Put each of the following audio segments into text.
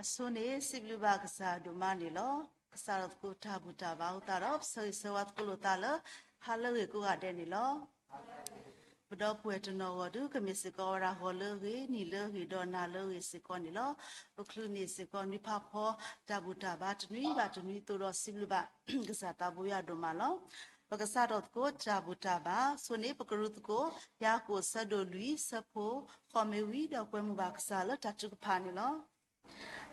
အဆိန့ၣ် စံးဘျုးဘၣ်ကစၢ်ဒိၣ်မးန့ၣ်လီၤ. ကစၢ်ဒီးသကိးတၢ်ဘူၣ်တၢ်ဘါအဃိသတးဒီး ပဆၢဂ့ၤဆၢဝါသကိးလိာ်သးလၢ ဟါလၢအဂ့ၤကိးဂၤဒဲးန့ၣ်လီၤ. ပဒီပုၢ်ဝဲၢ်တနီၤဂီၢ်ဒုး ကမ့ၢ်စ့ၢ်ကီးဝဲဒၣ်ဂီၤလၢအဂ့ၤ နံၤလၢအဂ့ၤ ဒီးနၤလၢအဂ့ၤစ့ၢ်ကီးန့ၣ်လီၤ. ပချုးန့ၢ်စ့ၢ်ကီးနွံဖးဖီ တၢ်ဘူၣ်တၢ်ဘါတနွံဘၣ်တနွံအသိးဒီး စံးဘျုးဘၣ်ကစၢ်သးဘိယွၤဒိၣ်မးလီၤ. ပကစးထီၣ်သကိးတၢ်ဘူၣ်တၢ်ဘါ, အဆိန့ၣ် ပကရူၢ်သကိး ယၤကိာ်အဆၢဒိၣ်လွံၢ် အဆၢဖိဃိးမ့ၢ်ဝံၤဒီး ကွဲမုာ်ဘၣ်ကစၢ်လၢတၢ်ထုကဖၣ်န့ၣ်လီၤ.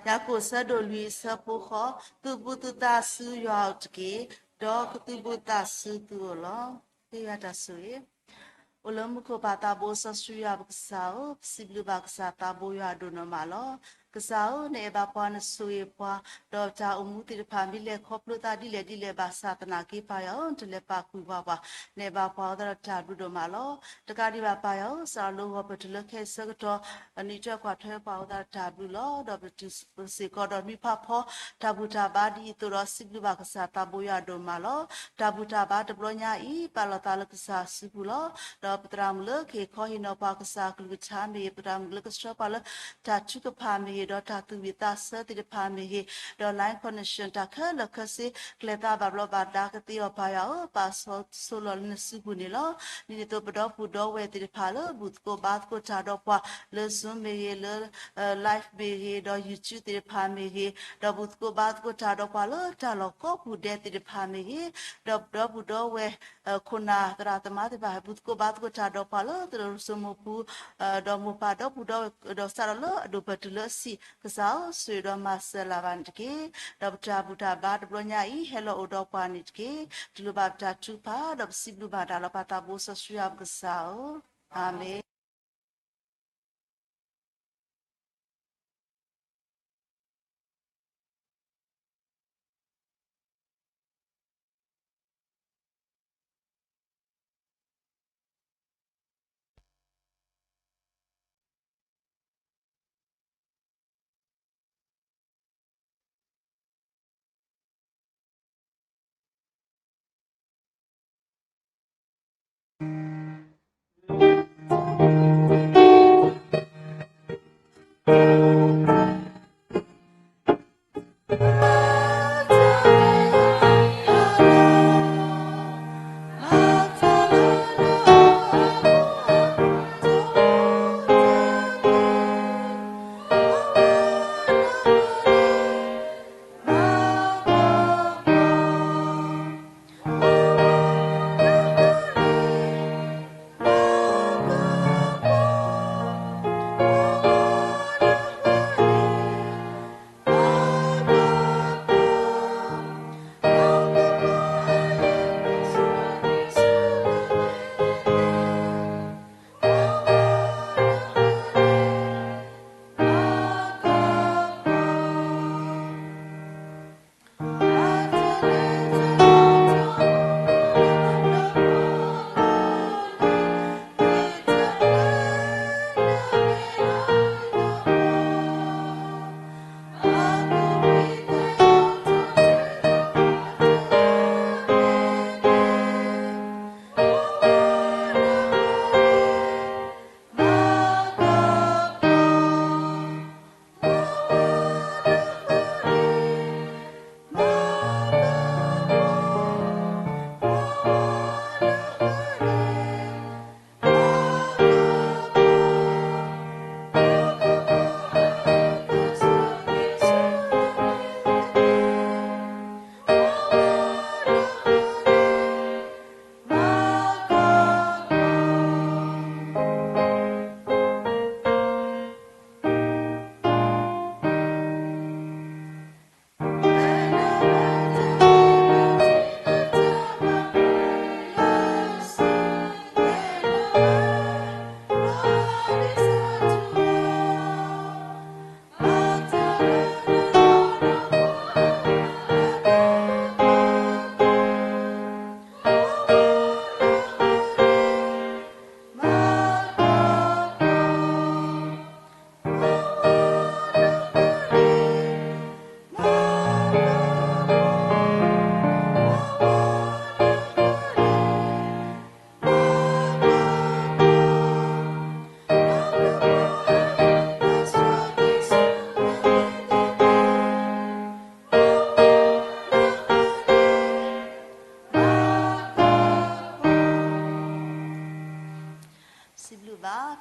ယၤကိာ်အဆၢဒိၣ်လွံၢ် အဆၢဖိဃိး, သုးဘူးသုသးဆူယွၤအအိၣ်တက့ၢ်, ဒီးကသုးဘူးသးဆူသုအိၣ်လီၤ. ကစၢ်ယွၤတၢ်ဆိၣ်ဂ့ၤ အိၣ်လၢမူခိၣ်ပၢ်သးဘိစီဆှံယွၤပကစၢ်ဧၢ, ပစံးဘျုးဘၣ်ကစၢ်သးဘိယွၤဒိၣ်နီၢ်မးလီၤ. ကစၢ်ဧၢ, နအဲၣ်ဘၣ်ပှၤနဆိၣ်ဂ့ၤပှၤ, ဒီးတၢ်အိၣ်မူသ့ၣ်တဖၣ် မ့ၢ်လဲၤခီဖျိသးဒ်လဲၣ်ဒ်လဲၣ်ဘၣ်ဆၣ်သနာ်က့ ပၢ်ယွၤဧၢ, နတလဲၤပာ်ကွံာ်ပှၤဘၣ်, နအဲၣ်ဘၣ်ပှၤအဃိသတးဒီးတၢ်ဘျုးဒိၣ်မးလီၤ. တကးဒံးဘၣ်ပၢ်ယွၤဧၢ, စးထီၣ်လၢဂီၤပတုၤလၢခဲအံၤဆၢကတီၢ် နအံးထွဲကွၢ်ထွဲပှၤအဃိသတးဒီးတၢ်ဘျုးလီၤ. ဒီးပတုၤစ့ၢ်ကီးဒီးနွံဖးဖီ တၢ်ဘူၣ်တၢ်ဘါဒ်အံၤအသိးဒီး စံးဘျုးဘၣ်ကစၢ်သးဘိယွၤဒိၣ်မးလီၤ. တၢ်ဘူၣ်တၢ်ဘါတဘျီညါအံၤ ပာ်လီၤသးလၢကစၢ်အစုပူၤလီၤ. ဒီးပသရၣ်မုၣ်လၢကဟ့ၣ်ခီဟ့ၣ်နီၤပှၤကစၢ်အကလုၢ်ကထါမ့ၢ်ဂ့ၤ, ပသရၣ်မုၣ်လၢကဆှၢပှၤလၢတၢ်ထုကဖၣ်မ့ၢ်ဂ့ၤ, ဒီးတၢ်သူၣ်ဝံၣ်သးဆၢသ့ၣ်တဖၣ်မ့ၢ်ဂ့ၤ, ဒီး line connection တၢ်ခဲလၢာ်ခဲဆ့ ကျဲၤသးဘၣ်ဘျီးဘၣ်ဒါကသ့အီၤ ပၢ်ယွၤဧၢ, ပာ်စီဆှံလီၤလၢနစုပူၤန့ၣ်လီၤ. ဒ်န့ၣ်အသိး ပဒီပုၢ်ဒီဝဲၢ်သ့ၣ်တဖၣ်လၢ ဘူၣ်သကိးဘါသကိးတၢ်ဒီးပှၤလၢ Zoom မ့ၢ်ဂ့ၤ, လၢ live မ့ၢ်ဂ့ၤ, ဒီး YouTube သ့ၣ်တဖၣ်မ့ၢ်ဂ့ၤ, ဒီးဘူၣ်သကိးဘါသကိးတၢ်ဒီးပှၤလၢတၢ်လီၢ်ကိးပူၤဒဲးသ့ၣ်တဖၣ်မ့ၢ်ဂ့ၤ, ဒီးပဒီပုၢ်ဒီဝဲၢ် ခိၣ်နၢ်သရၣ်သမါသ့ၣ်တဖၣ် ဘူၣ်သကိးဘါသကိးတၢ်ဒီးပှၤလၢတရူးစိမိၢ်ပူၤ, ဒီးမိၢ်ပၢ်ဒီပုၢ်ဒီဝဲၢ် ဒီးစးထီၣ်လၢအဒိၣ်ပၢၢ်တုၤလၢအဆံး, ကစၢ်ဧၢ, ဆိၣ်ဂ့ၤဒီးမၤစၢၤလၢ်ဘၣ်န့ၣ်တက့ၢ်. ဒီးပတၢ်ဘူၣ်တၢ်ဘါတဘျီညါအံၤ ဟဲလီၤအိၣ်ဒီးပှၤန့ၣ်တက့ၢ်. တူၢ်လိာ်ဘၣ်ပတၢ်ထုကဖၣ် ဒီးပစံးဘျုးဘၣ်တၢ်လၢပၢ်သးဘိစီဆှံယွၤပကစၢ်ဧၢ, အၤမ့ၣ်.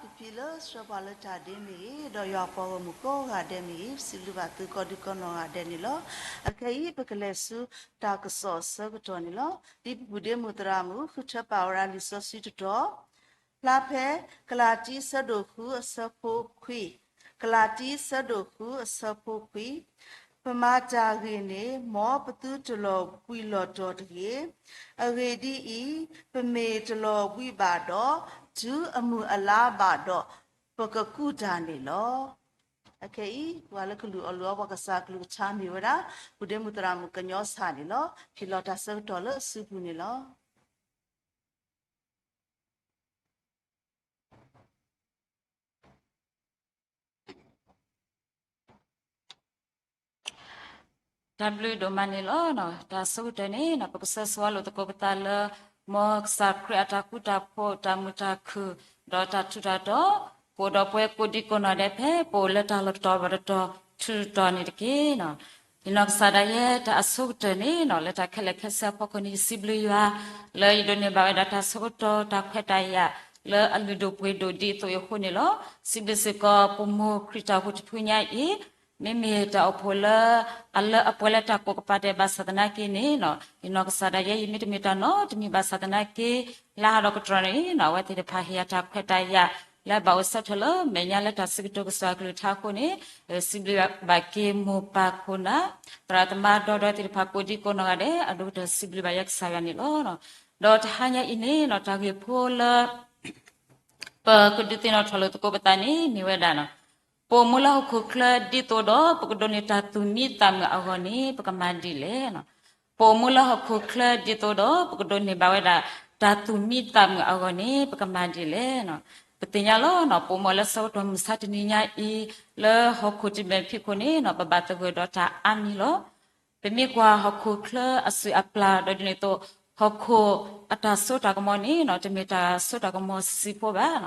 ပဖံလၢဆှၢပှၤလၢတၢ်ဒ့မ့ၢ်ဂ့ၤ, ဒီးယွၤပှၤဂီၢ်မုၢ်ကိးဂၤဒဲးမ့ၢ်ဂ့ၤ, ပစံးဘျုးဘၣ်သုကိးဒံကိးနီၢ်ဂၤဒဲးန့ၣ်လီၤ. အခဲအံၤ ပကလဲၤဆူတၢ်ကစီၣ်အဆၢကတီၢ်န့ၣ်လီၤ. ဒ်ပပုၢ်ဒ့မုၣ်သရၣ်မုၣ် ဃုထၢပာ်ဝဲဒၣ်လံာ်စီဆှံတတီၤ ဖျါဖဲ ကလၤတံ အဆၢဒိၣ်ဃု အဆၢဖိခွံ, ကလၤတံ အဆၢဒိၣ်ဃု အဆၢဖိခွံ, ပမၤတၢ်ဂ့ၤန့ၣ် မ်ပသုတလီၤဘှံးလီၤတီၤတဂ့ၤ. အဂ့ၢ်ဒ်အံၤ, ပမ့ၢ်တလီၤဘှံးဘၣ်ဒီး, တုၤအမုၢ်အလါဘၣ်ဒီး, ပကကူးတၢ်န့ၣ်လီၤ. အခဲအံၤ ပှၤလၢကလုၢ်အီၣ်လုၢ်အီပှၤကစၢ်ကလုၢ်ကထါမ့ၢ်ဝဲဒၣ် ပုၢ်ဒ့မုၣ်သရၣ်မုၣ်ကညီဆၣ်န့ၣ်လီၤ. ဖံးလီၤတၢ်ဆၢကတီၢ်လၢအစုပူၤန့ၣ်လီၤ. တၢ်ဘျုးဒိၣ်မးန့ၣ်လီၤ. တၢ်ဆၢကတီၢ်န့ၣ် ပကစၢ်ဆိၣ်ဂ့ၤလိာ်သကိးပသးလၢ မ်ကစၢ်ခရံာ်အတၢ်ဃူတၢ်ဖိး တၢ်မုာ်တၢ်ခုၣ် ဒီးတၢ်ထူးတၢ်တီၤ ကအိၣ်ဒီးပှၤကိးဒံကိးနီၢ်ဒဲးဖဲ ပအိၣ်လၢတၢ်လီၢ်တတီၤဘၣ်တတီၤ ထူးတတီၤန့ၣ်တက့ၢ်. ယနီၢ်ကစၢ်ဒၣ်ယဲ တၢ်အဆိကတၢၢ်န့ၣ် လၢတၢ်ခဲလၢာ်ခဲဆ့အဖီခိၣ်န့ၣ် ယစံးဘျုးယွၤ လၢယဒိးန့ၢ်ဘၣ်ဝဲဒၣ်တၢ်ဆၢကတီၢ် တၢ်ခွဲးတၢ်ယာ် လၢအလုၢ်ဒိၣ်ပှ့ၤဒိၣ်ဒ်သိးအဃိန့ၣ်လီၤ. စံးဘျုးစ့ၢ်ကီး ပမိၢ်ခရံာ်တၢ်အိၣ်ဖှိၣ်တဖုညါအံၤ မ့မ့ၢ်တၢ်အိၣ်ဖှိၣ်လၢ အလၢအပှဲၤလၢတၢ်ကိးကပၤဒဲးဘၣ်ဆၣ်သနာ်က့န့ၣ် ယနီၢ်ကစၢ်ဒၣ်ယဲ ယမ့ၢ်တမ့ၢ်တၢ်နီတမံၤဘၣ်ဆၣ်သနာ်က့ လၢဟးဒီးကတြီၤန့ၣ် အဝဲသ့ၣ်တဖၣ်ဟ့ၣ်ယၤတၢ်ခွဲးတၢ်ယာ် လၢဘၣ်အိၣ်ဆၢထၢၣ်လၢမဲာ်ညါလၢတၢ်စံးကတိၤကစၢ်အကလုၢ်ကထါအဃိန့ၣ် စံးဘျုးဘၣ်က့ၤမိၢ်ပၢ်ခိၣ်နၢ် သရၣ်သမါဒီဒီသ့ၣ်တဖၣ်ကိးဒံကိးနီၢ်ဂၤဒဲး အဒိၣ်ကတၢၢ်စံးဘျုးဘၣ်ယဲကစၢ်ယွၤန့ၣ်လီၤ. ဒီးတဟါညါအံၤန့ၣ် တၢ်ဂ့ၢ်ဖိလၢ ပကဒုးသ့ၣ်နီၣ်ထီၣ်လိာ်သကိးပသးန့ၣ် မ့ၢ်ဝဲဒၣ် ပအိၣ်မူလၢဟီၣ်ခိၣ်ချၢ ဒ်သိးဒီးပကဒိးန့ၢ်တၢ်သူၣ်မံသးမုာ်အဂီၢ်န့ၣ် ပကမၤဒ်လဲၣ်. ပအိၣ်မူလၢဟီၣ်ခိၣ်ချၢ ဒ်သိးဒီးပကဒိးန့ၢ်ဘၣ်ဝဲဒၣ် တၢ်သူၣ်မံသးမုာ်အဂီၢ်န့ၣ် ပကမၤဒ်လဲၣ်. ပသ့ၣ်ညါလီၤ ပအိၣ်မူလၢဆၢကတီၢ်မုၢ်ဆါတနံၤညါအံၤ လၢဟီၣ်ခိၣ်တဘ့ၣ်ဖံးခိၣ်န့ၣ် ပဘၣ်သဂၢၢ်ဒီးတၢ်အါမံၤလီၤ. ပမ့ၢ်ကွၢ်ဟီၣ်ခိၣ်ချၢအစုၣ်အပျၢ် ဒီးဒ်န့ၣ်အသိး ဟီၣ်ခိၣ်အတၢ်စိတၢ်ကမီၤန့ၣ် တမ့ၢ်တၢ်စိတၢ်ကမီၤဆံးဖိဘၣ်.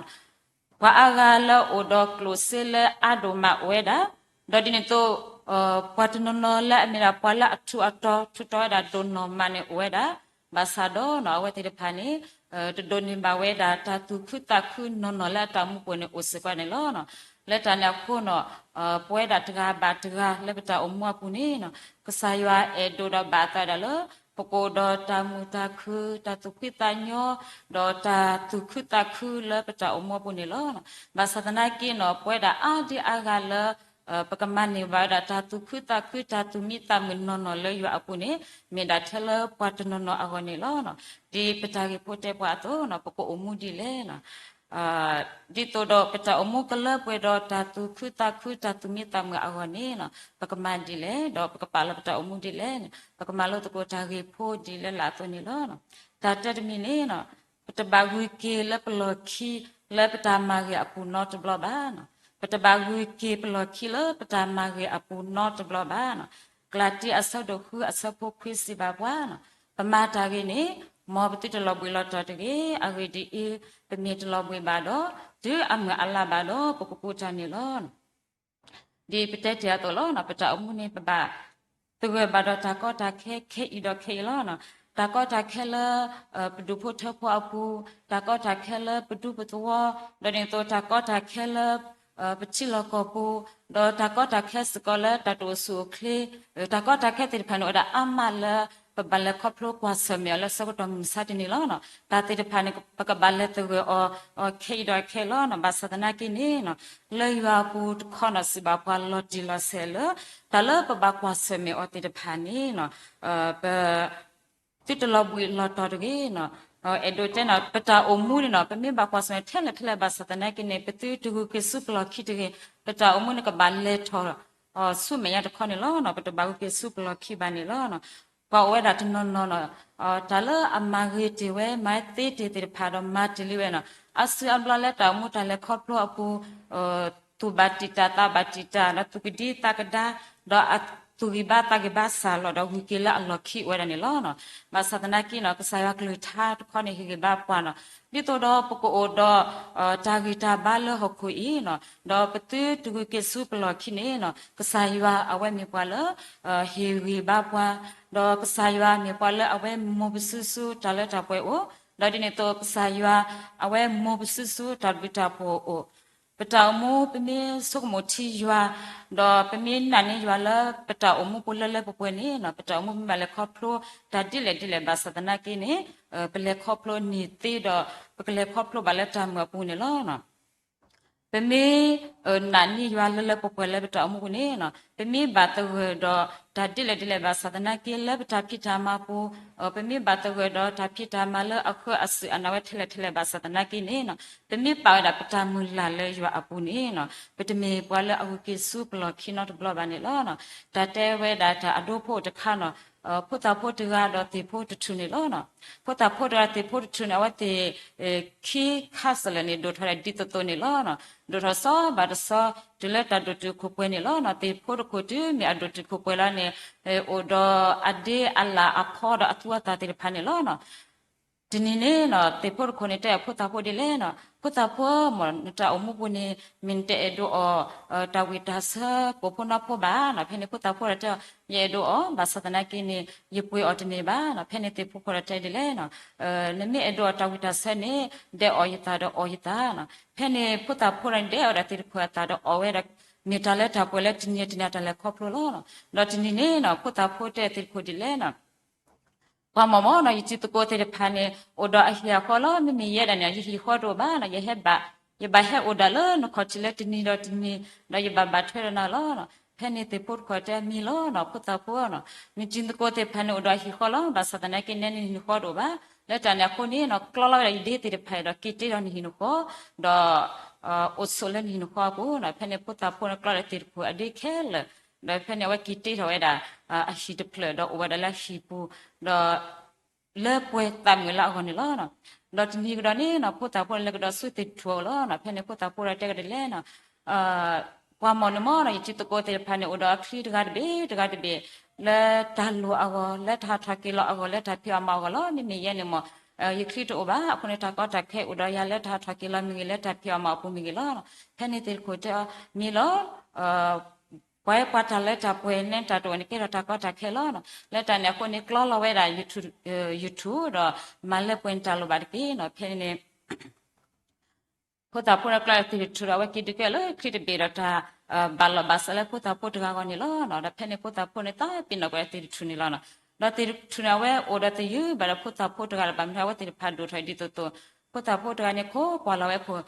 ပှၤအါဂၤလၢအအိၣ်ဒီးကျိၣ်စ့လၢအါဒိၣ်မးအိၣ်ဝဲဒၣ်, ဒီးဒ်န့ၣ်အသိး ပှၤတနီၤနီၤလၢအမ့ၢ်ဒၣ်ပှၤလၢအထူးအတီၤ ထူးတီၤဝဲဒၣ်ဒိၣ်နီၢ်မးန့ၣ်အိၣ်ဝဲဒၣ်, ဘၣ်ဆၣ်ဒီးအဝဲသ့ၣ်တဖၣ်န့ၣ် တဒိးန့ၢ်ဘၣ်ဝဲဒၣ်တၢ်သူၣ်ခုသးခုနီၢ်နီၢ်လၢအတၢ်အိၣ်မူပူၤန့ၣ်အိၣ်စ့ၢ်ကီးန့ၣ်လီၤ. လၢတၢ်န့ၣ်အဃိန့ၣ် ပဝဲဒၣ်တဂၤဘၣ်တဂၤလၢပတၢ်အိၣ်မူအပူၤန့ၣ် ကစၢ်ယွၤအဲၣ်ဒိးဒီးဘၣ်အသးဝဲဒၣ်လၢ ပကအိၣ်ဒီးတၢ်မုာ်တၢ်ခုၣ် တၢ်သူၣ်ဖှံသးညီ ဒီးတၢ်သူၣ်ခုသးခုလၢပတၢ်အိၣ်မူအပူၤန့ၣ်လီၤ. ဘၣ်ဆၣ်သနာ်က့န့ၣ် ပဝဲဒၣ်အါဒံအါဂၤလၢ ပကမၤန့ၢ်ဘၣ်ဝဲဒၣ်တၢ်သူၣ်ခုသးခု တၢ်သူၣ်မံသးမုာ်နီၢ်နီၢ်လၢယွၤအပူၤန့ၣ် မ့ၢ်ဒၣ်ထဲလၢပှၤတနီၤနီၤအဂီၢ်န့ၣ်လီၤ. ဒ်ပတၢ်ဂ့ၢ်ဖိတဲပှၤအသိး ပကအိၣ်မူဒ်လဲၣ် ဒ်သိးဒီးပတၢ်အိၣ်မူကလၢပှဲၤဒီးတၢ်သူၣ်ခုသးခု တၢ်သူၣ်မံသးမုာ်အဂီၢ်န့ၣ် ပကမၤဒ်လဲၣ်, ဒီးပကပာ်လီၤပတၢ်အိၣ်မူဒ်လဲၣ်န့ၣ် ပကမၤလိသကိးတၢ်ဂ့ၢ်ဖိဒ်လၢလာ်အသိးန့ၣ်လီၤ. တၢ်တၢတမံၤန့ၣ် ပတဘၣ်ဂုၤက့ၤလၢပလီၢ်ခံ လၢပတၢ်မၤဂ့ၤအပူၤနီတဘျီဘၣ်. ပတဘၣ်ဂုၤက့ၤပလီၢ်ခံလၢပတၢ်မၤဂ့ၤအပူၤနီတဘျီဘၣ်. ကလၤတံ အဆၢဒိၣ်ဃု အဆၢဖိခွံစံးဘၣ်ပှၤ ပမၤတၢ်ဂ့ၤန့ၣ် မ်ပသုတလီၤဘှံးလီၤတီၤတဂ့ၤ. အဂ့ၢ်ဒ်အံၤ, ပမ့ၢ်တလီၤဘှံးဘၣ်ဒီး တုၤအမုၢ်အလါဘၣ်ဒီး ပကကူးတၢ်န့ၣ်လီၤ. ဒ်ပတဲတ့ၢ်အသိးလီၤ, ပတၢ်အိၣ်မူန့ၣ် ပဘၣ်သဂၢၢ်ဘၣ်ဒီးတၢ်ကီတၢ်ခဲ ခဲအံၤဒီးခဲအံၤလီၤ. တၢ်ကီတၢ်ခဲလၢ ပဒူၣ်ဖိထၢဖိအပူၤ, တၢ်ကီတၢ်ခဲလၢပဒူပသဝီ, ဒီးဒ်န့ၣ်အသိး တၢ်ကီတၢ်ခဲလၢ ပထံလီၢ်ကီၢ်ပူၤ, ဒီးတၢ်ကီတၢ်ခဲစ့ၢ်ကီးလၢတၢ်တအိၣ်ဆူၣ်အိၣ်ချ့, တၢ်ကီတၢ်ခဲသ့ၣ်တဖၣ်န့ၣ် အိၣ်ဝဲဒၣ်အါမးလၢ ပဘၣ်လဲၤခီဖျိကွၢ်ဆၢၣ်မဲာ်အီၤလၢဆၢကတီၢ်မုၢ်မဆါတနံၤလီၤ. တၢ်သ့ၣ်တဖၣ်န့ၣ် ပကဘၣ်လဲၤသဂၢၢ်အီၤ ခဲအံၤဒီးခဲအံၤလီၤ. ဘၣ်ဆၣ်သနာ်က့န့ၣ် လၢယွၤအပူၤတခီန့ၣ် စံးဘၣ်ပှၤလီၤတံၢ်လီၤဆဲးလၢ တၢ်လၢပဘၣ်ကွၢ်ဆၢၣ်မဲာ်အီၤသ့ၣ်တဖၣ်န့ၣ် ပ သုတလီၤဘှံးလီၤတီၤတဂ့ၤ. အဲၣ်ဒိးတဲန့ၣ် ပတၢ်အိၣ်မူန့ၣ် ပမ့ၢ်ဘၣ်ကွၢ်ဆၢၣ်မဲာ်ထဲလဲၣ်ထဲလဲၣ်ဘၣ်ဆၣ်သနာ်က့န့ၣ် ပသုတဂုၤက့ၤဆူပလီၢ်ခံတဂ့ၤ. ပတၢ်အိၣ်မူန့ၣ် ကဘၣ်လဲၤထီၣ် ဆူမဲာ်ညါတခီန့ၣ်လီၤ. ပတဘၣ်ဂုၤက့ၤဆူပလီၢ်ခံဘၣ်န့ၣ်လီၤ. ပှၤအိၣ်ဝဲဒၣ်တနီၤနီၤန့ၣ် တၢ်လၢအမၤဂ့ၤတ့ၢ်ဝဲ မၤသ့တ့ၢ်သ့ၣ်တဖၣ်ဒီးမၤတ့ၢ်လံဝဲန့ၣ် အါစုအါဘျီလၢတၢ်အိၣ်မူတၢ်လဲၤခီဖျိအပူၤ သူၣ်ဘၣ်တံာ်တာ်သးဘၣ်တံာ်တာ် ဒီးသူၣ်ကဒံသးကဒါ ဒီးအသူၣ်ဂံၢ်ဘါသးဂံၢ်ဘါစၢ်လီၤဒီးဂုၤက့ၤလၢအလီၢ်ခံအိၣ်ဝဲဒၣ်န့ၣ်လီၤ. ဘၣ်ဆၣ်သနာ်က့န့ၣ် ကစၢ်ယွၤကလုၢ်ကထါတခီန့ၣ် ဟ့ၣ်ဂံၢ်ဘါပှၤန့ၣ် ဒ်သိးဒီးပကအိၣ်ဒီး တၢ်ဂံၢ်တၢ်ဘါလၢဟီၣ်ခိၣ်အံၤန့ၣ် ဒီးပသုတဂုၤက့ၤဆူပလီၢ်ခံန့ၣ် ကစၢ်ယွၤအဝဲမ့ၢ်ပှၤလၢ ဟ့ၣ်ဂံၢ်ဘါပှၤ, ဒီးကစၢ်ယွၤမ့ၢ်ပှၤလၢအဝဲမိၢ်ပစုဆူတၢ်လၢတၢ်ပှဲၤအိၣ်, ဒီးဒ်န့ၣ်အသိး ကစၢ်ယွၤ အဝဲမိၢ်ပစုဆူတၢ်ဘျုးတၢ်ဖှိၣ်အအိၣ်, ပတၢ်အိၣ်မူပမ့ၢ်ဆိကမိၣ်ထံယွၤ, ဒီးပမ့ၢ်နာ်န့ၢ်ယွၤလၢပတၢ်အိၣ်မူပူၤလၢလၢပှဲၤပှဲၤန့ၣ် ပတၢ်အိၣ်မူပမ့ၢ်ဘၣ်လဲၤခီဖျိ တၢ်ဒ်လဲၣ်ဒ်လဲၣ်ဘၣ်ဆၣ်သနာ်က့န့ၣ် ပလဲၤခီဖျိန့ၢ်သ့ဒီး ပကလဲၤခီဖျိဘၣ်လၢတၢ်မုာ်အပူၤန့ၣ်လီၤ. ပမ့ၢ်နာ်န့ၢ်ယွၤလၢလၢပှဲၤပှဲၤလၢပတၢ်အိၣ်မူပူၤန့ၣ် ပမ့ၢ်ဘၣ်သဂၢၢ်ဒီးတၢ်ဒ်လဲၣ်ဒ်လဲၣ်ဘၣ်ဆၣ်သနာ်က့လၢပတၢ်ဖံးတၢ်မၤပူၤ, ပမ့ၢ်ဘၣ်သဂၢၢ်ဒီးတၢ်ဖံးတၢ်မၤလၢအဃၢအစုးအနးဝဲထဲလဲၣ်ထဲလဲၣ်ဘၣ်ဆၣ်သနာ်က့န့ၣ် ပမ့ၢ်ပာ်ဝဲဒၣ်ပတၢ်မုၢ်လၢ်လၢယွၤအပူၤန့ၣ် ပတမ့ၢ်ပှၤလၢအဂုာ်က့ၤဆူပလီၢ်ခံနီတဘျီဘၣ်န့ၣ်လီၤ. တၢ်တဲဝဲဒၣ်တၢ်အဒိဖိတခါန့ၣ် ဖိသၣ်ဖိတဂၤဒီးသ့ၣ်ဖိတထူၣ်န့ၣ်လီၤ. ဖိသၣ်ဖိတဂၤသ့ၣ်ဖိတထူၣ်န့ၣ် အဝဲသ့ၣ်ခံခါစၢၤလဲၣ်န့ၣ် ဒိၣ်ထီၣ်ဒ်သိးသိးန့ၣ်လီၤ. ဒိၣ်ထီၣ်စီၤဘၣ်တစီၤ တုၤလၢတၢ်ဒိၣ်တုာ်ခိၣ်ပှဲၤန့ၣ်လီၤ. သ့ၣ်ဖိတခိၣ်တုၤမ့ၢ်အဒိၣ်တုာ်ခိၣ်ပှဲၤလီၤန့ၣ် အိၣ်ဒီးအဒ့အလၣ်အဖီဒီးအသူအသၣ်သ့ၣ်တဖၣ်န့ၣ်လီၤ. တနံၤန့ၣ် သ့ၣ်ဖိတခိၣ်န့ၣ်တဲအဖိသၣ်ဖိဒ်လဲၣ်န့ၣ်, ဖိသၣ်ဖိမ့ၢ် နတၢ်အိၣ်မူပူၤန့ၣ် မ့ၢ်နတအဲၣ်ဒိးအီၣ် တၢ်ဝံၣ်တၢ်ဆၢကိၣ်ဖိနီဖိဘၣ်န့ၣ်. ဖဲန့ၣ်ဖိသၣ်ဖိဒီးတဲအီၤ ယအဲၣ်ဒိးအီၣ် ဘၣ်ဆၣ်သနာ်က့န့ၣ် ယပှ့ၤအီၤတန့ၢ်ဘၣ်န့ၣ်. ဖဲန့ၣ်သ့ၣ်ဖိဖိဒီးတဲဒ်လဲၣ်န့ၣ်, နမ့ၢ်အဲၣ်ဒိးအီၣ်တၢ်ဝံၣ်တၢ်ဆၢန့ၣ် ဒဲးအီၣ်ယသးဒီးအီၣ်ယသးန့ၣ်. ဖဲန့ၣ်ဖိသၣ်ဖိဒီးန့ၣ် ဒဲးအီၣ်ဝဲဒၣ်သ့ၣ်တခိၣ်အသးဒီးအီၣ်ဝဲဒီး မ့ၢ်တၢ်လၢတၢ်ပှဲၤလၢတနံၤတနံၤအတၢ်လဲၤခီဖျိလီၤ. ဒီးတနံၤန့ၣ် ဖိသၣ်ဖိတဲသ့ၣ်တခိၣ်ဒ်လဲၣ်န့ၣ် ပှၤမ့ၢ်မ့ၢ်န့ၣ် ယတံၤသကိးသ့ၣ်တဖၣ်န့ၣ် အိၣ်ဒီးအဟံၣ်အဃီလီၤ. မ့မ့ၢ်ယဲဒၣ်န့ၣ် ယဟံၣ်ဃီတအိၣ်ဘၣ်န့ၣ်, ယဟဲဘၣ်, ယဘၣ်ဟဲအိၣ်ဒၣ်လၢနခီၣ်ထံးလၢတနံၤဒီးတနံၤ ဒီးယဘၣ်ဘၣ်ထွဲဒီးနၤလီၤ. ဖဲန့ၣ်သ့ၣ်ဖိတခိၣ်တဲမ့ၢ်လီၤန့ၣ်, ဖိသၣ်ဖိန့ၣ် နတံၤသကိးသ့ၣ်တဖၣ်န့ၣ် အိၣ်ဒီးအဟံၣ်ဃီလီၤ. ဘၣ်ဆၣ်သနာ်က့ နဲနဟံၣ်နဃီတအိၣ်ဘၣ်. လၢတၢ်န့ၣ်အဃိန့ၣ် ကျီလီၤဝဲဒၣ်ယဒ့သ့ၣ်တဖၣ်ဒီးက့ၤတ့ထီၣ်နဟံၣ်နဃီ, ဒီး အိၣ်ဆိးလၢနဟံၣ်နဃီအပူၤန့ၣ်. ဖဲန့ၣ်ဖိသၣ်ဖိန့ၣ် ကျီလီၤသ့ၣ်တခိၣ်အဒ့ခဲလၢာ်, ဒီးဖဲန့ၣ်အဝဲက့ၤတ့ထီၣ်ဝဲဒၣ် အဟံၣ်တဖျၢၣ် ဒီးအိၣ်ဝဲဒၣ်လၢအဟံၣ်ပူၤ, ဒီး လၢပှဲၤသးမုာ်လၢအဂီၢ်န့ၣ်လီၤ. ဒီးတနံၤကဒီးန့ၣ် ဖိသၣ်ဖိန့ၣ် လဲၤကဒီးဆူသ့ၣ်တထူၣ်အအိၣ်လီၤ. ဖဲန့ၣ်ဖိသၣ်ဖိဒီးတဲကဒီးလဲၣ်န့ၣ်, ပှၤမ့ၢ်န့ၣ်မ့ၢ်န့ၣ် ယတံၤသကိးသ့ၣ်တဖၣ်န့ၣ် အိၣ်ဒီးအချံတဂၤတဘ့ၣ်တဂၤတဘ့ၣ် လၢတၢ်လိၣ်အဂီၢ်, လၢတၢ်ဟးထီၣ်က့ၤလီၤအဂီၢ်, လၢတၢ်ဖံးအီၣ်မၤအီၣ်အဂီၢ်လီၤ. မ့မ့ၢ်ယဲန့ၣ်မ့ၢ် ယချံတအိၣ်ဘၣ်. အဃိန့ၣ် တၢ်ကီတၢ်ခဲအိၣ်ဒီးယၤလၢတၢ်ဟးထီၣ်က့ၤလီၤမ့ၢ်ဂ့ၤ, လၢတၢ်ဖံးအီၣ်မၤအီၣ်ပူၤမ့ၢ်ဂ့ၤလီၤ. ဖဲန့ၣ်သ့ၣ်တခိၣ်တဲအီၤ မ့ၢ်လီၤ ပှၤဟဲပှၤတၢ်လၢတၢ်ပှဲၤန့ၣ် တၢ်တအိၣ်န့ၣ် ကဲထီၣ်တၢ်ကီတၢ်ခဲလီၤ. လၢတၢ်န့ၣ်အဃိန့ၣ် ကျီလီၤဝဲဒၣ် YouTube ဒီး မၤလၢပှဲၤန့ၢ်တၢ်လိၣ်ဘၣ်တက့ၢ်န့ၣ်. ဖဲန့ၣ်န့ၣ် ဖိသၣ်ဖိန့ၣ် ကျီလီၤသ့ၣ်တထူၣ်ဒီး အဝဲက့ၤဒုးကဲလၢချံတဘ့ၣ်ဒီး တၢ်ဘၣ်လီၤဘၣ်စးလၢဖိသၣ်ဖိတဂၤအဂီၢ်န့ၣ်လီၤ. ဒီးဖဲန့ၣ်ဖိသၣ်ဖိန့ၣ် သးပ့ၤနီၣ်ကွံာ်သ့ၣ်တထူၣ်န့ၣ်လီၤ. ဒီးသ့ၣ်တထူၣ်န့ၣ် အဝဲအိၣ်ဒီးသယုၢ်ဘၣ်ဒီးဖိသၣ်ဖိတဂၤလၢၤဘၣ်. မ့ၢ်အဝဲသ့ၣ်တဖၣ်ဒိၣ်ထီၣ်ဒ်သိးသိး ဖိသၣ်ဖိတဂၤန့ၣ် ခိးကွၢ်လီၤဝဲခိၣ်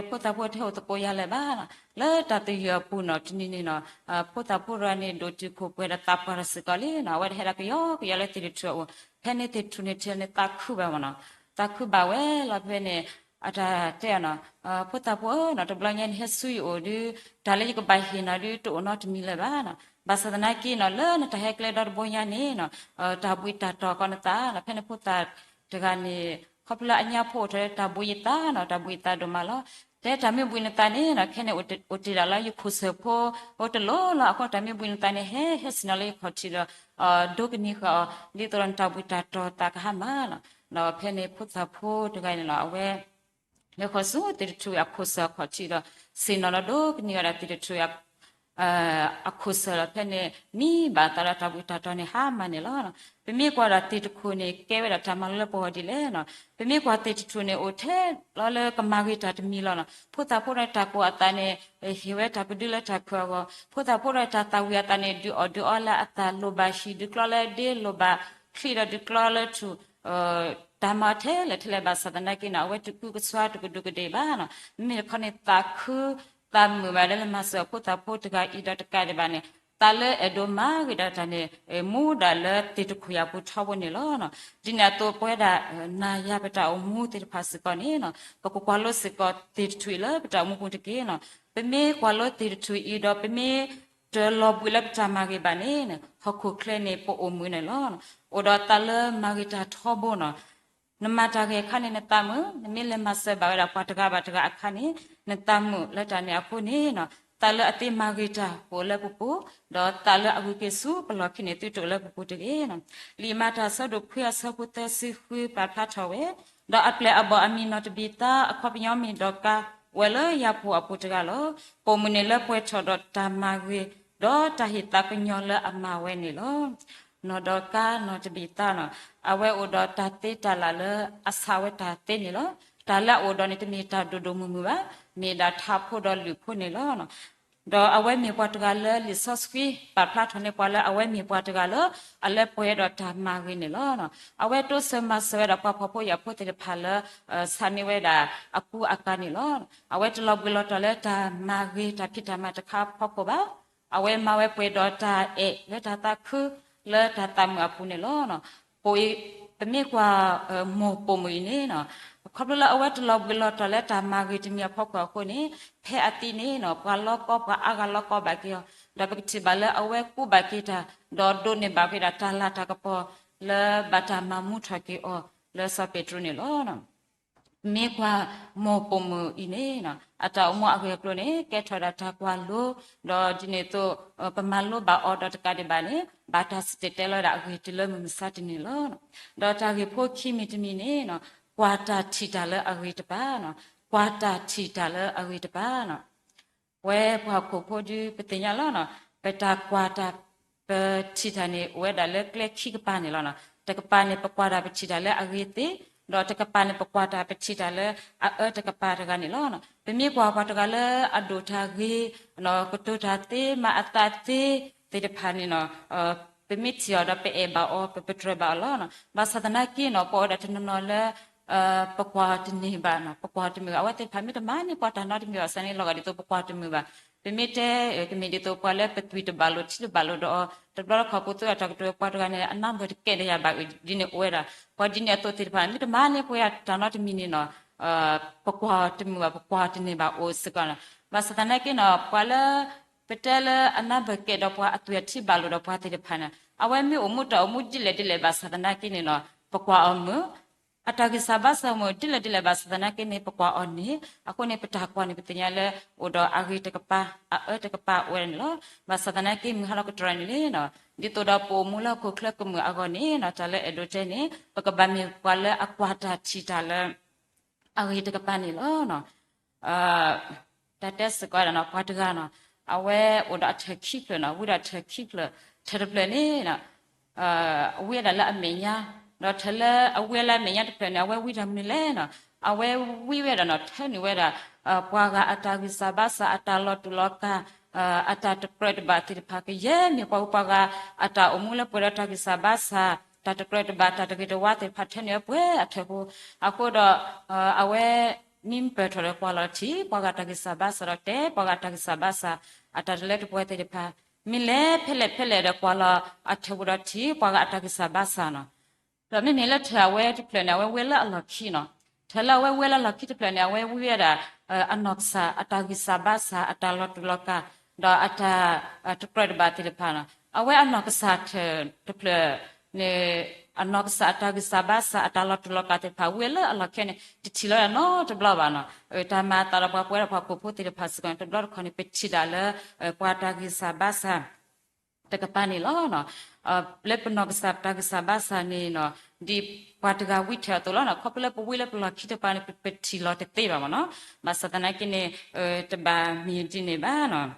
ဖိသၣ်ဖိတဟဲအိၣ်သကိးယၤလၢၤဘၣ်. လၢတၢ်သယုၢ်အပူၤန့ၣ် တနံၤန့ၣ်န့ၣ် ဖိသၣ်ဖိတဂၤန့ၣ် ဒိၣ်တုာ်ခိၣ်ပှဲၤဒီးသးပှၢ်ထီၣ်စ့ၢ်ကီးလံန့ၣ်. အဝဲဒၣ်ဟဲဒၣ်ကယီကယီလၢသ့ၣ်တထူၣ်အအိၣ်. ဖဲန့ၣ်သ့ၣ်တထူၣ်န့ၣ် ထံန့ၣ်သးခုဘၣ်မ့ၢ်န့ၣ်, သးခုဘၣ်ဝဲလီၤ. ဖဲန့ၣ် အတၢ်တဲအီၤန့ၣ်, ဖိသၣ်ဖိဧၢန့ၣ်, တဘျီညါန့ၣ် ဟဲဆူယအိၣ်ဒီး တၢ်လၢယကဘၣ်ဟ့ၣ်နၤဒီး တအိၣ်နီတမံၤလၢၤဘၣ်န့ၣ်. ဘၣ်ဆၣ်သနာ်က့န့ၣ် လၢနတၢ်ဟဲကျဲဒီတဘိညါန့ၣ်န့ၣ် တၢ်ဘှံးတၢ်တီၤကီးနသးန့ၣ်. ဖဲန့ၣ်ဖိသၣ်တဂၤန့ၣ် ခီဖျိလၢအညါဖိအိၣ်ထီၣ်လၢတၢ်ဘှံးယသးန့ၣ်, တၢ်ဘှံးယသးဒိၣ်မးလီၤ. တဲတၢ်မ့ၢ်ဘှံးနသးန့ၣ်န့ၣ် ခဲန့ၣ် အိၣ်တ့ၢ်ဒၣ်လၢယခိၣ်စၢၢ်ဖိ အိၣ်တလိၣ်လီၤ. အဃိတၢ်မ့ၢ်ဘှံးနသးန့ၣ် ဟဲဟဲဆ့ၣ်နီၤလၢယခီၣ်ထံးဒီး ဒိကနံၤဃာ်အီၤ ဒ်သိးဒီးနတၢ်ဘှံးတၢ်တီၤသးကဟါမၢ်န့ၣ်. ဒီးဖဲန့ၣ်ဖိသၣ်ဖိတဂၤန့ၣ်န့ၣ် အဝဲ လဲၤဃီၤဆူသ့ၣ်တထူၣ်အခိၣ်စၢၢ်အခီၣ်ထံးဒီး ဆ့ၣ်နီၤလီၤဒိကနံၤဝဲဒၣ်သ့ၣ်တထူၣ် အခိၣ်စၢၢ်လီၤ. ဖဲန့ၣ် မံဘၣ်အသးဒီးတၢ်ဘှံးတၢ်တီၤန့ၣ် ဟါမၢ်န့ၣ်လီၤ. ပမ့ၢ်ကွၢ်ဒီးသ့ၣ်တထူၣ်န့ၣ် ကဲဝဲဒၣ်တၢ်မၤလိလၢပဂီၢ်ဒ်လဲၣ်န့ၣ်. ပမ့ၢ်ကွၢ်သ့ၣ်တထူၣ်န့ၣ် အိၣ်ထဲလီၤလၢကမၤဂ့ၤတၢ်တမံၤလီၤန့ၣ်. ဖိသၣ်ဖိဒီးတၢ်ကိၢ်အသးန့ၣ် ဟ့ၣ်ဝဲတၢ်ပဒုလၢတၢ်ခုၣ်အဂီၢ်, ဖိသၣ်ဖိဒီးတၢ်သၣ်ဝံၤအသးန့ၣ် ဒုးအီၣ်ဒုးအီလၢအသၣ်လိၣ်ဘၣ်ဟံၣ် ဒုးကျီလၢဒ့လိၣ်ဘၣ်ချံဒီးဒုးကျီလၢထူၣ် တၢ်မၤထဲလဲၣ်ထဲလဲၣ်ဘၣ်ဆၣ်သနာ်က့န့ၣ် အဝဲတကူကဆှါတကဒူးကဒ့ၣ်ဘၣ်န့ၣ်. မ့မ့ၢ်တခီန့ၣ် သးခုသးမုာ်ဘၣ်လၢလဲၤမၤစၢၤအဖိသၣ်ဖိတဂၤအံၤဒီးတကးဒံးဘၣ်န့ၣ် သးလၢအဲၣ်ဒိးမၤဂ့ၤဒၣ်တၢ်န့ၣ် မူဒၣ်လၢသ့ၣ်တထူၣ်အပူၤထီဘိန့ၣ်လီၤ. ဒ်န့ၣ်အသိးပဝဲဒၣ် နၤယၤပတၢ်အိၣ်မူသ့ၣ်တဖၣ်စ့ၢ်ကီးန့ၣ် ပကကွၢ်လိစ့ၢ်ကီးသ့ၣ်တထူၣ်အံၤလၢပတၢ်အိၣ်မူပူၤတက့ၢ်န့ၣ်. ပမ့ၢ်ကွၢ်လိသ့ၣ်တထူၣ်အံၤဒီး ပမ့ၢ်တလီၤဘှံးလၢပတၢ်မၤဂ့ၤဘၣ်န့ၣ် ဟီၣ်ခိၣ်ချၢန့ၣ် ပအိၣ်မုာ်န့ၣ်လီၤ. အိၣ်ဒီးသးလၢမၤဂ့ၤတၢ်ထီဘိန့ၣ် နမၤတၢ်ဂ့ၤအခါန့ၣ်နသးမုာ်, နမ့ၢ်လဲၤမၤစၢၤဘၣ်ဝဲဒၣ်ပှၤတဂၤဘၣ်တဂၤအခါန့ၣ် နသးမုာ်လၢတၢ်န့ၣ်အဃိန့ၣ် သးလၢအသ့မၤဂ့ၤတၢ်ကအိၣ်လၢပပူၤ, ဒီးသးလၢအဂုၤက့ၤဆူပလီၢ်ခံန့ၣ် သုတအိၣ်လၢပပူၤတဂ့ၤ. လံာ်မၤတၢ်အဆၢဒိၣ်ခွံအဆၢဖိသၢဆံဃုပာ်ဖျါထီၣ်ဝဲ, ဒီးအပျဲၢ်အဘီၣ်အမံၤနီၢ်တဘံၤသါ အခီပညီမ့ၢ်ဒီးကါ အိၣ်ဝဲလၢယၤပူၤအပူၤတဂၤလီၤ. ပိာ်မုၣ်န့ၣ်လၢပှဲၤထီၣ်ဒီးတၢ်မၤဂ့ၤ ဒီးတၢ်ဟ့ၣ်သးကညီၤလၢအမၤဝဲန့ၣ်လီၤ. နီၢ်ဒီးကါနီၢ်တဘ့ၣ်သးနီၤ, အဝဲအိၣ်ဒီးတၢ်သ့တၢ်လၢ်လၢအဆးဝဲတၢ်သ့န့ၣ်လီၤ. တၢ်လၢအအိၣ်ဒီးန့ၣ် တမ့ၢ်တၢ်ဒိၣ်ဒိၣ်မုၢ်မုၢ်ဘၣ်, မ့ၢ်ဒၣ်ထးဖိဒီးလုၢ်ဖိန့ၣ်လီၤ. ဒီးအဝဲမ့ၢ်ပှၤတဂၤလၢလံာ်စီဆှံပာ်ဖျါထီၣ်န့ၢ်ပှၤလၢအဝဲမ့ၢ်ပှၤတဂၤလၢ အလၢပှဲၤဒီးတၢ်မၤဂ့ၤန့ၣ်လီၤ. အဝဲတိစၢၤမၤစၢၤဝဲဒၣ်ပှၤဖှီၣ်ဖိယာ်ဖိသ့ၣ်တဖၣ်လၢ ဆးန့ၢ်ဝဲဒၣ်အကူအကၤန့ၣ်လီၤ. အဝဲတလီၤဘှံးလီၤတီၤလၢတၢ်မၤဂ့ၤတၢ်ဖံးတၢ်မၤတခါအဖီခိၣ်ဘၣ်. အဝဲမၤဝဲပှဲၤဒီးတၢ်အဲၣ်လၢတၢ်သးခု လၢတၢ်သးမုာ်အပူၤန့ၣ်လီၤ. ပိာ်အံၤ ပမ့ၢ်ကွၢ် မိၢ်ပိာ်မုၣ်အံၤန့ၣ်နီၤ, ခီဖျိလၢအဝဲတလီၤဘှံးလီၤတီၤလၢတၢ်မၤဂ့ၤတမံၤအဖီခိၣ်အဃိန့ၣ်, ဖဲအသံန့ၣ်နီၤ ပှၤလီကီ ပှၤအါဂၤလီကီဘၣ်က့ၤအီၤ, ဒီးပကထံၣ်ဘၣ်လၢအဝဲကူးဘၣ်က့ၤတၢ် ဒီးဒိးန့ၢ်ဘၣ်က့ၤဒၣ်တၢ်လၤတၢ်ကပီၤ လၢဘၣ်တၢ်မၤမူထီၣ်က့ၤအီၤလၢစီၤပ့းတရူးန့ၣ်လီၤ. မ့ၢ်ကွၢ်မိၢ်ပိာ်မုၣ်အံၤန့ၣ်နီၤ, အတၢ်အိၣ်မူအဂ့ၢ်အကျိၤန့ၣ် ကဲထီၣ်ဒၣ်တၢ်ကွၢ်လိ, ဒီးဒ်န့ၣ်အသိး ပမၤလိဘၣ်အီၤဒီးတကးဒံးဘၣ်န့ၣ် ဘၣ်တၢ်စံၣ်တဲၤတဲလီၤဝဲဒၣ်အဂ့ၢ်တုၤလၢမုၢ်မဆါတနံၤလီၤ. ဒီးတၢ်ဂ့ၢ်ဖိခံမံၤတမံၤန့ၣ်နီၤ, ကွၢ်တၢ်ထံၣ်တၢ်လၢအဂ့ၤတပၤနီၤ, ကွၢ်တၢ်ထံၣ်တၢ်လၢအဂ့ၤတပၤနီၤ. ပဝဲပှၤဟီၣ်ခိၣ်ဖိဒုးပသ့ၣ်ညါလီၤနီၤ, ပတၢ်ကွၢ်တၢ် ပထံၣ်တၢ်န့ၣ် အိၣ်ဝဲဒၣ်လၢကျဲခံကပၤန့ၣ်လီၤနီၤ. တကပၤန့ၣ် ပကွၢ်တၢ်ပထံၣ်တၢ်လၢအဂ့ၤသ့, ဒီးတကပၤန့ၣ် ပကွၢ်တၢ်ပထံၣ်တၢ်လၢအအၢတကပၤတဂၤန့ၣ်လီၤ. ပမ့ၢ်ကွၢ်ပှၤတဂၤလၢအဒိၣ်တၢ်ဂ့ၤ, ကတိၤတၢ်သ့ မၤအသးသ့သ့ၣ်တဖၣ်န့ၣ်နီၤ, ပမ့ၢ်ထံၣ်အီၤဒီးပအဲၣ်ဘၣ်အီၤ ပပတြၢၤဘၣ်အီၤလီၤ. ဘၣ်ဆၣ်သနာ်က့နီၤ ပှၤအိၣ်ဒၣ်တနီၤနီၤလၢ ပကွၢ်တန့ၢ်ဘၣ်နီၤ, ပကွၢ်တမုာ်ဘၣ်. အဝဲသ့ၣ်တဖၣ်မ့ၢ်တမၤန့ၢ်ပှၤတၢ်နီတမံၤဘၣ်ဆၣ်န့ၣ် လီၤဂာ်ဒ်သိးပကွၢ်တမုာ်ဘၣ်. ပမ့ၢ်တဲ ကမ့ၢ်ဒ်သိးပှၤလၢပသွံၣ်တဘၣ်လိာ်ထံတဘၣ်လိာ်ဒီးအီၤ, တဘျီတခီၣ်ပှၤသူၣ်အတၢ်ကတိၤပှၤတဂၤန့ၣ် အနၢ်ဘၢၣ်တကဲဒၣ်ယၤဘၣ်အံၤ ဒ်န့ၣ်အိၣ်ဝဲဒၣ်. ပှၤဒ်န့ၣ်အသိးသ့ၣ်တဖၣ် မ့ၢ်တမၤန့ၢ်ပှၤတၢ်နီတမံၤန့ၣ်နီၤ, ပကွၢ်တမုာ်ဘၣ် ပကွၢ်တန့ၢ်ဘၣ်အိၣ်စ့ၢ်ကီးနီၤ. ဘၣ်ဆၣ်သနာ်က့နီၤ ပှၤလၢ ပတဲလၢအနၢ်ဘၢၣ်ကဲဒီးပှၤအသွံၣ်အထံဘၣ်လိာ်ဒီးပှၤသ့ၣ်တဖၣ်န့ၣ် အဝဲမ့ၢ်အိၣ်မူတၢ်အိၣ်မူဒ်လဲၣ်ဒ်လဲၣ်ဘၣ်ဆၣ်သနာ်က့န့ၣ်နီၤ ပကွၢ်အီၤမုာ် အတၢ်ဂံၢ်စၢ်ဘါစၢ်မုာ်ဒ်လဲၣ်ဒ်လဲၣ်ဘၣ်ဆၣ်သနာ်က့န့ၣ် ပကွၢ်အီၤန့ၣ် အဃိန့ၣ် ပတၢ်ကွၢ်န့ၣ် ပသ့ၣ်ညါလၢ အိၣ်ဒီးအဂ့ၤတကပၤ အအၢတကပၤအိၣ်ဝဲဒၣ်န့ၣ်လီၤ. ဘၣ်ဆၣ်သနာ်က့ မုၢ်ဟါလီၤကတြီၤန့ၣ်လံနီၤ ဒ်သိးဒီးပအိၣ်မူလၢဟီၣ်ခိၣ်ချၢကမုာ်အဂီၢ်န့ၣ်နီၤ တၢ်လၢအဲၣ်ဒိးတဲန့ၣ် ပကဘၣ်မ့ၢ်ပှၤလၢအကွၢ်တၢ်ထံၣ်တၢ်လၢ အဂ့ၤတကပၤန့ၣ်လီၤ. တၢ်တဲစ့ၢ်ကီးဝဲဒၣ်နီၤ ပှၤတဂၤနီၤ အဝဲအိၣ်ဒီးအထၢၣ်ခံဖျၢၣ်နီၤ ဝံဒီးအထၢၣ်ခံဖျၢၣ် ထၢၣ်တဖျၢၣ်န့ၣ် ဝံဝဲဒၣ်လၢအမဲာ်ညါ, ဒီးထၢၣ်လၢအဝံလၢအမဲာ်ညါတဖျၢၣ်န့ၣ် အဝဲဝံတၢ်မနုၤလဲၣ်နီၤ အဝဲဝံဝဲဒၣ်နီၤ ထၢနုာ်ဝဲဒၣ် ပှၤဂၤအတၢ်ဂံၢ်စၢ်ဘါစၢ် အတၢ်လီၤတူာ်လီၤကာ် အတၢ်တကြၢးတဘၣ်သ့ၣ်တဖၣ် ကယဲၢ်မ့ၢ်ပှၤဂုၤပှၤဂၤ အတၢ်အိၣ်မူလၢပှဲၤဒီးတၢ်ဂံၢ်စၢ်ဘါစၢ် တၢ်တကြၢးတဘၣ် တၢ်တဂ့ၤတဝါသ့ၣ်တဖၣ် ထၢနုာ်ဝဲပှဲၤအထၢၣ်ဖိ, အဃိဒီး အဝဲ မ့ၢ်ပၢၢ်ထီၣ်ဒီးကွၢ်လီၤထံ ပှၤဂၤတၢ်ဂံၢ်စၢ်ဘါစၢ်ဒီးတဲ ပှၤဂၤတၢ်ဂံၢ်စၢ်ဘါစၢ် အတၢ်တလၢတပှဲၤသ့ၣ်တဖၣ် မ့ၢ်လဲၤဖဲလဲၣ်ဖဲလဲၣ်ဒီး ကွၢ်လီၤအထၢၣ်ပူၤဒီးထံ ပှၤဂၤအတၢ်ဂံၢ်စၢ်ဘါစၢ်နီၤ. ဒီးမ့မ့ၢ်လၢထၢၣ်အဝဲတဖျၢၣ်န့ၣ် အဝဲဝံလၢအလီၢ်ခံနီၤ. ထၢၣ်လၢအဝဲဝံလၢအလီၢ်ခံတဖျၢၣ်န့ၣ် အဝဲဝံဝဲဒၣ် အနီၢ်ကစၢ်အတၢ်ဂံၢ်စၢ်ဘါစၢ် အတၢ်လီၤတူာ်လီၤကာ် ဒီးအတၢ်တကြၢးတဘၣ်သ့ၣ်တဖၣ်နီၤ. အဝဲအနီၢ်ကစၢ်ထၢၣ်တဖျၢၣ်န့ၣ် အနီၢ်ကစၢ်အတၢ်ဂံၢ်စၢ်ဘါစၢ် အတၢ်လီၤတူာ်လီၤကာ်သ့ၣ်တဖၣ် ဝံလၢအလီၢ်ခံန့ၣ် တထံၣ်လီၤဒၣ်နီတဘျီဘၣ်နီၤ. တၢ်မၤအသးဒီးပှၤပဝဲဒၣ်ပှၤဟီၣ်ခိၣ်ဖိသ့ၣ်တဖၣ်စ့ၢ်ကီးန့ၣ် တဘျီတခီၣ်န့ၣ် ပထံၣ်ဒၣ်လၢ ပှၤတၢ်ဂံၢ်စၢ်ဘါစၢ် တကပၤန့ၣ်လီၤ. လၢပနီၢ်ကစၢ်တၢ်ဂံၢ်စၢ်ဘါစၢ်န့ၣ်နီၤ ဒ်ပှၤတဂၤဝံထၢၣ်အသိးလီၤနီၤ. ခီဖျိလၢပဝံလၢပလီၢ်ခံတကပၤန့ၣ် ပထံၣ်လီၤတသ့ဘၣ်မ့ၢ်နီၤ. ဘၣ်ဆၣ်သနာ်က့န့ၣ် တဘၣ်မံၤဒ်န့ၣ်ဘၣ်နီၤ.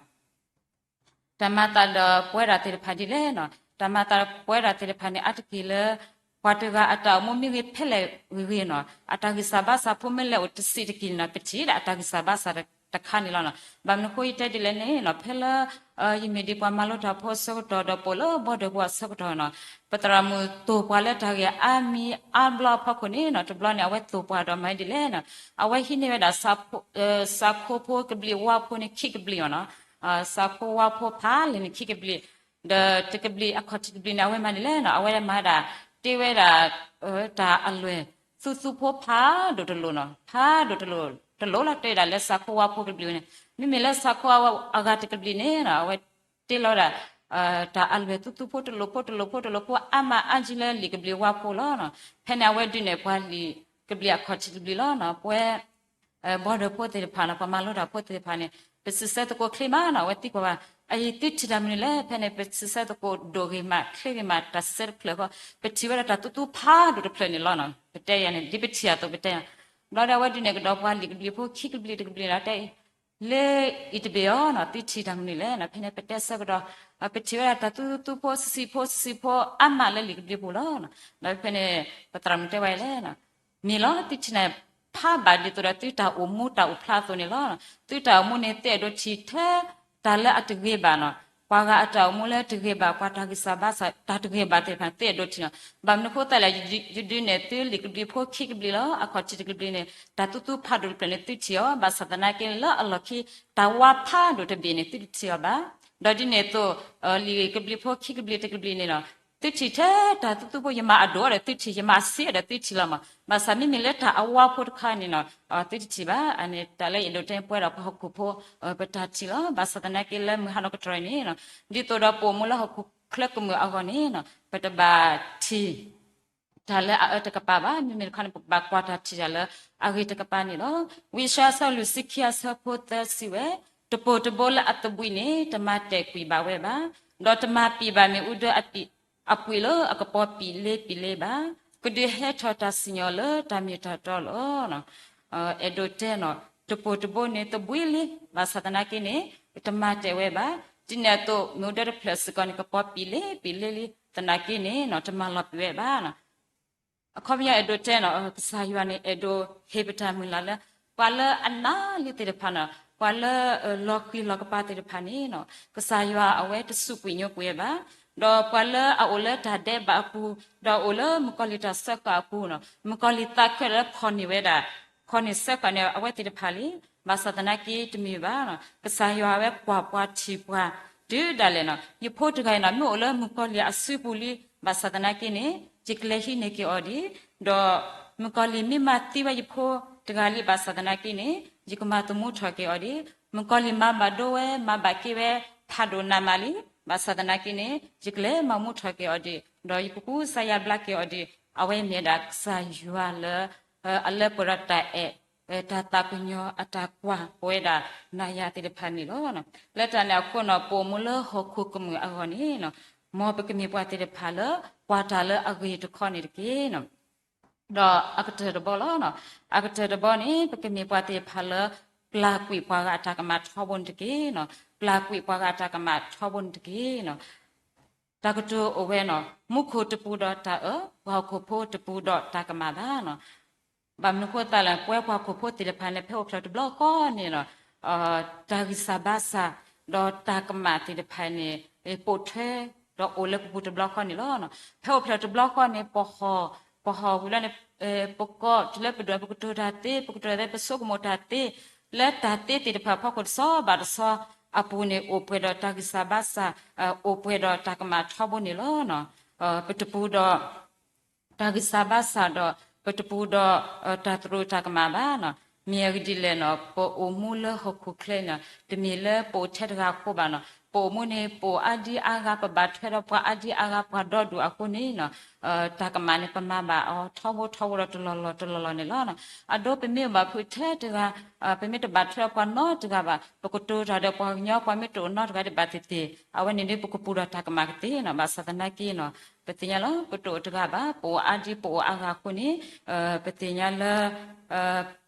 တၢ်မၤသးဒီးပဝဲဒၣ်သ့ၣ်တဖၣ်ဒ်လဲၣ်နီၤ. တၢ်မၤသးဒီးပဝဲဒၣ်သ့ၣ်တဖၣ်န့ၣ် အါတက့ၢ်လၢ ပှၤတဂၤအတၢ်အိၣ်မူမ့ၢ်ဂ့ၤဖဲလဲၣ်ဂ့ၤဂ့ၤနီၤ အတၢ်ဂံၢ်စၢ်ဘါစၢ်ဖိမ့ၢ်လဲၤအိၣ်တစဲးတက့ၢ်န့ၣ်နီၤ ပထံၣ်ဒၣ်အတၢ်ဂံၢ်စၢ်ဘါစၢ်တခါန့ၣ်လီၤနီၤ. ဘၣ်မနုၤအဃိယတဲဒ်လဲၣ်န့ၣ်နီၤ ဖဲလၢ ယမ့ၢ်ဒ်ပှၤမၤလိတၢ်ဖိအဆၢကတီၢ် ဒီးပအိၣ်လၢဘီဒၢးဖိအဆၢကတီၢ်နီၤ ပသရၣ်မုၣ်သိၣ်ပှၤလၢတၢ်ဂ့ၢ်အါမံၤအါဘျီအဖီခိၣ်န့ၣ်နီၤ တဘျီန့ၣ် အဝဲသိၣ်ပှၤဒီးမၤဒ်လဲၣ်နီၤ အဝဲဟံးန့ၢ်ဝဲဒၣ် စးခိဖိကဘျံးဝါဖိန့ၣ် ခံကဘျံးအီၤနီၤ စးခိဝါဖိဖးလဲၢ်န့ၣ် ခံကဘျံး ဒီးတကဘျံးအခီၣ်ထံးတဘျံးန့ၣ် အဝဲမၤဒ်လဲၣ်နီၤ အဝဲမၤဒၣ် တ့ဝဲဒၣ် တၢ်အလွဲၢ် သူသူဖိဖးဒိၣ်တလိၤနီၤ ဖးဒိၣ်တလိၤ တလိၤလီၤ တဲဒၣ်လၢစးခိဝါဖိကဘျံးန့ၣ် မ့မ့ၢ်လၢစးခိဝါအဂၤတကဘျံးန့ၣ်နီၤ အဝဲတ့လီၤဒၣ် တၢ်အလွဲၢ်သူသူဖိတလိၤဖိတလိၤဖိတလိၤဖိအါမးအါကံလၢလံာ်ကဘျံးဝါဖိလီၤနီၤ ဖဲန့ၣ်အဝဲဒုးနဲၣ်ပှၤလံာ်ကဘျံးအခီၣ်ထံးတဘျံးလီၤနီၤ ပဝဲ ဘီဒၢးဖိသ့ၣ်တဖၣ်နီၤ ပှၤမၤလိတၢ်ဖိသ့ၣ်တဖၣ်န့ၣ် ပစံးဆၢသကိးချ့မးနီၤ အဝဲသံကွၢ်ဘၣ် အအံၤသုထံၣ်တၢ်မနုၤလဲၣ် ဖဲန့ၣ် ပစံးဆၢသကိးဒိၣ်ဂ့ၤမး ချ့ဂ့ၤမး တၢ်စံးဆၢတဖျၢၣ်ဃီ ပထံၣ်ဝဲဒၣ်တၢ်သူသူဖးဒိၣ်တဖျၢၣ်န့ၣ်လီၤနီၤ ပတဲယၤန့ၣ် ဒ်ပထံၣ်အသိး ပတဲယၤ ဘျီဒီးအဝဲဒုးနဲၣ်ကဒီးပှၤလံာ်ကဘျံးဖိခံကဘျံးတကဘျံးဒီးတဲအံၤ လၢအံၤတဘ့ၣ်အီၤနီၤ သုထံၣ်တၢ်မနုၤလဲၣ်နီၤ, ဖဲန့ၣ် ပတဲဆၢကဒီး ပထံၣ်ဝဲဒၣ်တၢ်သူသူဖိ ဆံးဆံးဖိ ဆံးဆံးဖိ အါမးလၢလံာ်ကဘျံးပူၤလီၤ. ဒီးဖဲန့ၣ် ပသရၣ်မုၣ်တဲဝဲလဲၣ်နီၤ, မ့ၢ်လီၤ သုထံၣ်န့ၣ် ဖးဘၣ်ဒ်သိးဒီးသုတၢ်အိၣ်မူတၢ်အိၣ်ဖျါအသိးန့ၣ်လီၤ. သုတၢ်အိၣ်မူန့ၣ် သုအဲၣ်ဒိးထံၣ်ထဲတၢ်လၢအတဂ့ၤဘၣ်နီၤ, ပှၤဂၤအတၢ်အိၣ်မူလၢတဂ့ၤဘၣ် ပှၤတၢ်ဂံၢ်စၢ်ဘါစၢ် တၢ်တဂ့ၤဘၣ်သ့ၣ်တဖၣ်န့ၣ် သုအဲၣ်ဒိးထံၣ်နီၤ. ဘၣ်မနုၤဃိသတးလဲၣ် ယဒုးနဲၣ်သုလံာ်ကဘျံးဖိခံကဘျံးလီၤ, အခီၣ်ထံးတကဘျံးန့ၣ် တၢ်သူသူဖးဒိၣ်တဖျၢၣ်န့ၣ် သုထံၣ်အီၤ, ဘၣ်ဆၣ်သနာ်က့န့ၣ် လၢအလီၢ်ခံ တၢ်ဝါဖးဒိၣ်တဘ့ၣ်န့ၣ် သုတထံၣ်အီၤဘၣ်. ဒီးဒ်န့ၣ်အသိး လံာ်ကဘျံးဖိခံကဘျံးတကဘျံးန့ၣ်နီၤ, သုထံၣ်ထဲတၢ်သူသူဖိ ယမၤအဒိၣ်ဒီးသုထံၣ်, ယမၤအဆံးဒီးသုထံၣ်လီၤမး, ဘၣ်ဆၣ်မ့မ့ၢ်လၢတၢ်အဝါဖိတခါန့ၣ်နီၤ သုတထံၣ်ဘၣ်. အန့ၣ်တၢ်လၢယအဲၣ်ဒိးတဲပဝဲဒၣ်ပှၤဟီၣ်ခိၣ်ဖိ ပတၢ်ထံၣ်လီၤ. ဘၣ်ဆၣ်သနာ်က့လၢမုၢ်ဟါနီၤကတြီၤအံၤန့ၣ်နီၤ, ဒ်သိးဒီးပအိၣ်မူလၢဟီၣ်ခိၣ်ချၢကမုာ်အဂီၢ်န့ၣ်နီၤ, ပတဘၣ်ထံၣ် တၢ်လၢအအၢတကပၤဘၣ်, မ့မ့ၢ်တခီန့ၣ် ပကဘၣ်ကွၢ်တၢ်ထံၣ်တၢ်လၢအဂ့ၤတကပၤန့ၣ်လီၤ. ဝံယၡါယၤ အဆၢလွံၢ်ဆံခံ အဆၢဖိသၢစံးဝဲ, တပိၢ်တဘိလၢအသဘှံးန့ၣ် တမၤတဲာ်ကွံာ်ဘၣ်ဝဲဘၣ်, ဒီးတမၤပံာ်ဘၣ်မ့ၣ်အူဒၢအပံာ်အပှံာ်လၢအကပီၤပံာ်လ့ပံာ်လ့ဘၣ်, ကဒုးဟဲထီၣ်တၢ်စံၣ်ညီၣ်လၢတၢ်မ့ၢ်တၢ်တီလီၤ. အဲၣ်ဒိးတဲနီၤ, တပိၢ်တဘိန့ၣ်သဘှံးလံ, ဘၣ်ဆၣ်သနာ်က့န့ၣ် တမၤတဲာ်ဝဲဘၣ်, ဒ်န့ၣ်အသိး မ့ၣ်အူဒၢတဖျၢၣ်စ့ၢ်ကီးန့ၣ် ကပီၤပံာ်လ့ပံာ်လ့လံ, သနာ်က့န့ၣ်နီၤ တမၤလီၤပံာ်ဝဲဘၣ်နီၤ. အခီပညီအဲၣ်ဒိးတဲနီၤ, ကစၢ်ယွၤန့ၣ် အဲၣ်ဒိးဟ့ၣ်ပတၢ်မုၢ်လၢ်လၢ ပှၤလၢအနးလံသ့ၣ်တဖၣ်နီၤ, ပှၤလၢလီၤဃံၤလီၤကပၤသ့ၣ်တဖၣ်န့ၣ်နီၤ, ကစၢ်ယွၤအဝဲတစူးကွံာ်ညိကွံာ်ဝဲဘၣ်. ဒီးပှၤလၢအအိၣ်လၢတၢ်ဒဲးဘးအပူၤ, ဒီးအိၣ်လၢမုၣ်ကီၤလံၢ်တၢ်စၢဃာ်အပူၤနီၤ, မုၣ်ကီၤလံၢ်သးခုလၢဖီၣ်န့ၢ်ဝဲဒၣ်, ဖီၣ်န့ၢ်စၢဃာ်န့ၢ်အဝဲသ့ၣ်တဖၣ်လံ, ဘၣ်ဆၣ်သနာ်က့တမ့ၢ်ဘၣ်နီၤ, ကစၢ်ယွၤအဝဲကွၢ်ပှၤထံၣ်ပှၤ တုၤဒၣ်လဲာ်နီၤ, ယဖိတဂၤအံၤနီၤ မ့ၢ်အိၣ်လၢမုၣ်ကီၤလံၢ်အစုပူၤလံ, ဘၣ်ဆၣ်သနာ်က့န့ၣ် ယကလဲၤဟံးန့ၢ်က့ၤအီၤဒံး, ဒီးမုၣ်ကီၤလံၢ်မ့ၢ်မၤသံဝဲယဖိတဂၤလံ, ဘၣ်ဆၣ်သနာ်က့န့ၣ် ယကမၤသမူထီၣ်က့ၤအီၤဒံး, မုၣ်ကီၤလံၢ်မၤဘၣ်ဒိဝဲ မၤဘၣ်က့ၤဝဲ ဖးဒိၣ်နးမးလံ, ဘၣ်ဆၣ်သနာ်က့န့ၣ် ယကလဲၤမၤမူထီၣ်က့ၤအီၤဒံး, ဒီးယကကူစါယါဘျါက့ၤအီၤဒံး, အဝဲမ့ၢ်ဝဲဒၣ်ကစၢ်ယွၤလၢ အလၢပှဲၤဒီးတၢ်အဲၣ် တၢ်သးကညီၤအတၢ်ကွၢ်ပဝဲဒၣ်နၤယၤသ့ၣ်တဖၣ်န့ၣ်လီၤ. လၢတၢ်န့ၣ်အဃိနီၤ ပအိၣ်မူလၢဟီၣ်ခိၣ်ကမုာ်အဂီၢ်န့ၣ် မ်ပကမ့ၢ်ပှၤသ့ၣ်တဖၣ်လၢ ကွၢ်တၢ်လၢအဂ့ၤတခီန့ၣ်တက့ၢ်. ဒီးအကတၢၢ်တဘီလီၤ. အကတၢၢ်တဘီန့ၣ် ပကမ့ၢ်ပှၤသ့ၣ်တဖၣ်လၢ ပျၢ်ကွံာ်ပှၤဂၤအတၢ်ကမၣ်ထီဘိန့ၣ်တက့ၢ်. ပျၢ်ကွံာ်ပှၤဂၤအတၢ်ကမၣ်ထီဘိန့ၣ်တက့ၢ်. တၢ်ကတိၤအိၣ်ဝဲနီၤ, မူခိၣ်တပူၤဒီးတၢ်အၢ, ပှၤဟီၣ်ခိၣ်ဖိတပူၤဒီးတၢ်ကမၣ်ဘၣ်နီၤ. ဘၣ်မနုၤဃိသတးလဲၣ်, ပဝဲပှၤဟီၣ်ခိၣ်ဖိသ့ၣ်တဖၣ်န့ၣ် ဖဲအိၣ်ဖျဲၣ်တဘျီဃီန့ၣ်နီၤ, တၢ်ဂံၢ်စၢ်ဘါစၢ် ဒီးတၢ်ကမၣ်သ့ၣ်တဖၣ်န့ၣ် ပိာ်ထွဲ ဒီးအိၣ်လၢပပူၤတဘျီဃီန့ၣ်လီၤ. ဖဲအိၣ်ဖျဲၣ်တဘျီဃီန့ၣ် ပဟီၣ်, ပဟီၣ်ဝံၤလီၤန့ၣ် ပကိးတုၤလၢပဒိၣ်ပကတိၤတၢ်သ့, ပကတိၤသ့ ပဆိကမိၣ်တၢ်သ့, လၢတၢ်သ့သ့ၣ်တဖၣ်အဖီခိၣ်တဆီဘၣ်တဆီအပူၤန့ၣ် အိၣ်ပှဲၤဒီးတၢ်ဂံၢ်စၢ်ဘါစၢ်, အိၣ်ပှဲၤဒီးတၢ်ကမၣ်ထီဘိန့ၣ်လီၤ. ပတပူၤဒီး တၢ်ဂံၢ်စၢ်ဘါစၢ်ဒီး ပတပူၤဒီး တၢ်သရူးတၢ်ကမၣ်ဘၣ်နီၤ. မ့ၢ်အဂ့ၢ်ဒ်လဲၣ်နီၤ, ပအိၣ်မူလၢဟီၣ်ခိၣ်ချၢန့ၣ် တမ့ၢ်လၢပအိၣ်ထဲတဂၤအဃိဘၣ်နီၤ. ပအိၣ်မူန့ၣ် ပအိၣ်အါဒံအါဂၤ ပဘၣ်ထွဲဒီးပှၤအါဒံအါဂၤ ပှၤဒီဒူၣ်အဃိန့ၣ်နီၤ, တၢ်ကမၣ်န့ၣ် ပမၤဘၣ်အီၤထီဘိထီဘိဒီးတလီၢ်လီၢ်တလီၢ်လီၢ်န့ၣ်လီၤ. အဒိပမ့ၢ်ဘၣ်ဖုးထဲတဂၤ, ပမ့ၢ်တဘၣ်ထွဲဒီးပှၤနီတဂၤဘၣ်, ပကတိၤတၢ်ဒီးပှၤကညီ ပှၤမ့ၢ်တအိၣ်နီတဂၤဒံးဘၣ်သ့ၣ်သ့ၣ်, အဝဲန့ၣ်ဒ်ပကပူၤဒီးတၢ်ကမၣ်ကသ့နီၤ. ဘၣ်ဆၣ်သနာ်က့နီၤ, ပသ့ၣ်ညါလီၤ ပတအိၣ်တဂၤဘၣ်, ပအိၣ်အါဒံပအိၣ်အါဂၤအဃိန့ၣ်, ပသ့ၣ်ညါလၢ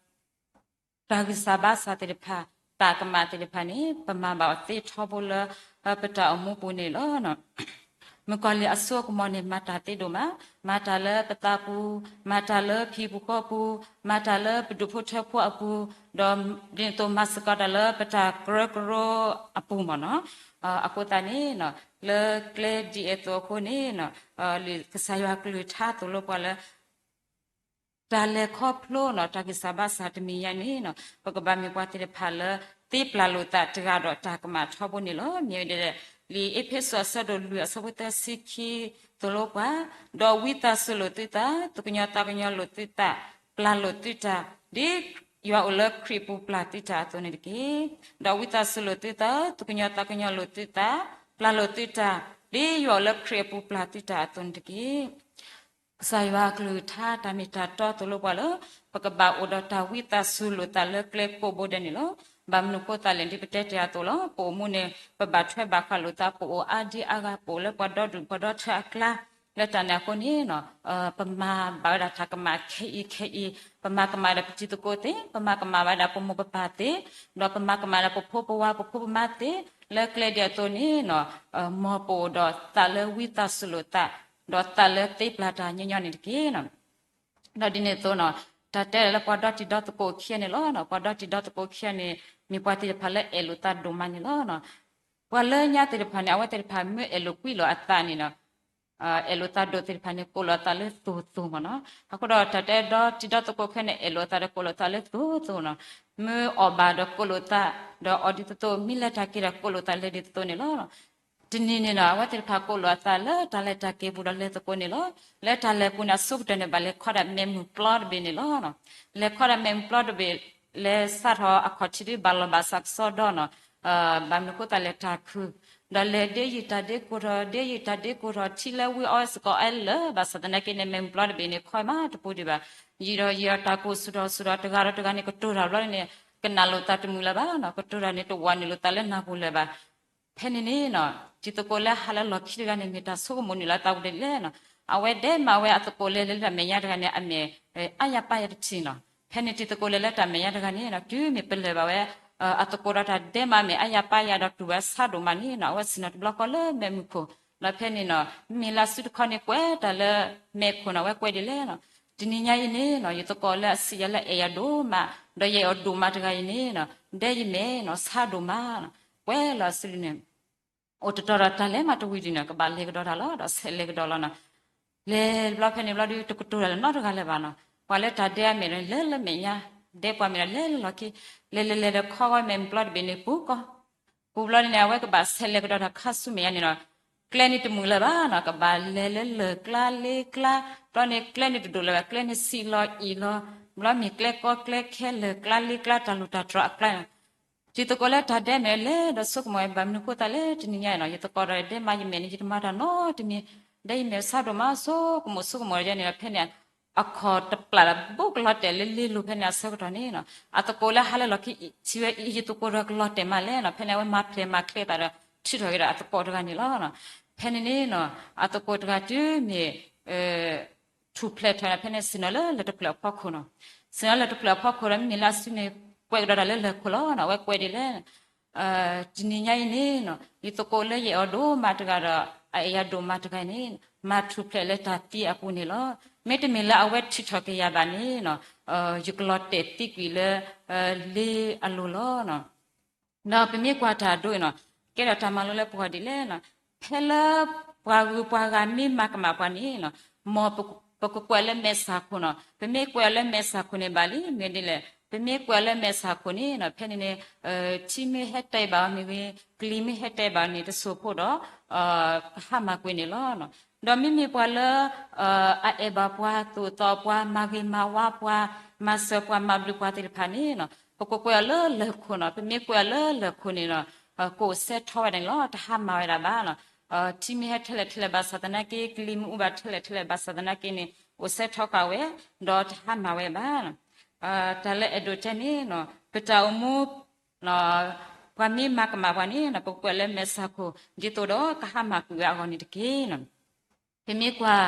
တၢ်ဂံၢ်စၢ်ဘါစၢ်သ့ၣ်တဖၣ်, တၢ်ကမၣ်သ့ၣ်တဖၣ်န့ၣ် ပမၤဘၣ်အီၤသ့ထီဘိလၢ ပတၢ်အိၣ်မူပူၤန့ၣ်လီၤ. မုၣ်ကီၤလံၢ်အစိအကမီၤန့ၣ် မၤတၢ်သ့ဒိၣ်မး, မၤတၢ်လၢပသးပူၤ, မၤတၢ်လၢပဟံၣ်ပူၤဃီပူၤ, မၤတၢ်လၢပဒူၣ်ဖိထၢဖိအပူၤ, ဒီးဒ်န့ၣ်အသိးမၤစ့ၢ်ကီးတၢ်လၢပတၢ်ကရၢကရိအပူၤမ့ၢ်နီၤ. အဃိသတးန့ၣ်, လၢကျဲဒ်အသိးအဃိန့ၣ်, ကစၢ်ယွၤကလုၢ်ကထါသိၣ်လိပှၤလၢ တၢ်လဲၤခီဖျိနီၤ တၢ်ဂံၢ်စၢ်ဘါစၢ်တမံၤညါန့ၣ်နီၤ ပကဘၣ်မ့ၢ်ပှၤသ့ၣ်တဖၣ်လၢ သ့ပျၢ်လိာ်သးတဂၤဒီးတၢ်ကမၣ်ထီဘိန့ၣ်လီၤ. မ့ၢ်ဝဲဒ်လဲၣ်, လံာ်အ့းဖ့းစူးအဆၢဒိၣ်လွံၢ်အဆၢဖိသၢဆံခံသိၣ်လိပှၤ, ဒီးဝံသးစူၤလိာ်သုသး, သူၣ်ကညီၤသးကညီၤလိာ်သုသး, ပျၢ်လိာ်သုတၢ်, ဒ်ယွၤအိၣ်လၢခရံာ်အပူၤပျၢ်သုတၢ်အသိးန့ၣ်တက့ၢ်. ဒီးဝံသးစူၤလိာ်သုသး, သူၣ်ကညီၤသးကညီၤလိာ်သုသး, ပျၢ်လိာ်သုတၢ်, ဒ်ယွၤအိၣ်လၢခရံာ်အပူၤပျၢ်သုတၢ်အသိးန့ၣ်တက့ၢ်. ကစၢ်ယွၤအကလုၢ်ကထါတၢ်မ့ၢ်တၢ်တီသိၣ်လိပှၤလၢ ပကဘၣ်အိၣ်ဒီးတၢ်ဝံသးစူၤလိာ်သးလၢကျဲကိးဘိဒဲးန့ၣ်လီၤ. ဘၣ်မနုၤအဃိသတးလဲၣ် ဒ်ပတဲတ့ၢ်အသိးလီၤ. ပအိၣ်မူန့ၣ် ပဘၣ်ထွဲဘၣ်ဃးလိာ်သး ပအိၣ်အါဒံအါဂၤ ပအိၣ်လၢပှၤဒီဒူၣ်ပှၤဒီထၢအကျါ လၢတၢ်န့ၣ်အဃိန့ၣ် ပမၤဘၣ်ဝဲဒၣ်တၢ်ကမၣ်ခဲအံၤခဲအံၤ, ပမၤကမၣ်ဒီးပတံၤသကိးသ့ၣ်, ပမၤကမၣ်ဝဲဒၣ်ပမိၢ်ပပၢ်သ့ၣ်, ဒီးပမၤကမၣ်ဒီးပဖိပဝါပဖိပမါသ့ၣ်, လၢကျဲဒ်အသိးန့ၣ် မ်ပအိၣ်ဒီးသးလၢဝံသးစူၤလိာ်သး, ဒီးသးလၢသ့ပျၢ်တၢ်ညီညီန့ၣ်တက့ၢ်. ဒီးဒ်န့ၣ်အသိးန့ၣ် တၢ်တဲလၢပှၤဒီတံၤဒီသကိးခံဂၤန့ၣ်လီၤ. ပှၤဒီတံၤဒီသကိးခံဂၤန့ၣ် မ့ၢ်ပှၤသ့ၣ်တဖၣ်လၢအဲၣ်လိာ်သးဒိၣ်မးန့ၣ်လီၤ. ပှၤလၢညါသ့ၣ်တဖၣ်န့ၣ် အဝဲသ့ၣ်တဖၣ်မ့ၢ်အဲၣ်လိာ်ကွံလိာ်အသးန့ၣ် အဲၣ်လိာ်သးဒိၣ်သ့ၣ်တဖၣ်န့ၣ် ကိးလိာ်အသးလၢသိၣ်သိၣ်မ့ၢ်နီၤ. အဃိဒီးတၢ်တဲဒီတံၤဒီသကိးခံဂၤန့ၣ် အဲၣ်လိာ်အသးဒီးကိးလိာ်အသးလၢသိၣ်သိၣ်နီၤ. မ့ၢ်အီၣ်ဘၣ်ဒီးကိးလိာ်သး, ဒီးအီၣ်ဒ်သိးသိး မ့ၢ်လဲၤတၢ်က့ၤဒီးကိးလိာ်သးလၢဒ်သိးသိးန့ၣ်လီၤ. တနံၤန့ၣ်နီၤ အဝဲသ့ၣ်တဖၣ်ကိးလိာ်အသးလၢတၢ်လဲၤတၢ်က့ၤပူၤဒီးလဲၤသကိးန့ၣ်လီၤ. လၢတၢ်လဲၤပူၤန့ၣ် အဆိကတၢၢ်န့ၣ် ဘၣ်လဲၤခီဒၣ်မဲးမုၢ်ပျီတဘ့ၣ်န့ၣ်လီၤ. လဲၤခီဒၣ်မဲးမုၢ်ပျီတဘ့ၣ်, လဲၤစးထီၣ်အခီၣ်ထံးဒ်ဘၣ်လီၤဘၣ်စးကစီဒီနီၤ. ဘၣ်မနုၤဃိသတးလဲၤတၢ်ခုၣ်, ဒီးလဲၤဒ့ယုၢ်တၢ်ဒ့ကိၢ်ထီၣ် ဒ့ယုၢ်တၢ်ဒ့ကိၢ်ထီၣ် ထံလၢဝံအီဝဲစ့ၢ်ကီးအဲၣ်လၢၤဘၣ်ဆၣ်သနာ်က့န့ၣ် မဲးမုၢ်ပျီတဘ့ၣ်န့ၣ် ခီမးတပူၤဒံးဘၣ်. ယံာ်ဒီးယံာ်ဒီးတၢ်ကိၢ်ဆူၣ်ထီၣ်ဆူၣ်ထီၣ် တဂၤဒီးတဂၤန့ၣ် ကတိၤတၢ်ဘျီန့ၣ် ကနၣ်လိာ်သးတမုာ်လၢၤဘၣ်နီၤ. ကတိၤတၢ်န့ၣ် တဝးနုာ်လိာ်သးလၢနၢ်ပူၤလၢၤဘၣ်. ဖဲန့ၣ်န့ၣ်နီၤ တံၤသကိးလၢဟးလၢလီၢ်ခံတဂၤန့ၣ် မ့ၢ်တၢ်ဆိကမိၣ်နုာ်လီၤသးဝံၤဒ်လဲၣ်နီၤ. အဝဲဒဲးမးဝဲအသကိးလၢလဲၤလၢတၢ်မဲာ်ညါတဂၤန့ၣ် အမဲာ်အါယၤပါယၤတထံၣ်နီၤ. ဖဲန့ၣ်တံၤသကိးလၢလၢတၢ်မဲာ်ညါတဂၤန့ၣ်နီၤ တုၤမ့ၢ်ပလၢၢ်ဘၣ်ဝဲ အသကိးဒီးတၢ်ဒဲးမး မဲာ်အါယၤပါယၤဒီးတူၢ်ဝဲဆါဒိၣ်မးန့ၣ်နီၤ အဝဲဆ့ၣ်နီၤတဘျီဃီလၢမဲးမုၢ်ခိၣ်. ဒီးဖဲန့ၣ်နီၤ မ့ၢ်လၢအစုတခီန့ၣ် ကွဲးတၢ်လၢမဲးခိၣ်နီၤ အဝဲကွဲးဒ်လဲၣ်နီၤ. တနံၤညါအံၤန့ၣ်နီၤ ယသကိးလၢအဆံးယၤလၢအဲၣ်ယၤဒိၣ်မး ဒီးယအဲၣ်အီၤဒိၣ်မးတဂၤအံၤန့ၣ်နီၤ ဒဲးယမဲာ်နီၤ ဆါဒိၣ်မးနီၤ ကွဲးလီၤအစုန့ၣ် အိၣ်တတီၤဒီးတၢ်လဲၤမးတဝံၤဒံးနီၤ ကဘၣ်လဲၤကဒီးတၢ်လီၤ ဒီးဆဲးလဲၤကဒီးလီၤနီၤ. လဲၤဘျီဖဲန့ၣ်ဘျီဒုး တကတိၤတၢ်လၢနီတဂၤလၢၤဘၣ်နီၤ. ပှၤလၢတၢ်ဒဲးအမဲာ်ဒီး လဲၤလၢမဲာ်ညါ, ဒဲးပှၤမဲာ်ဒီး လဲၤလၢလီၢ်ခံ, လဲၤလဲၤလဲၤဒီးခီဂီၤမဲးမုၢ်ပျီတဘ့ၣ်န့ၣ် ပူၤကီၢ် ပူၤဘျီန့ၣ် အဝဲကဘၣ်ဆဲးလဲၤကဒီးတၢ်ခါဆူမဲာ်ညါန့ၣ်နီၤ. ကျဲန့ၣ်တမုာ်လၢၤဘၣ်နီၤ ကဘၣ်လဲၤလၢလၢၢ်ကျါလ့ကျါ, ဘျီန့ၣ်ကျဲန့ၣ်တဒိၣ်လၢၤဘၣ် ကျဲန့ၣ်ဆံးလီၤအံၣ်လီၤ, ဘျီမ့ၢ်ကျဲကီကျဲခဲလၢၢ်ကျါလ့ကျါ တၢ်လူၢ်တၢ်တြီၤအကျါန့ၣ် တံၤသကိးလၢတၢ်ဒဲးမဲာ်လဲၤဒီးဆိကမိၣ်ဝဲ ဘၣ်မနုၤဃိသတးလဲၣ် တနံၤညါအံၤနီၤ ယသကိးဒီးဒဲးမးယမဲာ်န့ၣ် ယတမၤတၢ်နီတမံၤ, ဒဲးယမဲာ်ဆါဒိၣ်မးဆိကမိၣ်ဆိကမိၣ်ဒ်န့ၣ်ဒီး ဖဲန့ၣ် အခီၣ်တပျၢ်ဒီး ဘူးကလီၤတဲာ်လၢလ့လိၤဖဲန့ၣ်အဆၢကတီၢ်န့ၣ်နီၤ အသကိးလၢဟးလၢလီၢ်ခံ ထံၣ်ဝဲအံၤ ယသကိးဒီးကလီၤတဲာ်မးလဲၣ်နီၤ ဖဲန့ၣ် အဝဲမၤဖျဲးမၤချ့သးဒီး ထုးထီၣ်က့ၤဒီးအသကိးတဂၤန့ၣ်လီၤ. ဖဲန့ၣ်န့ၣ်နီၤ အသကိးတဂၤတုၤမ့ၢ် ထူၣ်ဖျဲးထီၣ်န့ၣ် ဖဲန့ၣ်ဆ့ၣ်နီၤလၢလၢၢ်တဖျၢၣ်အဖီခိၣ်နီၤ, ဆ့ၣ်နီၤလၢလၢၢ်တဖျၢၣ်အဖီခိၣ်ဒီး မ့မ့ၢ်လၢအစုန့ၣ် ကွဲးကဒီးတၢ်လၢလၢၢ်ခိၣ်လီၤနီၤ အဝဲကွဲးဒ်လဲၣ် တနံၤညါအံၤန့ၣ်နီၤ ယသကိးလၢယအဲၣ်အီၤဒိၣ်မးတဂၤဒီး အအဲၣ်ယၤဒိၣ်မးတဂၤန့ၣ် မၤထူၣ်ဖျဲးလၢတၢ်သံအပူၤန့ၣ်လီၤ. မ့တမ့ၢ်လၢအဝဲထုးထီၣ်က့ၤယၤဘၣ်န့ၣ်နီၤ ယကလီၤတဲာ်သံကွံာ်လၢ လ့အလိၤလီၤနီၤ. ဒီးပမ့ၢ်ကွၢ်တၢ်ဒိအံၤနီၤ ကဲထီၣ်တၢ်မၤလိလၢပဂီၢ်ဒ်လဲၣ်နီၤ, ဖဲလၢပှၤဂုၤပှၤဂၤမ့ၢ်မၤကမၣ်ပှၤန့ၣ်နီၤ မ်ပကကွဲးလၢမဲာ်ဆၣ်ခိၣ်နီၤ, ပမ့ၢ်ကွဲးလၢမဲာ်ဆၣ်ခိၣ်န့ၣ်ဘၣ်လံ မ့ၢ်ဒ်လဲၣ် ပမ့ၢ်ကွဲးလၢမဲာ်ဆၣ်ခိၣ်န့ၣ်နီၤ ဖဲန့ၣ်န့ၣ် ထံမ့ၢ်ဟဲတဲဘၣ်အီၤမ့ၢ်ဂ့ၤ ကလံၤမ့ၢ်ဟဲတဲဘၣ်အီၤန့ၣ် တစိၢ်ဖိဒီး ကဟါမၢ်ကွံာ်န့ၣ်လီၤ. ဒီးမ့မ့ၢ်ပှၤလၢ အအဲၣ်ဘၣ်ပှၤ သိၣ်သီပှၤ မၤဂ့ၤမၤဝါပှၤ မၤစၢၤပှၤ မၤဘျုးပှၤသ့ၣ်တဖၣ်န့ၣ်နီၤ ပကကွဲးအီၤလၢလၢၢ်ခိၣ်နီၤ, ပမ့ၢ်ကွဲးအီၤလၢလၢၢ်ခိၣ်န့ၣ်နီၤ ကအိၣ်ဆၢထီၣ်ဝဲဒၣ်န့ၣ်လီၤ, တဟါမၢ်ဝဲဒၣ်ဘၣ်နီၤ. ထံမ့ၢ်ဟဲထဲလဲၣ်ထဲလဲၣ်ဘၣ်ဆၣ်သနာ်က့ ကလံၤမ့ၢ်အူဘၣ်ထဲလဲၣ်ထဲလဲၣ်ဘၣ်ဆၣ်သနာ်က့န့ၣ် အိၣ်ဆၢထီၣ်ဃာ်ဝဲ ဒီးတဟါမၢ်ဝဲဘၣ်. တၢ်လၢအဲၣ်ဒိးတဲန့ၣ်နီၤ ပတၢ်အိၣ်မူ ပှၤမ့ၢ်မၤကမၣ်ပှၤန့ၣ်နီၤ ပကကွဲးလၢမဲာ်ဆၣ်ခိၣ် ဒ်သိးဒီးကဟါမၢ်ကွံာ်ဝဲအဂီၢ်န့ၣ်တက့ၢ်နီၤ. ပမ့ၢ်ကွၢ်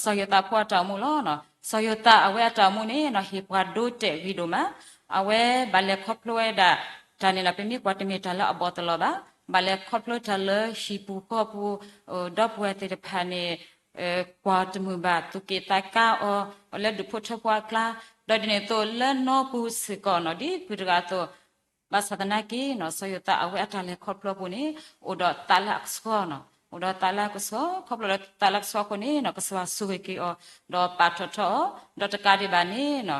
စီၤယိၤသးဖိအတၢ်အိၣ်မူလီၤ. စီၤယိၤသးအဝဲအတၢ်အိၣ်မူန့ၣ်နီၤ ဟ့ၣ်ပှၤဒိတဲာ်ဂ့ၤဒိၣ်မး, အဝဲဘၣ်လဲၤခီဖျိဝဲဒၣ်တၢ်န့ၣ်နီၤ ပမ့ၢ်ကွၢ်တမ့ၢ်တၢ်လၢအဘီၣ်သလီၤဘၣ်, ဘၣ်လဲၤခီဖျိတၢ်လၢဟံၣ်ပူၤဃီပူၤ ဒီပုၢ်ဝဲၢ်သ့ၣ်တဖၣ်န့ၣ် ကွၢ်တမုာ်ဘၣ် သူၣ်က့ၣ်သးကါအီၤ လၢဒူၣ်ဖိထၢဖိအကျါ, ဒီးဒ်န့ၣ်အသိးလၢနီပူၤစ့ၢ်ကီးနီၤ ဒ်ကုၢ်တဂၤအသိး ဘၣ်ဆၣ်သနာ်က့နီၤ စီၤယိၤသးအဝဲအတၢ်လဲၤခီဖျိအပူၤန့ၣ် အိၣ်ဒီးသးလၢအကဆှီနီၤ, အိၣ်ဒီးသးလၢအကဆှီ, ခီဖျိလၢသးလၢအကဆှီအဃိန့ၣ်နီၤ ကစၢ်ယွၤဆိၣ်ဂ့ၤက့ၤအီၤ ဒီးပာ်ထီၣ်ထီအီၤ, ဒီးတကးဒံးဘၣ်န့ၣ်နီၤ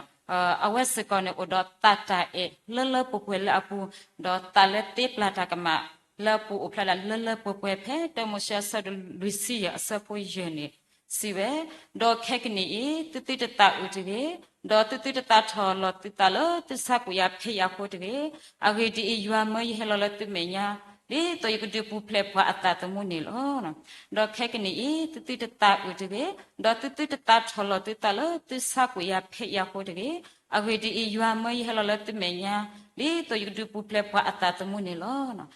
အဝဲစ့ၢ်ကီးန့ၣ် အိၣ်ဒီးသးတၢ်အဲၣ်လၢလၢပှဲၤပှဲၤလၢအပူၤ, ဒီးသးလၢသ့ပျၢ်တၢ်ကမၣ်လၢအပူၤအိၣ်ဖျါဒၣ်လၢလၢပှဲၤပှဲၤ ဖဲတၢမိၤၡ့အဆၢဒိၣ်လွံၢ်ဆံယဲၢ်အဆၢဖိယဲၢ်န့ၣ် စံးဝဲ, ဒီးခဲကနံၣ်အံၤ သုသုတသးအုးတဂ့ၤ, ဒီးသုသုတသးထီၣ်လီၤသုသးလၢသုဆါကွံာ်ယၤဖဲးယၤဖိတဂ့ၤ. အဂ့ၢ်ဒ်အံၤ, ယွၤမၢယဟဲလီၤလၢသုမဲာ်ညါ ဒ်သိးယကဒုးပူၤဖျဲးပှၤအသးသမူန့ၣ်လီၤ. ဒီးခဲကနံၣ်အံၤ သုသုတသးအုးတဂ့ၤ, ဒီးသုသုတသးထီၣ်လီၤသုသးလၢသုဆါကွံာ်ယၤဖဲးယၤဖိတဂ့ၤ. အဂ့ၢ်ဒ်အံၤ, ယွၤမၢယဟဲလီၤလၢသုမဲာ်ညါ ဒ်သိးယကဒုးပူၤဖျဲးပှၤအသးသမူန့ၣ်လီၤ.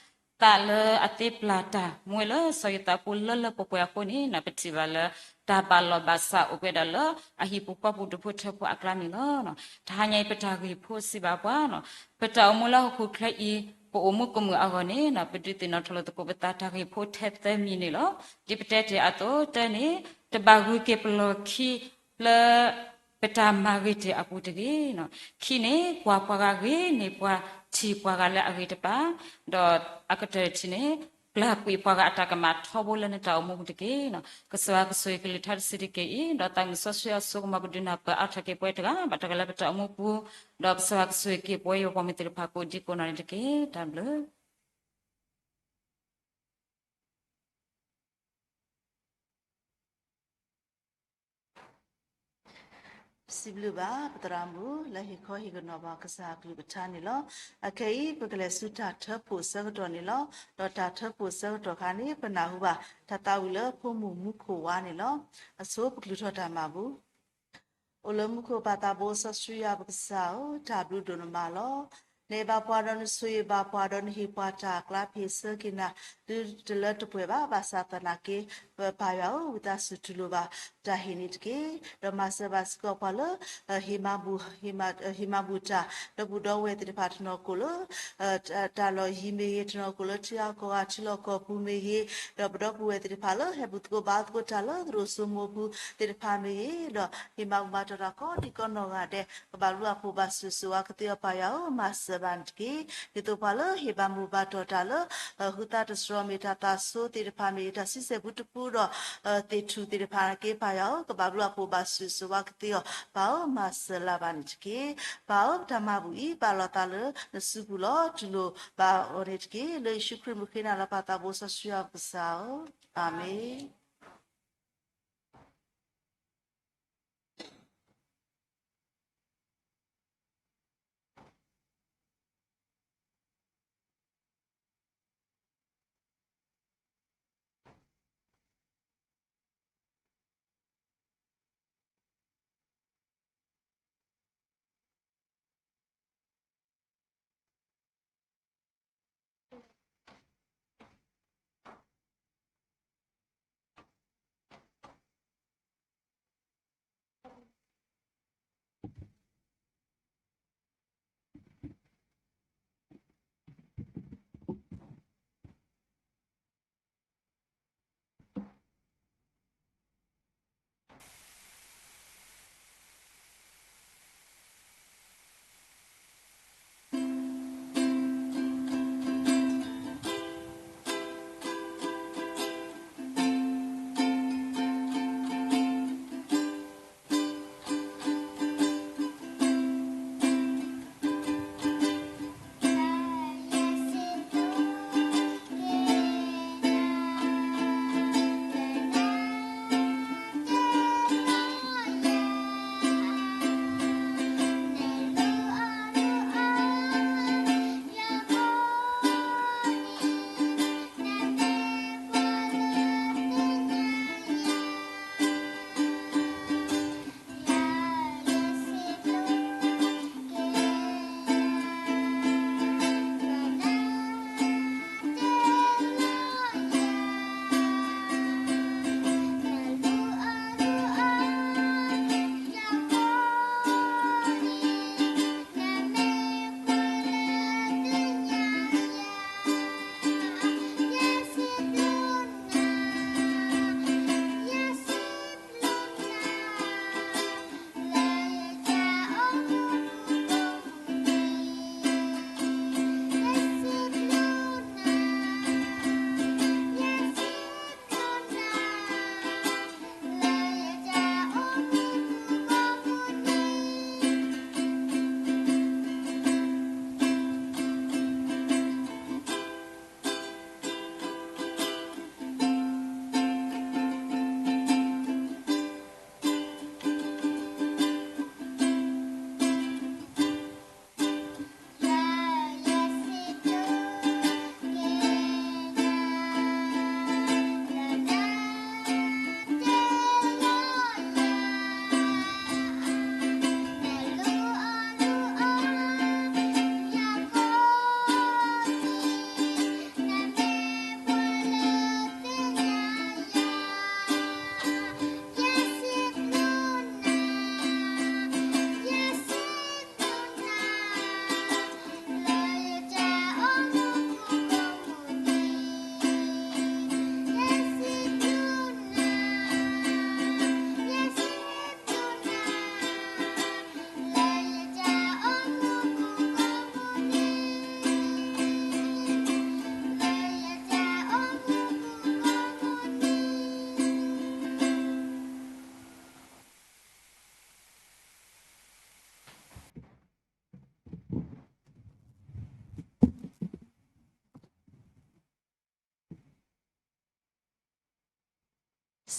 သးလၢအသ့ပျၢ်တၢ်မူဝဲလၢစီၤယိၤသးအပူၤလၢလၢပှဲၤပှဲၤအဃိန့ၣ် ပထံၣ်ဘၣ်လၢ တၢ်ဘၣ်လီၢ်ဘၣ်စးအိၣ်ဝဲဒၣ်လၢ အဟံၣ်ပူၤဃီပူၤဒူၣ်ဖိထၢဖိအကျါန့ၣ်လီၤ. တဟါညါအံၤ ပတၢ်ဂ့ၢ်ဖိစံးဘၣ်ပှၤ, ပတၢ်အိၣ်မူလၢဟီၣ်ခိၣ်ချၢအံၤ ပအိၣ်မူကမုာ်အဂီၢ်န့ၣ် ပဒုးသ့ၣ်နီၣ်ထီၣ်လိာ်သကိးပသးတၢ်ဂ့ၢ်ဖိထဲသၢမံၤန့ၣ်လီၤ. ဒ်ပတဲတ့ၢ်အသိး တၢန့ၣ် တဘၣ်ဂုၤက့ၤပလီၢ်ခံလၢ ပတၢ်မၤဂ့ၤတ့ၢ်အပူၤတဂ့ၤ. ခံန့ၣ် ကွၢ်ပှၤဂၤဂ့ၤန့ၢ်ပှၤ, ထံၣ်ပှၤဂၤလၢအဂ့ၤတပၤ, ဒီးအကတၢၢ်တထံၣ်န့ၣ် ပျၢ်ကွံာ်ပှၤဂၤအတၢ်ကမၣ်ထီဘိလၢနတၢ်အိၣ်မူပူၤတက့ၢ်. ကစၢ်ယွၤကဆိၣ်ဂ့ၤကလုၢ်ကထါတစုတက့ၢ်အံၤ, ဒီးသးမုၢ်စီဆှံအစိကမီၤကဒုးနၢ်ပၢၢ်အါထီၣ်က့ၤပဝဲတဂၤဘၣ်တဂၤလၢပတၢ်အိၣ်မူပူၤ, ဒီးကစၢ်ယွၤကဆိၣ်ဂ့ၤက့ၤပဝဲယွၤပှၤမုၢ်သ့ၣ်တဖၣ်ကိးဒံကိးနီၢ်န့ၣ်တက့ၢ်. တၢ်ဘျုး စံးဘျုးဘၣ်ပသရၣ်မုၣ် လၢဟ့ၣ်ခီဟ့ၣ်ကနီၤဘၣ်ကစၢ်အကလုၢ်ကထါန့ၣ်လီၤ. အခဲအံၤ ပကလဲၤဆူတၢ်ထၢဖှိၣ်ဆၢကတီၢ်န့ၣ်လီၤ. ဒီးတၢ်ထၢဖှိၣ်ဆၢကတီၢ်ခါန့ၣ် ပနၢ်ဟူဘၣ်တၢ်သးဝံၣ်လၢဖိမုၣ်မူခိၣ်ဝါန့ၣ်လီၤ. အဆိပကကျူၢ်ထီၣ်တၢ်မၤဘူၣ် အိၣ်လၢမူခိၣ်ပၢ်သးဘိစီဆှံယွၤပကစၢ်ဧၢ, တၢ်ဘျုးဒိၣ်နမးလီၤ. နအဲၣ်ဘၣ်ပှၤဒီးနဆိၣ်ဂ့ၤဘၣ်ပှၤဒီး နဟ့ၣ်ပှၤတၢ်အကျါဖ့ၣ်ဆၢက့ၤနၤ တုၤတလၢတပှဲၤဘၣ်. ဘၣ်ဆၣ်သနာ်က့ ပပၢ်ယွၤဧၢ, ဝံသးစူၤတူၢ်လိာ်ဘၣ်တၢ်ဟ့ၣ်န့ၣ်တက့ၢ်. ဒီးမၤစၢၤဘၣ်စ့ၢ်ကီးပှၤလၢ ဟ့ၣ်မၤဘူၣ် ဟ့ၣ်မၤဘူၣ်တၢ် ဒီပုၢ်ဒီဝဲၢ်သ့ၣ်တဖၣ်တနီၤကိၣ်လၢ တၢ်လီၢ်ယံၤမ့ၢ်ဂ့ၤ, တနီၤကိၣ်လၢထံဂၤကီၢ်ဂၤထံလီၢ်ကီၢ်ပူၤမ့ၢ်ဂ့ၤ, ဒီးပဒီပုၢ်ဝဲၢ်သ့ၣ်တဖၣ်လၢ ဟဲဘူၣ်သကိးဘါသကိးတၢ်လၢသရိာ်စိမိၢ်ပူၤသ့ၣ်တဖၣ်မ့ၢ်ဂ့ၤ, ဒီးဟ့ၣ်မၤဘူၣ်မၤတီၢ်တၢ်ကိးဒံကိးနီၢ်ဂၤဒဲး ကဘၣ်ဘျုးအဖှိၣ်ဘၣ်ဆိၣ်ဂ့ၤဆိၣ်ဝါကသ့အီၤ ပၢ်ယွၤဧၢ, မၤစၢၤဘၣ်န့ၣ်တက့ၢ်. ဒ်သိးပှၤလၢဟ့ၣ်ဘၣ်မူဘၣ်တီၢ်တၢ်လၢ ဟုသးတစှီၤမ့ၢ်တၢ်သးဆိသ့ၣ်တဖၣ်မ့ၢ်ဂ့ၤ, တၢ်ဆံဆဲၣ်ပူတပူဒီး သ့ၣ်ထူၣ်သ့ၣ်တဖၣ်န့ၣ်တက့ၢ်, ပၢ်ယွၤဧၢ, ကဘၣ်ဘျုးအဖှိၣ်ဘၣ်ဆိၣ်ဂ့ၤဆိၣ်ဝါကသ့အီၤ ပၢ်ဧၢ, မၤစၢၤလၢၤဘၣ်န့ၣ်တက့ၢ်. ပၢ်ဧၢ, ပတၢ်မၤဘူၣ်အံၤ ပာ်လီၤသးလၢနစုပူၤလီၤ. တူၢ်လိာ်ဘၣ်အီၤန့ၣ်တက့ၢ်. လၢယ့ၣ်ၡူးခရံာ်မုၣ်ဃ့နၤလီၤ ပၢ်သးဘိစီဆှံယွၤပကစၢ်ဧၢ, အၤမ့ၣ်.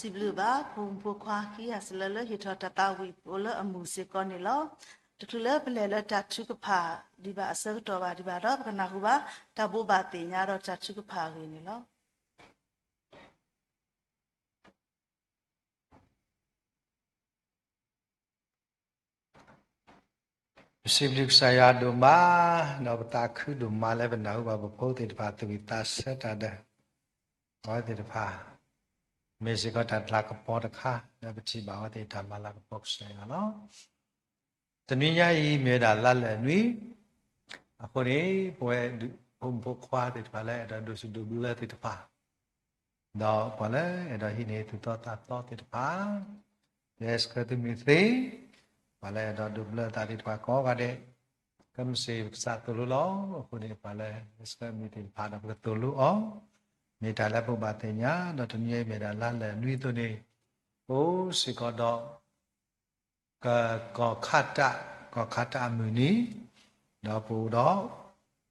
စံးဘျုးဘၣ် ဖိမုၣ်ဖိခွါခံဂၤစၢၤလၢ ဟ့ၣ်ထီၣ်တၢ်သးဝံၣ်အိၣ်လၢအမုာ်စ့ၢ်ကီးန့ၣ်လီၤ. တချုးလၢပလဲၤလၢတၢ်ထုကဖၣ်ဒံးဘၣ်အဆၢကတီၢ်ဘၣ်ဒံးဘၣ်ဒီး ပကနၢ်ဟူဘၣ် တၢ်ဘိးဘၣ်သ့ၣ်ညါဒီးတၢ်ထုကဖၣ်အဂ့ၢ်န့ၣ်လီၤ. ပစံးဘျုးကစၢ်ယွၤဒိၣ်မး, ဒီးပသးခုဒိၣ်မးလၢပနၢ်ဟူဘၣ်ပဖိသ့ၣ်တဖၣ်သးဝံၣ်သးဆၢတၢ်ဒီး အဝဲသ့ၣ်တဖၣ် မ့ၢ်စ့ၢ်ကီးတၢ်လၤကပီၤတခါ လၢပထံၣ်ဘၣ်အဝဲသ့ၣ်တၢ်မၤလၤကပီၤကစၢ်ယွၤလီၤ. တနွံညါအံၤ မ့ၢ်ဝဲဒၣ်လါလၢာ်နွံ, အဃိန့ၣ် ပဝဲဒၣ်ဖိမုၣ်ဖိခွါသ့ၣ်တဖၣ်လၢအဲၣ်ဒိးဒိးဆူၣ်ဒိးဘျၢသ့ၣ်တဖၣ် ဒီးပှၤလၢအဲၣ်ဒိးဟံးန့ၢ်သူၣ်သီသးသီသ့ၣ်တဖၣ်, ယဲစခၢသုမုၢ်သ့, ပှၤလၢအဲၣ်ဒိးဒိးဘျၢသးသ့ၣ်တဖၣ်ကိးဂၤဒဲး, ကမ့ၢ်စ့ၢ်ကီးကစၢ်သိၣ်လိလီၤ. အဃိန့ၣ် ပှၤလၢယဲစခၢမုၢ်သ့ၣ်တဖၣ်ဒီးပကသိၣ်လိအီၤ, မ့ၢ်တၢ်လၢပဘၣ်သ့ၣ်ညါ, ဒီးတနွံအံၤမ့ၢ်ဒၣ်လါလၢာ်နွံအသိးန့ၣ်, ပအိၣ်စ့ၢ်ကီးဒီး က ကီၢ်ခးတၢ်, ကီၢ်ခးတၢ်အမုၢ်နံၤ, ဒီး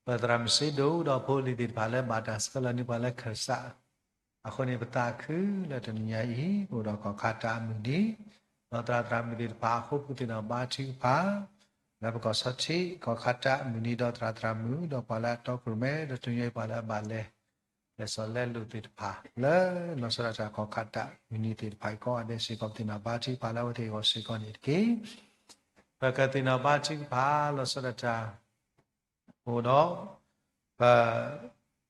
ပအိၣ်ဒီး ပသရၣ်မုၣ်စ့ဒိၣ်ဒီးဖိလံၤသ့ၣ်တဖၣ်လၢဘၣ်တၢ်ဆှၢလီၤန့ၢ်ပှၤလၢခၢၣ်စး, အဃိန့ၣ် ပသးခုလၢတနွံညါအံၤ ပအိၣ်ဒီးကီၢ်ခးတၢ်အမုၢ်နံၤ, ဒီးသရၣ်သရၣ်မုၣ်သ့ၣ်တဖၣ်အဃိပူၤသ့ၣ်နီၣ်ဘါထုကဖၣ် လၢပကီၢ်ဆီထံး ကီၢ်ခးတၢ်အမုၢ်နံၤ ဒီးသရၣ်သရၣ်မုၣ် ဒီးပှၤလၢအတီခိၣ်ရိၣ်မဲ ဒီးတနွံညါအံၤပှၤလၢအဘၣ်လဲၤ လဲၤစိာ်လဲၤလိာ်သ့ၣ်တဖၣ် လၢလီၤဆီဒၣ်တၢ်ကီၢ်ခးတၢ်မုၢ်နံၤသ့ၣ်တဖၣ်အံၤကိးဂၤဒဲးစ့ၢ်ကီး ပသ့ၣ်နီၣ်ဘါထုကဖၣ်လၢအဝဲသ့ၣ်အဂီၢ်စ့ၢ်ကီးန့ၣ်တက့ၢ်. ပကသ့ၣ်နီၣ်ဘါထုကဖၣ်လီၤဆီဒၣ်တၢ် အိၣ်ဒီး ပ ဖိ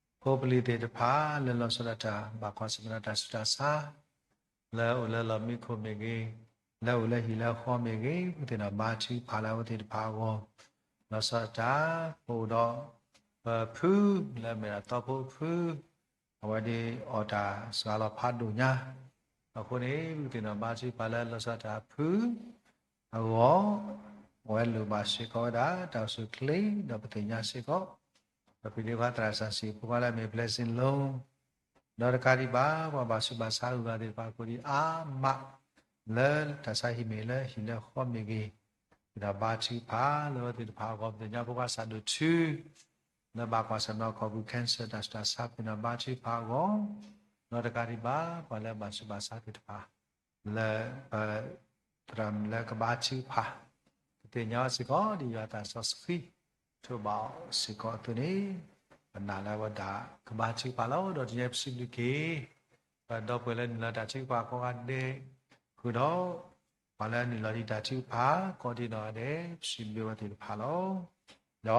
ပလံၤသ့ၣ်တဖၣ် လၢလီၤဆီဒၣ်တၢ်ဘၣ်ကွၢ်ဆၢၣ်မဲာ်ဒီးတၢ်ဆူးတၢ်ဆါ လၢအိၣ်လၢလီၢ်မံခိၣ်မ့ၢ်ဂ့ၤ, လၢအိၣ်လၢဟံၣ်လၢဃီမ့ၢ်ဂ့ၤ, ပသ့ၣ်နီၣ်ဘါထုကဖၣ်လၢအဝဲသ့ၣ်တဖၣ်အဂီၢ်, လီၤဆီဒၣ်တၢ် ပအိၣ်ဒီး ပဖု လၢအမ့ၢ်ဒၣ်သီဖိဖု အဝဲဒၣ်အီၣ်တၢ်စှၤလီၤဖးဒိၣ်ညါ, အဃိန့ၣ် ပသ့ၣ်နီၣ်ဘါထုကဖၣ်လၢလီၤဆီဒၣ်တၢ်ဖု အဂီၢ်, အဝဲလိၣ်ဘၣ်စ့ၢ်ကီးဝဲဒၣ် တၢ်အိၣ်ဆူၣ်အိၣ်ချ့ ဒီးပသ့ၣ်ညါစ့ၢ်ကီး ပပျံၤဒ့ခွါသရၣ်စီဆှံဖိခွါလၢအမ့ၢ် blessing လီၤ. ဒီးတကးဒံးဘၣ် ပှၤဘၣ်ဆူးဘၣ်ဆါအဂုၤအဂၤသ့ၣ်တဖၣ်ကိးဒံးအါမး လၢတၢ်ဆါဟံၣ်မ့ၢ်ဂ့ၤ လၢဟံၣ်လၢဃီမ့ၢ်ဂ့ၤ, ပသ့ၣ်နီၣ်ဘါထုကဖၣ်လၢအဝဲသ့ၣ်တဖၣ်အဂီၢ်, ပသ့ၣ်ညါဖိခွါစးဒိၣ်ထူ လၢဘၣ်ကွၢ်ဆၢၣ်မဲာ်ဒီးကီၢ်ပူၤ cancer တၢ်ဆူးတၢ်ဆါ ပသ့ၣ်နီၣ်ဘါထုကဖၣ်အဂီၢ်, ဒီးတကးဒံးဘၣ် ပှၤလၢဘၣ်ဆူးဘၣ်ဆါသ့ၣ်တဖၣ် လၢပ သရၣ်မုၣ်လၢကဘါထုကဖၣ်, ပသ့ၣ်ညါအီၤစ့ၢ်ကီး ဒ်ယွၤသးစီဆှံ ထိးဘၣ်အီၤစ့ၢ်ကီးအသိးန့ၣ်, ပနာ်လၢအဝဲဒၣ်ကဘါထုကဖၣ်လီၤ. ဒီးတနံၤအံၤပစံးဘျုးက့ၤ ပဒီပုၢ်ဝဲၢ်လၢနုာ်လီၤတၢ်ထုကဖၣ်ကိးဂၤဒဲး, ဃုာ်ဒီး ပှၤလၢနုာ်လီၤဒံးတၢ်ထုကဖၣ် ကိးဒံးနီၢ်ဂၤဒဲး ပစံးဘျုးအဝဲသ့ၣ်တဖၣ်လီၤ. ဒီး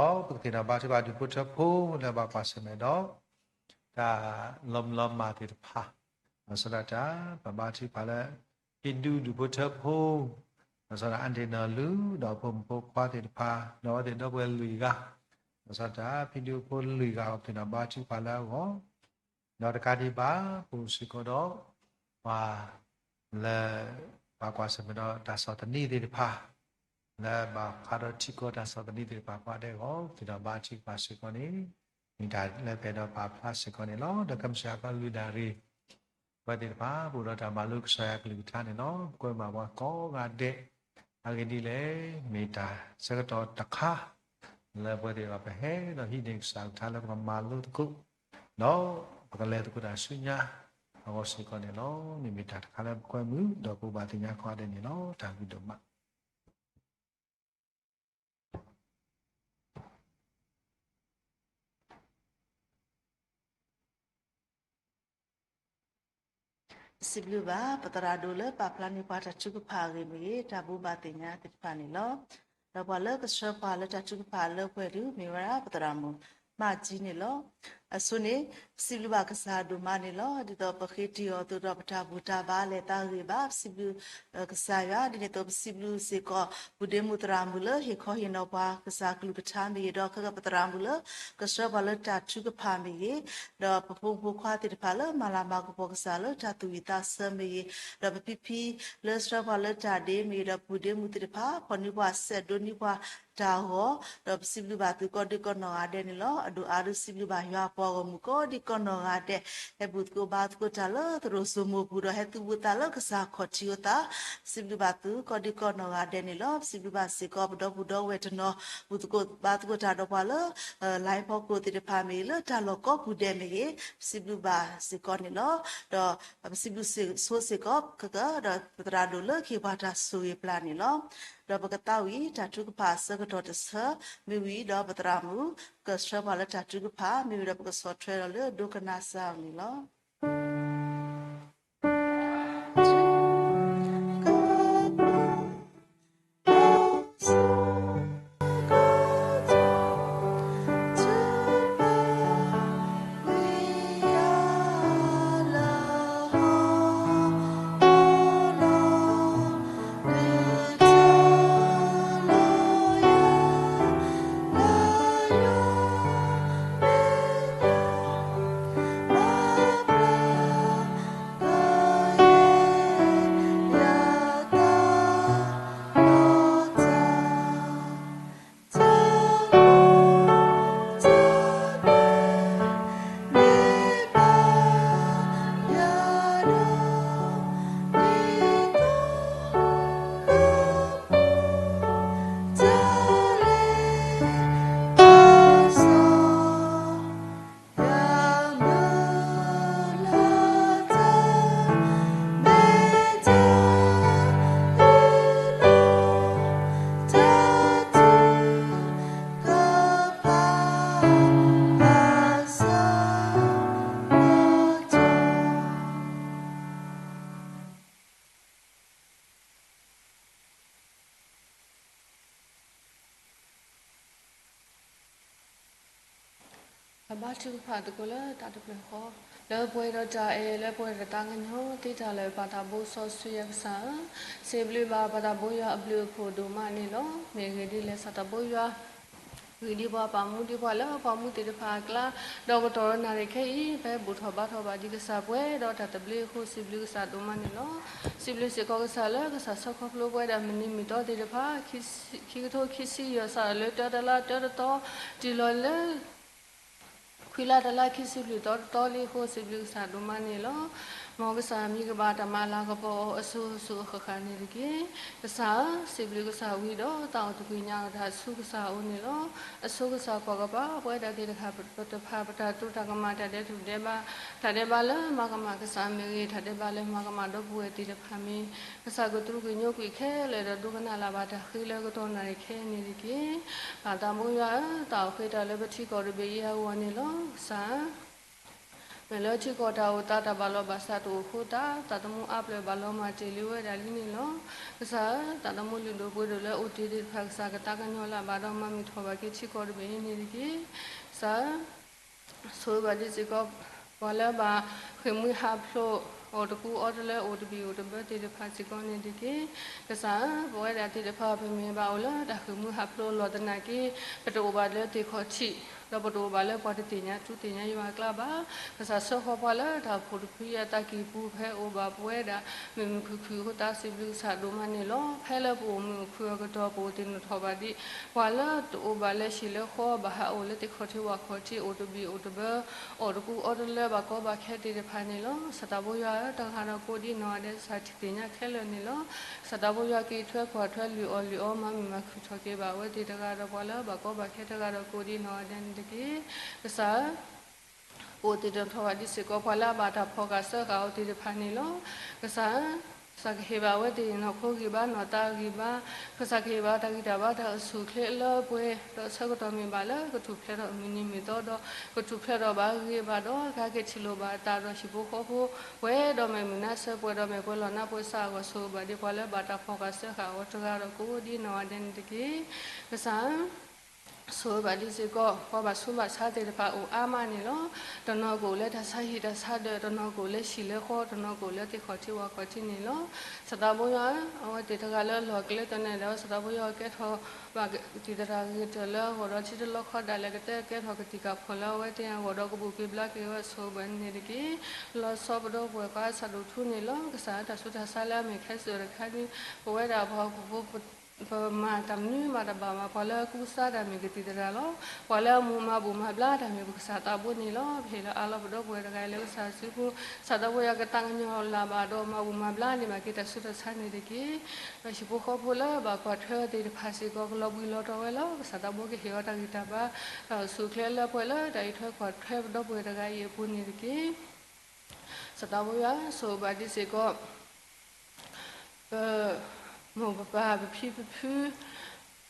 ပကသ့ၣ်နီၣ်ဘါထုကဖၣ်ဒူၣ်ဖိထၢဖိလၢဘၣ်ကွၢ်ဆၢၣ်မဲာ်ဒီး တၢ်လီၤမုၢ်လီၤမၢ်သ့ၣ်တဖၣ်, လီၤဆီဒၣ်တၢ် ပဘါထုကဖၣ်လၢ ဖံဒူဒူၣ်ဖိထၢဖိ, လီၤဆီဒၣ်တၢ် အါဒ့ၣ်နီၢ်လူ ဒီးဖိမုၣ်ဖိခွါသ့ၣ်တဖၣ် ဒီးအဝဲသ့ၣ်ဒီပုၢ်ဝဲၢ်လွံၢ်ဂၤ, လီၤဆီဒၣ်တၢ် ဖံဒူဖိလွံၢ်ဂၤအဂီၢ် ပသ့ၣ်နီၣ်ဘါထုကဖၣ်လၢအဂီၢ်, ဒီးတကးဒံးဘၣ် ပအိၣ်စ့ၢ်ကီးဒီး ပှၤလၢ ဘၣ်ကွၢ်ဆၢၣ်မဲာ်ဒီးတၢ်ဆီၣ်သနံးသ့ၣ်တဖၣ်, လၢဘၣ်ဃးဒီးထံကီၢ်တၢ်ဆီၣ်သနံးသ့ၣ်တဖၣ်ကိးဂၤဒဲးအဂီၢ် ပသ့ၣ်နီၣ်ဘါထုကဖၣ်စ့ၢ်ကီးန့ၣ် မ့ၢ်တၢ်လၢပအဲၣ်ဒိးပာ်ဖျါစ့ၢ်ကီးန့ၣ်လီၤ. ဒီးကမ့ၢ်စ့ၢ်ကီးလွံၢ်နၣ်ရံၣ် ပဝဲသ့ၣ်တဖၣ် ပအိၣ်ဒီးတၢ်မၤလိကစၢ်ယွၤကလုၢ်ကထါန့ၣ်လီၤ. ပကွဲမုာ်ဘၣ်ပှၤကိးဂၤဒဲး, အဂ့ၢ်ဒ်လဲၣ်, မ့ၢ်တၢ်ဆၢကတီၢ်တခါ လၢပဝဲသ့ၣ်တဖၣ်ပဟဲဒီးဟံးန့ၢ်ကစၢ်ကလုၢ်ကထါလၢပကမၤလိသကိး, ဒီးပကလဲၤသကိးတၢ်ဆူညါအဂီၢ်စ့ၢ်ကီးန့ၣ်လီၤ. မ့မ့ၢ်တၢ်တခါလၢပကွဲမုာ် ဒီးပဘၣ်သ့ၣ်ညါကိးဂၤဒဲးန့ၣ်လီၤ. တၢ်ဂ့ၢ်ဒိၣ်မး ပစံးဘျုးဘၣ် ပသရၣ်ဒိၣ်လၢပာ်ဖျါန့ၢ်ပှၤတၢ်ထုကဖၣ်အဂ့ၢ်မ့ၢ်ဂ့ၤ, တၢ်ဘိးဘၣ်သ့ၣ်ညါသ့ၣ်တဖၣ်န့ၣ်လီၤ. ဒီးပှၤလၢကဆှၢပှၤလၢတၢ်ထုကဖၣ်လၢပှဲၤဒုး မ့ၢ်ဝဲဒၣ်ပသရၣ်မုၣ်မၢ်ကၠံန့ၣ်လီၤ. အဆိန့ၣ် ပစံးဘျုးဘၣ်ကစၢ်ဒိၣ်မးန့ၣ်လီၤ. ဒ်သိးပဃ့တ့ၢ်အီၤအသိးဒီး ပတၢ်ဘူၣ်တၢ်ဘါလဲၤသးဂ့ၤဘၣ်, ပစံးဘျုး ကစၢ်ယွၤ, ဒ်န့ၣ်အသိးပစံးဘျုးစ့ၢ်ကီး ပူၤဒ့မုၣ်သရၣ်မုၣ်လၢဟ့ၣ်ခီဟ့ၣ်နီၤပှၤကစၢ်ကလုၢ်ကထါမ့ၢ်ဂ့ၤ, ဒီးခဲကပသရၣ်မုၣ်လၢ ကဆှၢပှၤလၢတၢ်ထုကဖၣ်မ့ၢ်ဂ့ၤ, ဒီးပဖိမုၣ်ဖိခွါသ့ၣ်တဖၣ်လၢမၤလၤမၤကပီၤကစၢ်လၢတၢ်သူၣ်ဝံၣ်သးဆၢမ့ၢ်ဂ့ၤ, ဒီးပဖံဖံလၢဆှၢပှၤလၢတၢ်ဒ့မ့ၢ်ဂ့ၤ, ဒီးပူၤဒ့မုၣ်သ့ၣ်တဖၣ် ဖီၣ်န့ၢ်ပှၤစဲးဒိးန့ၢ်ပှၤတၢ်ဂီၤ, ဒီးပစံးဘျုးဘၣ်သုကိးဒံကိးနီၢ်ဂၤဒဲးန့ၣ်လီၤ. အဒိၣ်အါဒုးစံးဘျုးဘၣ်ယွၤ ပှၤဂီၢ်မုၢ်ကိးဒံကိးနီၢ်ဂၤဒဲး ဟဲဘူၣ်သကိးဘါသကိးတၢ်လၢသရိာ်စိမိၢ်ပူၤဒီး ဟဲသူၣ်ဘူၣ်သးလၢကစၢ်ခီၣ်ထံးအသး, စံးဘျုးဘၣ်သုကိးဒံကိးနီၢ်ဂၤဒဲးန့ၣ်လီၤ. ပစံးဘျုးဘၣ်စ့ၢ်ကီး ပဒီပုၢ်ဒီဝဲၢ်တနီၤ ဘူၣ်သကိးဘါသကိးတၢ်ဒီးပှၤလၢ line ဖီခိၣ်သ့ၣ်တဖၣ်မ့ၢ်ဂ့ၤ လၢတၢ်လီၢ်ကိးပူၤဒဲးမ့ၢ်ဂ့ၤ ပစံးဘျုးဘၣ်စ့ၢ်ကီးန့ၣ်လီၤ. ဒီးပစံးဘျုးဆိစ့ၢ်ကီး ကက ဒီးပသရၣ်ဒိၣ်လၢကဟ့ၣ်ပှၤတၢ်ဆိၣ်ဂ့ၤပျၢ်န့ၣ်လီၤ. ဒီးပကသးဝံၣ်တၢ်ထုကဖၣ်အဆၢကတီၢ်တဆၢ မ့ၢ်ဝံၤဒီးပသရၣ်မုၣ် ကဆှၢပှၤလၢတၢ်ထုကဖၣ် မ့ၢ်ဝံၤဒီးပကဆီၣ်ထွဲဒီးလၢဒိကနၣ်စၢ်အီၤန့ၣ်လီၤ. အဘါထုကဖၣ်သကိးလၢတၢ်တဖျၢၣ်ဃီ, လၢပှဲၤဒီးတၢ်အဲၣ် လၢပှဲၤဒီးတၢ်သးကညီၤသ့တၢ်လၢာ် ပၢ်သးဘိစီဆှံယွၤကစၢ်ဧၢ, စံးဘျုးဘၣ်ပၢ်သးဘိယွၤအဘျုးအဖှိၣ်ဒိၣ်မးန့ၣ်လီၤ. မ့ၢ်အဂ့ၢ်ဒ်လဲၣ် စၢ်သးဘိယွၤ ဂ့ၤဒံးပှၤ ပာ်မူဒံးပှၤလၢပှၤမူသ့ၣ်တဖၣ်အကျါ, ဒီးကတီၢ်ဒီးနၣ်ရံၣ်ခဲအံၤ ပဟဲဘူၣ်ထီၣ်ဘါထီၣ်ဘၣ်ဒံးကစၢ်ပှဲၤဒီးတၢ်သဘျ့အဃိ စံးဘျုးကစၢ်ဒိၣ်မးန့ၣ်လီၤ. စံးဘျုးစ့ၢ်ကီးကစၢ်လၢကစၢ်ဆၢခီဖျိပှဲၤဒီးမုၢ်နံၤမုၢ်သီသ့ၣ်တဖၣ်, ခံကထိခံဆံယဲၢ် စးထီၣ်လၢတၢတလါတၢတသီ တုၤလီၤလၢ ခွံလါတလါခံဆံလွံၢ်သီတသီလံအဃိ စံးဘျုးကစၢ်ဒိၣ်မးန့ၣ်လီၤ. မ်ကစၢ်မံၤကဘၣ်တၢ်မၤလၤကပီၤအီၤအစိၤစိၤအဃၣ်ဃၣ်န့ၣ်တက့ၢ်. ကစၢ်ဧၢ, စံးဘျုးကစၢ်ဝံၤဒီးသးအိၣ်တကွံာ်ညါအီၤတၢ်ဆူကစၢ်အအိၣ်န့ၣ်လီၤ. အဆိကစၢ်ကွၢ်ကပၤပဝဲဒၣ်သ့ၣ်တဖၣ် ပတၢ်သူၣ်တၢ်ကမၣ် တၢ်ဒဲးတၢ်ဒဲးဘး, တၢ်ဒဲးဘးလၢမၤကမၣ်ကစၢ်မ့ၢ်ဂ့ၤ, တၢ်ဒဲးဘးလၢမၤကမၣ်ဒီပုၢ်ဝဲၢ်သ့ၣ်တဖၣ်မ့ၢ် ကစၢ်ကသူၣ်ကညီၤကွံာ်ခဲလၢာ်ဒီးဒိကနၣ်လၢ်ဘၣ်တၢ်ဃ့လၢကတီၢ်နၣ်ရံၣ်ခဲအံၤန့ၣ်တက့ၢ်. ပၢ်သးဘိယွၤဧၢ, တၢ်အိၣ်ဃ့တၢ်လၢပထံကီၢ်တဘ့ၣ်အံၤအဂီၢ်န့ၣ်လီၤ. ကစၢ်ဧၢ, မ့ၢ်လၢထံကီၢ်တၢ်အိၣ်သးတၢ်ဘၣ်လီၤဘၣ်စးတအိၣ်အဃိသတး သးသမူအါပျဲၢ်ဘၣ်လီၤမၢ်တ့ၢ်လံဝဲဒၣ်လံန့ၣ်လီၤ. ကစၢ်ဧၢ, သးသမူလုၢ်ဒိၣ်ပှ့ၤဒိၣ်လၢအိၣ်တ့ၢ်သ့ၣ်တဖၣ် ကစၢ်ကသးကညီၤလၢ်ဘၣ်ဒီးမၤမုာ်ထီၣ်ဘၣ်က့ၤထံကီၢ်တဘ့ၣ်အံၤန့ၣ်တက့ၢ်. ကစၢ်ဧၢ ဆိၣ်ဂ့ၤဘၣ်ဒ်စ့ၢ်ကီး ပှၤလၢဘၣ်ဃ့ၢ်မှံဟးဖျိး အီၣ်တကူအီတလၢ အိၣ်တဘံၣ်အိၣ်တဘၢသ့ၣ်တဖၣ်စ့ၢ်ကီးန့ၣ်တက့ၢ်. ကစၢ်ဧၢ, ပဝဲဒၣ်သ့ၣ်တဖၣ် ပမ့ၢ်ဘၣ်အိၣ်လၢတၢ်ဃ့ၢ်မှံဟးဖျိးလီၢ်သနာ်က့ ပတအိၣ်ဘၣ်လၢသ့ၣ်ခီၣ်ထံး ဒီးပတအိၣ်ဘၣ်လၢပှၤတသ့ၣ်ညါထူသ့ၣ်ညါယွၤအကျါဘၣ်. ကစၢ်ဆှၢဃီပှၤလၢတၢ်အိၣ်ဖှိၣ်တဖုအသးကံၢ်ပူၤ ဖဲအိၣ်ဘၣ်ပဝဲဒၣ် မုာ်မုာ်ခုၣ်ခုၣ်အဃိသတး စံးဘျုးကစၢ်ဒိၣ်မးန့ၣ်လီၤ. ဖဲလၢပအိၣ်မုာ်အိၣ်ခုၣ်အကတီၢ် ပအိၣ်သ့ၣ်နီၣ်ထီၣ်ဘၣ်ဒံး ပှၤလၢတအိၣ်ဘၣ်လၢဟံၣ်လၢဃီ ဘၣ်ဟးအိၣ်လၢသ့ၣ်ခီၣ်ထံးဝၣ်ခီၣ်ထံး အိၣ်တဘံၣ်အိၣ်တဘၢ အီၣ်တကူအီတလၢ ဘၣ်ကီဘၣ်ခဲသ့ၣ်တဖၣ်န့ၣ်လီၤ. စၢ်သးဘိယွၤဧၢ, တဂၤဒီးကိးဒံနီၢ်ဂၤဒဲး ကစၢ်ထံၣ်သ့ၣ်ညါခဲလၢာ်န့ၣ်လီၤ. စၢ်သးဘိယွၤ က့ၤထွဲကွၢ်ထွဲလုၢ်အီၣ်လုၢ်အီ မၤမုာ်မၤခုၣ်ထီၣ်က့ၤဘၣ်အဝဲသ့ၣ်တဂၤဒီးပှၤလၢဘၣ်ကီဘၣ်ခဲတဂၤဒီးကိးဒံနီၢ်ဂၤဒဲးန့ၣ်တက့ၢ်. ကစၢ်ဧၢ ပအိၣ်သ့ၣ်နီၣ်ထီၣ်ဘၣ်ဒံးစ့ၢ်ကီး ပှၤလၢအဘၣ်တၢ်ဖီၣ်ဃာ်စၢဃာ်အီၤသ့ၣ်တဖၣ်န့ၣ်လီၤ. ကစၢ်ဧၢ, ကစၢ်ကဟ့ၣ်ဘၣ်အဝဲသ့ၣ်နီၢ်ခိဂံၢ်ဘါနီၢ်သးဂံၢ်ဘါ, ကစၢ်ကဟ့ၣ်ဘၣ်တၢ်ဂံၢ်တၢ်ဘါတၢ်အိၣ်ဆူၣ်အိၣ်ချ့လၢပှဲၤဒီးဆၢကတီၢ်မ့ၢ်ဘၣ်လၢကထူၣ်ဖျဲးထီၣ်မုၢ်နံၤမုၢ်သီဒီး ကထူၣ်ဖျဲးထီၣ်ဘၣ်ဂ့ၤဘၣ်ဒီး ကဟဲက့ၤထံၣ်လိာ်ဘၣ်အသးဒီးဟံၣ်ဖိဃီဖိ ပှဲၤဒီးမဲာ်မုာ်နါဆၢ ပှဲၤဒီးမဲာ်ပှဲၤလီၤနါပှဲၤစးအဂီၢ် ဆိၣ်ဂ့ၤဘၣ်ဒံးပှၤလၢဘၣ်တၢ်ဖီၣ်ဃာ်စၢဃာ်အီၤတဂၤဒီးကိးဒံနီၢ်ဂၤဒဲးန့ၣ်တက့ၢ်. ကစၢ်ဧၢ ဆိၣ်ဂ့ၤဘၣ်ဒံးစ့ၢ်ကီး ပှၤဘၣ်ဆူးဘၣ်ဆါသ့ၣ်တဖၣ်အိၣ်အါမးန့ၣ်လီၤ. တနီၤကအိၣ်လၢတၢ်ဆါဟံၣ်တၢ်ဆါဒၢး, တနီၤကအိၣ်လၢဟံၣ်လၢဃီ, တနီၤကအိၣ်လၢသ့ၣ်ခီၣ်ထံးဝၣ်ခီၣ်ထံးန့ၣ်လီၤ. စၢ်သးဘိယွၤဧၢ, အဝဲသ့ၣ်တဂၤလၢလီၢ်ကျဲသနၢၣ်ဒီး စၢ်သးဘိယွၤကဲထီၣ်ဘၣ်ကသံၣ်သရၣ်ဂ့ၤတၢၢ်လၢအဂီၢ်ဒီး ထံတလီခီဒၣ်လဲာ်ကတဲကဲထီၣ်ကသံၣ်ကဖီၣ်လၢအဝဲသ့ၣ်အဂီၢ်ဒီး ကဘူၣ်က့ၤဘျါက့ၤဝဲ ဆိၣ်ဂ့ၤဘၣ်န့ၣ်တက့ၢ်. လီၤဆီပဒီပုၢ်ဝဲၢ်ခွါစၢ်ဒိၣ်ထူန့ၣ်လီၤ. ကစၢ်ဧၢ, တၢ်ဆူးတၢ်ဆါလၢအမ့ၢ်ခဲစၢၣ်တခါန့ၣ် ပဝဲဒၣ်ပှၤဟီၣ်ခိၣ်ဖိ ပမၤတၢ်မနုၤမးတဘၣ်ဘၣ်, ပှၤလၢကူစါတၢ်မ့ၢ်ကသံၣ်သရၣ်လီၤ. ပှၤလၢအမူမၤဘူၣ်မၤဘျါတၢ်မ့ၢ်ပကစၢ်သးဘိန့ၣ်လီၤ. ပဟ့ၣ်လီၤအါလီၤပဒီပုၢ်ဝဲၢ်တဂၤအံၤလၢကစၢ်စုပူၤ, ကစၢ်သးဘိယွၤကသးကညီၤလၢ်ဘၣ်ဒီးမၤဘူၣ်မၤဘျါန့ၢ်ဘၣ်က့ၤတၢ်ဆူးတၢ်ဆါန့ၣ်တက့ၢ်. ဒီးဟံၣ်ဖိဃီဖိလၢဘၣ်ကွၢ်ထွဲသ့ၣ်တဖၣ်စ့ၢ်ကီးကလီၤဘှံးလီၤတီၤဝဲလီၤ. ကစၢ်သးဘိကဟ့ၣ်အီၤတၢ်ဂံၢ်တၢ်ဘါ တၢ်အိၣ်ဆူၣ်အိၣ်ချ့လၢပှဲၤလၢတၢ်အံးထွဲကွၢ်ထွဲပဒီပုၢ်ဝဲၢ်တဂၤအံၤအပူၤန့ၣ်တက့ၢ်. ကစၢ်သးဘိယွၤဆိၣ်ဂ့ၤဘၣ်ဒ်စ့ၢ်ကီး ပမိၢ်ပပၢ် ပဖံပဖု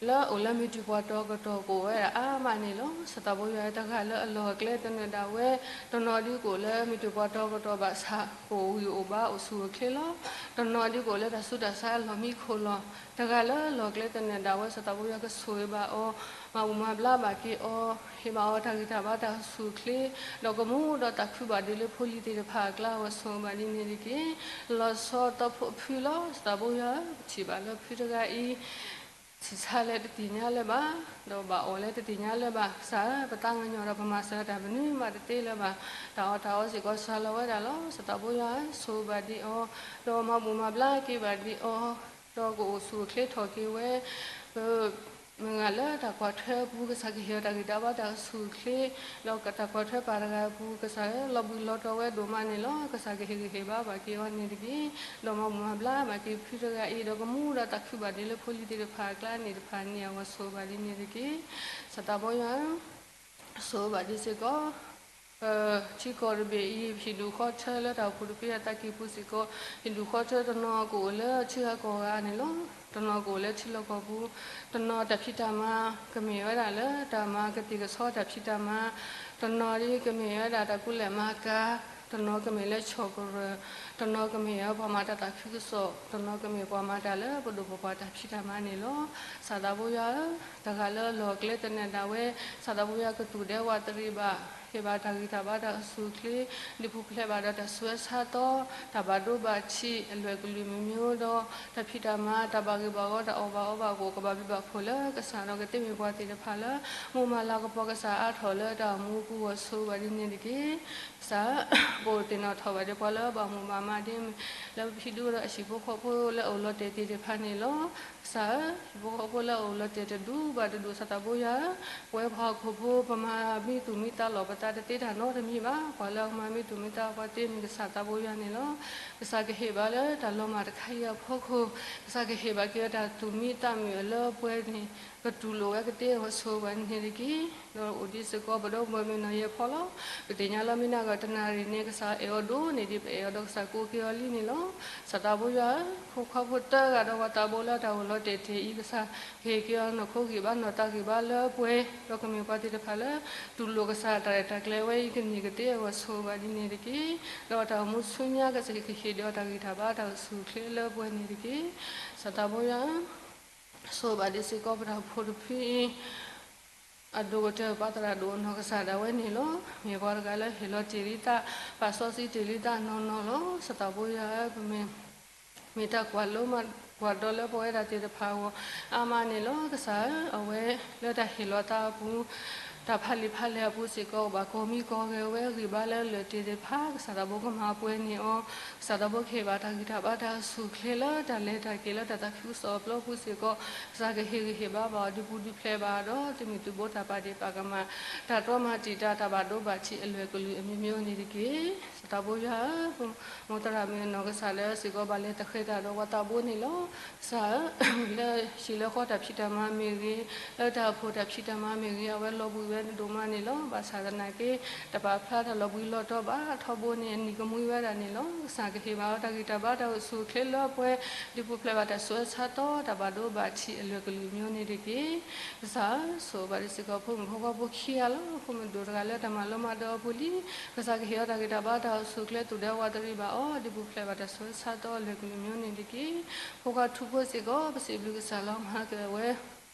လၢအိၣ်လၢမ့ၢ်တုၤပှၤတီၤကတီၢ်ကအိၣ်ဝဲဒၣ်အါမးန့ၣ်လီၤ. ကစၢ်သးဘိယွၤတဂၤလၢအလီၢ်အကျဲသနၢၣ်ဒၣ်ဝဲ, တနီၤဒုးကအိၣ်လၢမ့ၢ်တုၤပှၤတီၤကတီၢ်ဘၣ်ဆၣ် ကအိၣ်ဂံၢ်အိၣ်ဘါအိၣ်ဆူၣ်အိၣ်ချ့လီၤ. တနီၤဒုးကအိၣ်လၢတၢ်ဆူးတၢ်ဆါအလီၢ်မံခိၣ်လီၤ. တဂၤလၢလီၢ်ကျဲသနၢၣ်ဒၣ်ဝဲ ကစၢ်သးဘိယွၤကဆိၣ်ဂ့ၤဘၣ်အီၤ, မၤဘူၣ်မၤဘျါဘၣ်က့ၤအီၤ, ဟ့ၣ်ဘၣ်အီၤတၢ်ဂံၢ်တၢ်ဘါတၢ်အိၣ်ဆူၣ်အိၣ်ချ့, ဒီးကမူဒီးသးခုဘၣ်ဒ်လၢဖိလံၤသ့ၣ်တဖၣ်အကျါ အဝဲဆိၣ်ဂ့ၤဘၣ်ဒ်န့ၣ်တက့ၢ်. လီၤဆီတီဖုဖုလီၤ. ကစၢ်သးဘိယွၤဧၢ, ပထံၣ်ဘၣ်လၢဖုတဂၤအံၤ ဆံးဆါလၢတသ့ၣ်ညါလၢၤဘၣ်, ဒီးဘၣ်အီၣ်လၢတသ့ၣ်ညါလၢၤဘၣ်. ကစၢ်ဧၢ, ပသးကညီၤဒီးပမၤစၢၤတၢ်မနုၤမးတသ့လၢၤဘၣ်. တၢ်အီၣ်တၢ်အီစ့ၢ်ကီးစှၤလီၤဝဲဒၣ်လီၤ. ကစၢ်သးဘိယွၤဧၢ, ဆိၣ်ဂ့ၤဘၣ်ဒံးအီၤ, ဒီးမၤဘူၣ်မၤဘျါက့ၤဘၣ်ဒံးအီၤ, ဒီးကအိၣ်ဆူၣ်အိၣ်ချ့ထီၣ်က့ၤဝဲ ပမုၢ်ဂၤလၢတၢ်ကွၢ်ထွဲအပူၤ ကစၢ်ကဟ့ၣ်အီၤတၢ်ဂံၢ်တၢ်ဘါတၢ်အိၣ်ဆူၣ်အိၣ်ချ့, ဒီးတၢ်ကွၢ်ထွဲပၢ်တဂၤအပူၤ ကစၢ်လီၤဘှံးလီၤတီၤဝဲဒိၣ်မးန့ၣ်လီၤ. ကစၢ်ကဟ့ၣ်ဂံၢ်ဟ့ၣ်ဘါဘၣ်က့ၤအီၤန့ၣ်တက့ၢ်. ဒီးမၤဘူၣ်မၤဘျါဘၣ်က့ၤဖုတဂၤအံၤ, ဒီးကမူဒီးသးခုဘၣ်ဒ်လၢဖိလံၤသ့ၣ်တဖၣ်အကျါန့ၣ်တဖၣ်န့ၣ် အဝဲဆိၣ်ဂ့ၤဘၣ်ဒ်န့ၣ်တက့ၢ်. ကစၢ်သးဘိယွၤဧၢ, ဆိၣ်ဂ့ၤဘၣ်ဒံးစ့ၢ်ကီး ပထံကီၢ်တဘ့ၣ်အံၤ ဟံၣ်ဒူၣ်ဃီထၢလၢတၢ်အိၣ်ဖှိၣ်တဖုအသးကံၢ်ပူၤစ့ၢ်ကီး, ဟံၣ်ဒူၣ်ဃီထၢတနီၤကအိၣ်လၢထံဂၤကီၢ်ဂၤန့ၣ်လီၤ. တနီၤကအိၣ်လၢထံလီၢ်ကီၢ်ပူၤ, တနီၤတၢ်ဖံးတၢ်မၤကမ့ၢ်ဝဲဒၣ်လၢတၢ်မၤကသံၣ်ကဆီတၢ်ဖံးတၢ်မၤ, တနီၤဒ်ကမ့ၢ်ဝဲဒၣ်တၢ်ကူၣ်လဲၤမၤကၤ, တနီၤကမ့ၢ်လၢဆီၣ်ကရၢၢ်, တနီၤကမ့ၢ်ဝဲပှၤမၤတၢ်သးခုကစီၣ်, တနီၤကမ့ၢ်ပှၤမၤတၢ်လၢပဒိၣ်ပပှၢ်တၢ်ဖံးတၢ်မၤန့ၣ်လီၤ. ကစၢ်သးဘိယွၤဧၢ, တဂၤလၢအလီၢ်အကျဲသနၢၣ်ဒၣ်ဝဲ, ကစၢ်သးဘိယွၤကသူၣ်ဒဲဝးတရံးဘၣ်, ဟ့ၣ်ဘၣ်တၢ်ဂံၢ်တၢ်ဘါတၢ်အိၣ်ဆူၣ်အိၣ်ချ့, ဒုးပူၤဖျဲးဘၣ်ဒီးတၢ်ဆူးတၢ်ဆါတီ, တၢ်ဘၣ်ဒိဘၣ်ထံးအလွဲၢ်ကလုာ်မံၤမံၤဒီး တၢ်ဖံးတၢ်မၤ တၢ်ဘၣ်ဂ့ၢ်ဘၣ်ဝီ တၢ်အီၣ်ဘၣ်အီဘၣ်ကအိၣ် ကဘၣ်ဘျုးဘၣ်ဖှိၣ်လၢကစၢ်ဒီးကသ့မ့ၢ်ပှၤသ့ၣ်တဖၣ်လၢ မိၢ်မၤလၤကပီၤကစၢ်အါထီၣ်လၢတၢ်အိၣ်မူအပူၤအဂီၢ် ဆိၣ်ဂ့ၤဘၣ်ဒ်န့ၣ်တက့ၢ်. ကစၢ်ဧၢ, ပအိၣ်သ့ၣ်နီၣ်ထီၣ်ဘၣ်ဒ်ပှၤလၢဘၣ်မူဘၣ်မၤဒ် လၢပဖံဒူဒီးအဟံၣ်ဖိဃီဖိလၢအအိၣ်လီၤတဲာ်သ့ၣ်တဖၣ်န့ၣ်လီၤ. ကစၢ်ဧၢ, ဟံၣ်ဖိဃီဖိလၢအအိၣ်လီၤတဲာ်တဒူဘၣ်တဒူ ကစၢ်သးဘိယွၤဧၢ, ပဝဲပှၤဟီၣ်ခိၣ်ဖိ ပမၤမံသူၣ်မံသးလီၤပသးတသ့တၢ်နီတမံၤဘၣ်. ပှၤလၢအမၤမံသူၣ်မံသးပှၤသ့န့ၣ် ကစၢ်သးဘိယွၤန့ၣ်လီၤ. ကစၢ်ကဟ့ၣ်ဘၣ်လၢတၢ်လီၤမၢ်တခါအံၤအဖီခိၣ်, ကစၢ်ကဟ့ၣ်ဘၣ်က့ၤအီၤတၢ်သူၣ်မံသးမုာ်လၢပှဲၤန့ၣ် ကတူၢ်လိာ်ဝဲကသ့အဂီၢ် ဆိၣ်ဂ့ၤဘၣ်န့ၣ်တက့ၢ်. ဒီးအိၣ်ဒံးစ့ၢ်ကီး ပဒီပုၢ်ဝဲၢ်မုၣ်နီၢ်ယဲၢ်ဖီလီၤ. ပသ့ၣ်ညါလၢမ့ၢ်နၤဂီၢ်တနၣ်ရံၣ်န့ၣ် ကစၢ်အဲၣ်အီၤဒိၣ်န့ၢ်ဒံးပအဲၣ်အီၤဒီး ကစၢ်ကိးက့ၤအီၤလံန့ၣ်လီၤ. ကစၢ်သးဘိယွၤဧၢ, ဖိခွါဖိတဂၤဒီးပှၤသးဘိလၢတၢ်အိၣ်လီၤတဲာ်တဲာ်အံၤ ကစၢ်ကဟ့ၣ်က့ၤအီၤနီၢ်ခိဂံၢ်ဘါနီၢ်သးဂံၢ်ဘါလၢပှဲၤ, ဒီးကမ့ၢ်ပှၤသ့ၣ်တဖၣ်လၢ တူၢ်လိာ်ကစၢ်တၢ်ရဲၣ်တၢ်ကျဲၤဝဲအံၤကန့ၢ်ကသ့အဂီၢ် ဆိၣ်ဂ့ၤဘၣ်ဒ်န့ၣ်တက့ၢ်. ဒီးတၢ်အိၣ်မူဆူညါ ကစၢ်ကဟ့ၣ်ဒီးတၢ်ဂံၢ်တၢ်ဘါတၢ်အိၣ်ဆူၣ်အိၣ်ချ့လၢပှဲၤန့ၣ်တက့ၢ်. ကစၢ်သးဘိယွၤဧၢ, ဆိၣ်ဂ့ၤဘၣ်ဒံးစ့ၢ်ကီးပတၢ်အိၣ်ဖှိၣ်တဖုအံၤ အဒိၣ်ကတၢၢ်ပၢ်သရၣ်ဒိၣ်အနီၢ်ကစၢ်ဒၣ်ဝဲန့ၣ်လီၤ. မ့ၢ်ပှၤတဂၤလၢဟ့ၣ်လီၤတ့ၢ်လံသး, ပာ်စီဆှံတ့ၢ်လံသးနီၢ်နီၢ်လီၤ. ကစၢ်သးဘိယွၤဧၢ, ပမ့ၢ် မ့ၢ်တၢ်ကွၢ်လီၤမၢ်ကွၢ်ဒီးလၢပဝဲဒၣ်သ့ၣ်တဖၣ်အဂီၢ်အါမးန့ၣ်လီၤ. ကစၢ်ဧၢ, အဝဲလၢတၢ်ဟ့ၣ်လီၤသးအပူၤ တၢ်ဖးလံာ်ဖးလဲၢ်အပူၤစ့ၢ်ကီး ဘၣ်ကီၤမံကီၤဂဲၤဝဲဂံၢ်ဘါလၢလၢၢ်တ့ၢ်တဖၣ် ကစၢ်သးဘိကမၤပှဲၤန့ၢ်အီၤ, ကစၢ်သးဘိကဟ့ၣ်ဘၣ်တၢ်ဂံၢ်တၢ်ဘါတၢ်အိၣ်ဆူၣ်အိၣ်ချ့လၢတၢ်လဲၤတၢ်က့ၤလၢတၢ်သးခုကစီၣ်အပျီပူၤစ့ၢ်ကီး ကစၢ်ကဟ့ၣ်ဂံၢ်ဟ့ၣ်ဘါဘၣ်အီၤ ဒုးပူၤဒုးဖျဲးဘၣ်ဒီး သုးမုၢ်သုးဘိတၢ်ပာ်ဒ့ၣ်ပာ်ကမၣ် တၢ်တြီမၤတံာ်တာ်တၢ်ဘၣ်ဒိဘၣ်ထံးအလွဲၢ်ကလုာ်အမျိုးမျိုးန့ၣ်တက့ၢ်. ကစၢ်သးဘိယွၤဧၢ, ပမိၢ်သရၣ်မုၣ်အနီၢ်ကစၢ်လၢစ့ၢ်ကီးဘၣ်လဲၤသဃဲၤတၢ်ဒီးပှၤသးဘိန့ၣ်လီၤ. ကစၢ်ဧၢ, လၢဟံၣ်လၢဃီတၢ်ဖံးတၢ်မၤမ့ၢ်ဂ့ၤ, လၢတၢ်အိၣ်ဖှိၣ်တၢ်ဖံးတၢ်မၤမ့ၢ်ဂ့ၤ အဝဲလီၤဘှံးဝဲဒိၣ်မးန့ၣ်လီၤ. ဘၣ်ဆၣ်သနာ်က့ တပာ်ဖျါတၢ်လီၤဘှံးလီၤတီၤဘၣ်ထီဘိန့ၣ် အနံၤကမှံဝဲဒၣ်န့ၣ်လီၤ. ကစၢ်ကဟ့ၣ်ဘၣ်အီၤတၢ်ဂံၢ်တၢ်ဘါတၢ်အိၣ်ဆူၣ်အိၣ်ချ့လၢပှဲၤ ဒုးပူၤဖျဲးဘၣ်တၢ်ဆူးတၢ်ဆါတီ တၢ်ဘၣ်ဒိဘၣ်ထံးအလွဲၢ်ကလုာ်မျိုးန့ၣ်တက့ၢ်. ကစၢ်ဧၢ, ဆိၣ်ဂ့ၤဘၣ်ဒံးစ့ၢ်ကီးဖိမုၣ်ဖိခွါဖိခံဂၤလီၤ. ဖိမုၣ်ဒိၣ်တဂၤလၢတၢ်မၤလိမၤဒိးအပူၤလံ, ကစၢ်ကဟ့ၣ်အီၤတၢ်ဂံၢ်တၢ်ဘါတၢ်အိၣ်ဆူၣ်အိၣ်ချ့ သူၣ်ဒဲဝးတရံးဘၣ်အီၤ ဒုးပူၤဖျဲးဘၣ်တၢ်ဆူးတၢ်ဆါတီအလွဲၢ်ကလုာ်မျိုးန့ၣ်တက့ၢ်. ဖိခွါထူဖိစ့ၢ်ကီး ပစံးဘျုးကစၢ်လီၤ. မၤက့ၤဝဲ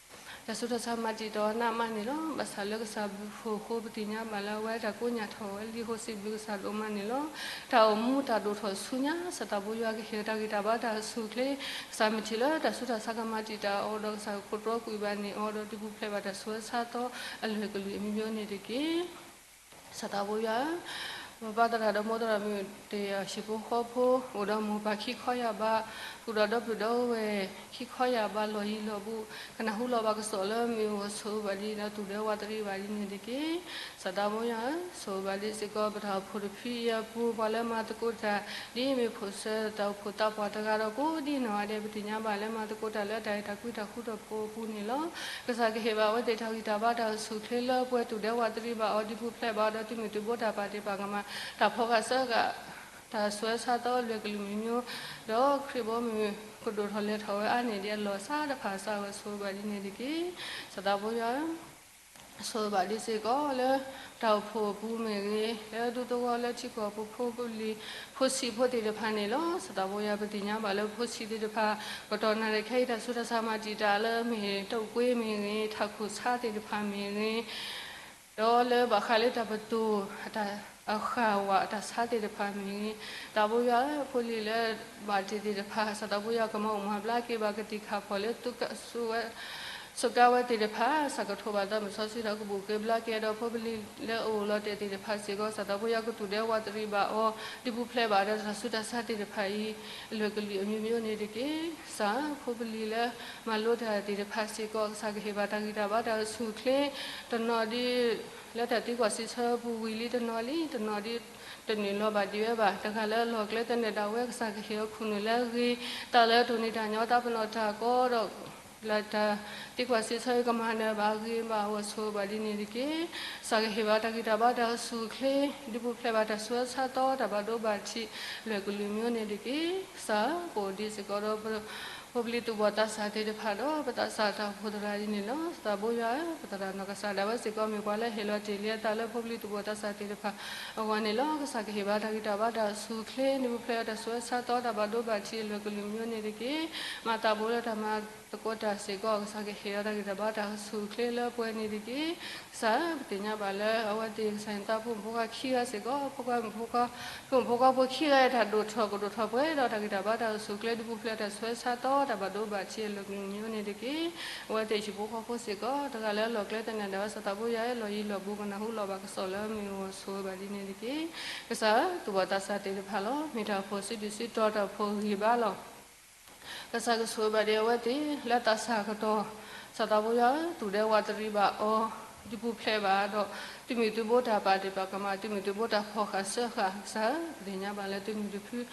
တၢ်ဆူးတၢ်ဆါမၤတံာ်တာ်နးမးန့ၣ်လီၤ. ဘၣ်ဆၣ်လၢကစၢ်ဘျုးဖှိၣ်အဃိ ပသ့ၣ်ညါဘၣ်လၢအဝဲတၢ်ကိးညၣ်ထီၣ်ဝဲလံအဃိ စံးဘျုးကစၢ်ဒိၣ်မးန့ၣ်လီၤ. တၢ်အိၣ်မူတၢ်ဒိၣ်ထီၣ်ဆူညါ ကစၢ်သးဘိယွၤကဟ့ၣ်အီၤတၢ်ဂံၢ်တၢ်ဘါတၢ်အိၣ်ဆူၣ်အိၣ်ချ့, ကစၢ်မ့ၢ်ထံၣ်လၢတၢ်ဆူးတၢ်ဆါကမၤတံာ်တာ်အီၤဒီး ကစၢ်ကခိးတြီကွံာ်ဘၣ်န့ၢ်အီၤဒီး ဒုးပူၤဖျဲးဘၣ်တၢ်ဆူးတၢ်ဆါတီအလွဲၢ်ကလုာ်အမျိုးမျိုးန့ၣ်တက့ၢ်. ကစၢ်သးဘိယွၤဧၢ, ပၢ်သရၣ်ဒီးမိၢ်သရၣ်မုၣ်တ့ၢ်အီၤ ဟံၣ်ဖိဃီဖိ အိၣ်ဒီးမိၢ်ပၢ်ခံခီယၢ်ဘး, ဃုာ်ဒီးဒီပုၢ်ဒီဝဲၢ်ခံခီယၢ်ဘး လီၢ်ယံၤလီၢ်ဘူး, ကနၢ်ဟူလီၤဘၣ်ကစီၣ်လၢမ့ၢ်အိၣ်ဂၢၢ်ဆိးဘၣ်ဒ်န့ၣ်ဒီး သူၣ်ဒဲဝးတရံးဘၣ်ဒ်န့ၣ်တက့ၢ်. စၢ်သးဘိယွၤဧၢ, ဆိးဘၣ်ဒ်စ့ၢ်ကီး ပတၢ်အိၣ်ဖှိၣ်တဖုအံၤအပူၤ ပှၤလၢမၤသကိးတၢ် ဒ်မ့ၢ်ဖိၣ်စၢၤတၢ်အိၣ်ဖှိၣ်သးပှၢ်တဂၤဒီး ကိးဒ်နီၢ်ဂၤဒဲး ပသ့ၣ်ညါဘၣ်လၢမၤသကိးတၢ်လၢတၢ်အဲၣ်တၢ်ကွံတၢ်ဃူတၢ်ဖိးအပူၤန့ၣ်လီၤ. ကစၢ်ကဟ့ၣ်ဘၣ်အဝဲသ့ၣ်တၢ်ဂံၢ်တၢ်ဘါတၢ်အိၣ်ဆူၣ်အိၣ်ချ့လၢပှဲၤ သူၣ်ဒဲဝးတရံးဘၣ်အီၤ ဒုးပူၤဖျဲးဘၣ်အီၤဒီး သုးမုၢ်သံၣ်ဘိတၢ်ပာ်တ့ၢ်ပာ်ကမၣ် တၢ်ဖီၣ်ဃာ်စၢဃာ် တၢ်ဆူးတၢ်ဆါသီအလွဲၢ်ကလုာ်မံၤမံၤ, ဒီးခရံာ်ဘီမုၢ်ကဒိၣ်ထီၣ်လဲၤထီၣ်ဝဲအါန့ၢ်ဒံးအလီၢ် စးတဖၣ်စးဝဲဆိးဘၣ်ဒ်န့ၣ်တက့ၢ်. စၢ်သးဘိယွၤဧၢ, ဆိးဘၣ်ဒ်စ့ၢ်ကီးလၢ တၢ်အိၣ်ဖှိၣ်အပူၤမ့ၢ်ဂ့ၤ, လၢဒူသဝီလၢထံကီၢ်ပူၤ ဖိပလံၤ ဖိဆံးဖိသ့ၣ်တဖၣ်န့ၣ်လီၤ. စၢ်သးဘိယွၤ ပသ့ၣ်ညါဘၣ်လၢဖိဆံးသ့ၣ်တဖၣ် ကတီၢ်နၣ်ရံၣ်ခဲအံၤ တၢ်ဆူးတၢ်ဆါမၤတံာ်တာ်လၢမ့ၢ်တၢ်အုၣ်ကွ့မ့ၢ်ဂ့ၤ, ထးခိၣ်ဆါသ့ၣ်တဖၣ်မ့ၢ်ဂ့ၤ, ဒီးလၢဘၣ်ဃးလၢတၢ်ပတိၢ် အဃၢ်ဝး တၢ်ဆါသ့ၣ်တဖၣ်မ့ၢ်ဂ့ၤ, သးဘိယွၤဧၢ, ဖိလံၤလၢဘၣ်တ့ၢ်သ့ၣ်တဖၣ် စၢ်သးဘိယွၤ ကမၤအိၣ်မၤဘျါက့ၤဘၣ် ကသံၣ်ခၣ်ဖီၣ်လၢ စူးကါဝဲသ့ၣ်တဖၣ် စၢ်ကထိးဘၣ်သးမုၢ်စီဆှံဒီး ကဘိၣ်က့ၤဘျါက့ၤဒီး ဖိပလံၤလၢအအိၣ်လီၤတဲာ်သ့ၣ်တဖၣ်စ့ၢ်ကီး စၢ်သးဘိယွၤ ကသူၣ်ဒဲဝးတရံးဘၣ်အီၤ ဒုးပူၤဖျဲးဘၣ်ဒီးတၢ်ဆူးတၢ်ဆါသ့ၣ်တဖၣ်အံၤ အလွဲၢ်ကလုာ်အမံၤမံၤန့ၣ်တက့ၢ်. ကစၢ်ဧၢ, ဖိပလံၤလၢမၤလိတၢ်သ့ၣ်တဖၣ်စ့ၢ်ကီး ကစၢ်ကဟ့ၣ်ဘၣ်တၢ်ဂံၢ်တၢ်ဘါတၢ်အိၣ်ဆူၣ်အိၣ်ချ့ တနီၤဒ် လၢတၢ်သံကွၢ်စံးဆၢပူၤဝံၤလံ တနီၤလံ တနီၤဒ် တနုာ်လီၤဘၣ်ဒံးဝဲဘၣ် တဂၤလၢအလီၢ်ကျဲသနၢၣ်ဒၣ်ဝဲ ကစၢ်ကဟ့ၣ်အီၤခိၣ်နူာ်လၢအဂ့ၤ တၢ်လၢတိၢ်နီၣ်တၢ်ညီ တၢ်ပနီၣ်တၢ်ကီဒီး လၢတၢ်သံကွၢ်စံးဆၢ ကမၤနၢၤဘၣ်အဂ့ၤဘၣ်အဝဲဆိးဘၣ်ဒ်န့ၣ်တက့ၢ်. ကစၢ်ကဟ့ၣ်ဘၣ်တၢ်ဂံၢ်တၢ်ဘါတၢ်အိၣ်ဆူၣ်အိၣ်ချ့ ဒုးပူၤဖျဲးဘၣ်တၢ်ဆူးတၢ်ဆါသီ တၢ်ဘၣ်ဒိဘၣ်ထံး လွဲၢ်ကလုာ်မံၤန့ၣ်တက့ၢ်. ကစၢ်ဧၢ, ပအိၣ်ဒံးစ့ၢ်ကီးဒီး ဖိပလံၤသူၣ်ဘီၣ်သးစၢ်သ့ၣ်တဖၣ်ဒီး ပသးစၢ်တၢ်အိၣ်ဖှိၣ်သရၣ်အံၤန့ၣ်လီၤ. သးဘိယွၤဧၢ, ပသရၣ်နီၢ်ကစၢ်ဒၣ်ဝဲစ့ၢ်ကီး မ့ၢ်ပှၤလၢဟ့ၣ်လီၤတ့ၢ်လံအသးလၢ ဖိပလံၤသူၣ်ဘီၣ်သးစၢ်သ့ၣ်တဖၣ်အဂီၢ်န့ၣ်လီၤ. ကစၢ်ကဟ့ၣ်ဘၣ်တၢ်ဂံၢ်တၢ်ဘါတၢ်အိၣ်ဆူၣ်အိၣ်ချ့ ဒုးပူၤဖျဲးတၢ်ဆူးတၢ်ဆါသီ တၢ်ဘၣ်ဒိဘၣ်ထံးအလွဲၢ်ကလုာ်မံၤန့ၣ်တက့ၢ်. မၤသးဘိလၢတၢ်မၤသကိးတၢ်စ့ၢ်ကီး ကစၢ်ကဟ့ၣ်လီၤတၢ်ဂံၢ်တၢ်ဘါတၢ်အိၣ်ဆူၣ်အိၣ်ချ့လၢပှဲၤန့ၣ်တက့ၢ်. ကစၢ်ဧၢ, ပသ့ၣ်ညါဘၣ်လၢအဝဲသ့ၣ်ကစၢ်န့ၣ် သးဖိမုၣ်ဖိခွါခံဂၤစ့ၢ်ကီး ဖိခွါမုၣ်ဖိခွါ ဖိမုၣ်ဖိခွါဖိခံဂၤအံၤ တၢ်ဒိၣ်ထီၣ်ကဒိၣ်ထီၣ်ပှဲၤဒီး တၢ်ဂံၢ်တၢ်ဘါတၢ်အိၣ်ဆူၣ်အိၣ်ချ့ ဒုးပူၤဖျဲးတၢ်ဆူးတၢ်ဆါသီ တၢ်ဘၣ်ဒိဘၣ်ထံးအလွဲၢ်ကလုာ်မံၤန့ၣ်တက့ၢ်. အဝဲသ့ၣ်ဟံၣ်ဖိဃီဖိစ့ၢ်ကီး တဂၤလၢအလီၢ်ကျဲသနၢၣ်ဒၣ်ဝဲ စၢ်သးဘိယွၤဧၢ, လီၢ်ယံၤလီၢ်ဘူး ကနၢ်ဟူလီၤဘၣ်ကစီၣ်လၢမ့ၢ်အိၣ်ဆိးဘၣ်ဒ်န့ၣ်တက့ၢ်. ကစၢ်ဧၢ, သူၣ်ဘီၣ်သးစၢ်သ့ၣ်တဖၣ်လီၤ. မ့ၢ်တၢ်အိၣ်ဖှိၣ်စုဒုၣ်စုတီၤ တၢ်အိၣ်ဖှိၣ်ဂံၢ်ဘါလီၤ. ကစၢ်ကဆိၣ်ဂ့ၤဘၣ်ဒံးအဝဲသ့ၣ်လၢသးစၢ်ကတီၢ်, စၢ်သးဘိယွၤဧၢ, သူၣ်ဒဲဝးတရံးဘၣ်အီၤ, ဒုးပူၤဖျဲးဘၣ်ဒီး သုးမုၢ်သုးဘိတၢ်ပာ်တ့ၢ်ပာ်ကမၣ်, သုးမုၢ်သုးဘိတၢ်ဖီၣ်ဃာ်စၢဃာ်, ကစၢ်ဧၢ, ပသ့ၣ်ညါဘၣ်လၢသုးမုၢ်တဖု ဟး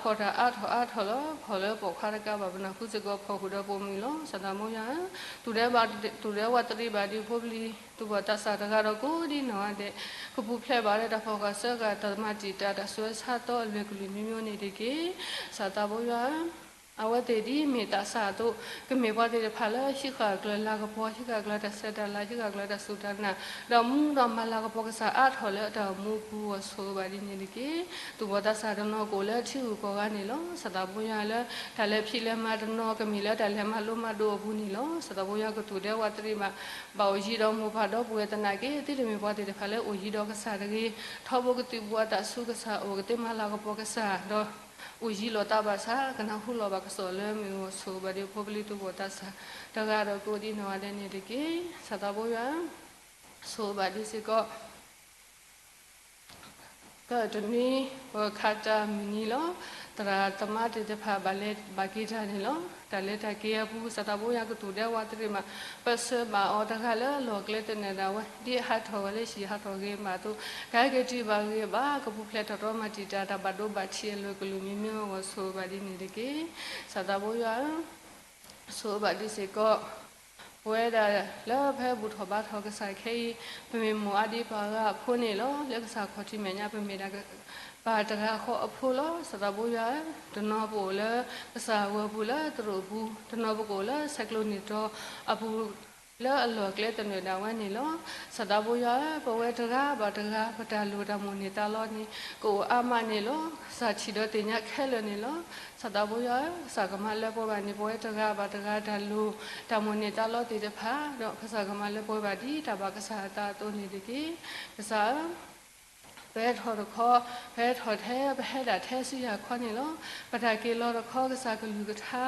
ဖီၣ်တၢ်အါထီၣ်အါထီၣ်လီၤ. ဖီၣ်လၢပိာ်ခွါတကးဘၣ် ပနၢ်ဟူစ့ၢ်ကီး ဖီၣ်ဃုာ်ဒီးပိာ်မုၣ်လီၤ. စၢ်သးဘိယွၤဧၢ, သူၣ်ဒဲဝးတရံးဘၣ်ဒံးဖိပလံၤ သူၣ်ဘီၣ်သးစၢ်တဂၤဒီးကိးဒံနီၢ်ဂၤဒဲး, ကပူၤဖျဲးဘၣ်လၢတၢ်ဖီၣ်ဃာ်စၢဃာ် တၢ်မၤတံာ်တာ်တၢ်ဆူးတၢ်ဆါသီအလွဲၢ်ကလုာ်မံၤမံၤန့ၣ်တက့ၢ်. စၢ်သးဘိယွၤဧၢ, အဝဲသ့ၣ်ဒ်မ့ၢ်သးစၢ်အသိး ကမ့ၢ်ပှၤသ့ၣ်တဖၣ်လၢဟံးဃာ်အကျၢၤလၤကပီၤ, ဟံးဃာ်အကျၢၤတၢ်ဆဲးတၢ်လၤ, ဟံးဃာ်အကျၢၤတၢ်စူၢ်တၢ်နာ်, ဒီးမူဒီးမၤလၤကပီၤကစၢ်အါထီၣ်လၢအတၢ်အိၣ်မူအပူၤ အိၣ်ဆိးဘၣ်ဒ်န့ၣ်တက့ၢ်. သူၣ်ဘီၣ်သးစၢ်တနီၤကအိၣ်လၢထံဂုၤကီၢ်ဂၤန့ၣ်လီၤ. စၢ်သးဘိယွၤလၢ တၢ်လဲၤဖံးလဲၤမၤတနီၤ ကမ့ၢ်လၢတၢ်လဲၤမၤလိမၤဒိးအပူၤန့ၣ်လီၤ. စၢ်သးဘိယွၤကသူၣ်ဒဲဝးတရံးဘၣ်, ဘၣ်အိၣ်ယံၤဒီးမိၢ်ပၢ်ဒီပုၢ်ဝဲၢ်သနာ်က့ သုတမ့ၢ်ပှၤသ့ၣ်တဖၣ်လၢအိၣ်ယံၤဒီးကစၢ်တဂ့ၤ, ထီဘိကသုးဘူးအသးဆူကစၢ်အအိၣ်, ကသ့မၤလၤကပီၤကစၢ်ဒီး အိၣ်ယံၤလိာ်သးဘၣ်ဆၣ် ကနၢ်ဟူလီၤဘၣ်ကစီၣ်လၢမ့ၢ်အိၣ်ဆိးဘၣ်ဒံးဖိပလံၤသူၣ်ဘီၣ်သးစၢ်တဂၤဒီးကိးဒံနီၢ်ဂၤဒဲးန့ၣ်တက့ၢ်. စၢ်သးဘိယွၤဧၢ, ဆိးဘၣ်ဒံးစ့ၢ်ကီး ကတနွံ ပခးတၢ်မုၢ်နံၤလီၤ. သရၣ်သမါသ့ၣ်တဖၣ် ဘၣ်လဲၤဘၣ်က့ၤတၢ်န့ၣ်လီၤ. တၢ်လဲၤတၢ်က့ၤအပူၤ စၢ်သးဘိယွၤကသူၣ်ဒဲဝးတရံးဘၣ်, ပၢဆှၢဘၣ်အီၤတဂၤလၢအလီၢ်ကျဲသနၢၣ်ဒၣ်ဝဲ, ဒ်အဟးထီၣ်ဝဲလၢဟံၣ်ဟးထီၣ်ဂ့ၤဘၣ်အသိး ကဟဲက့ၤတုၤဘၣ်ဂ့ၤဘၣ်, ကပူၤဖျဲးတၢ်တြီမၤတံာ်တာ် တၢ်ဘၣ်ဒိဘၣ်ထံးအလွဲၢ်ကလုာ်မံၤမံၤအဂီၢ် ဆိးဘၣ်ဒ်န့ၣ်တက့ၢ်. စၢ်သးဘိယွၤဧၢ, ဆိးဘၣ်ဒံးစ့ၢ်ကီး ပဝဲဒၣ်လၢပဟဲဘူၣ်ထီၣ်ဘါထီၣ်ကစၢ်ခဲအံၤ ပမ့ၢ်မိၢ်အါဒံပၢ်ဂၤအဖိန့ၣ်လီၤ. လၢကစၢ်ခီၣ်ထံးမဲာ်ညါ ပမ့ၢ်ဒၣ်ပၢ်တဂၤဃီအဖိလီၤ. စၢ်သးဘိယွၤဧၢ, တနီၤပအိၣ်လၢကစၢ်ဝၢၤပူၤလၢသရိာ်ပူၤ, တနီၤပကအိၣ်လၢဆဲးကျိးနံၣ်တီၤအပူၤ လၢအလီၢ်ကျဲသနၢၣ်ဒၣ်ဝဲန့ၣ်လီၤ. စၢ်သးဘိယွၤဧၢ, ပဝဲတဂၤဘၣ်တဂၤ ပတၢ်လိၣ်တၢ်မိၣ်န့ၢ်သးလီန့ၣ် ကအိၣ်အါမးန့ၣ်လီၤ. ကစၢ်ထံၣ်ဒီးသ့ၣ်ညါခဲလၢာ်န့ၣ်လီၤ. စၢ်သးဘိယွၤဧၢ, ကစၢ်ကမၤလၢပှဲၤဘၣ်န့ၣ် ပဝဲတဂၤဘၣ်တဂၤတၢ်လိၣ်တၢ်မိၣ်န့ၢ်သးလီသ့ၣ်တဖၣ်ဒီး ကစၢ်ကမၤလၢပှဲၤဘၣ်ဒ်တၢ်ဘၣ်ကစၢ်အသးအသိးန့ၣ်တက့ၢ်. ကစၢ်ဧၢ, ပဟဲထီၣ်တခီ, ပဟဲထီၣ်ထဲ ပဟဲဒၣ်ထဲဆူယၤခီန့ၣ်လီၤ. ပတၢ်က့ၤလီၤတခီ ကစၢ်ကလုၢ်ကထါ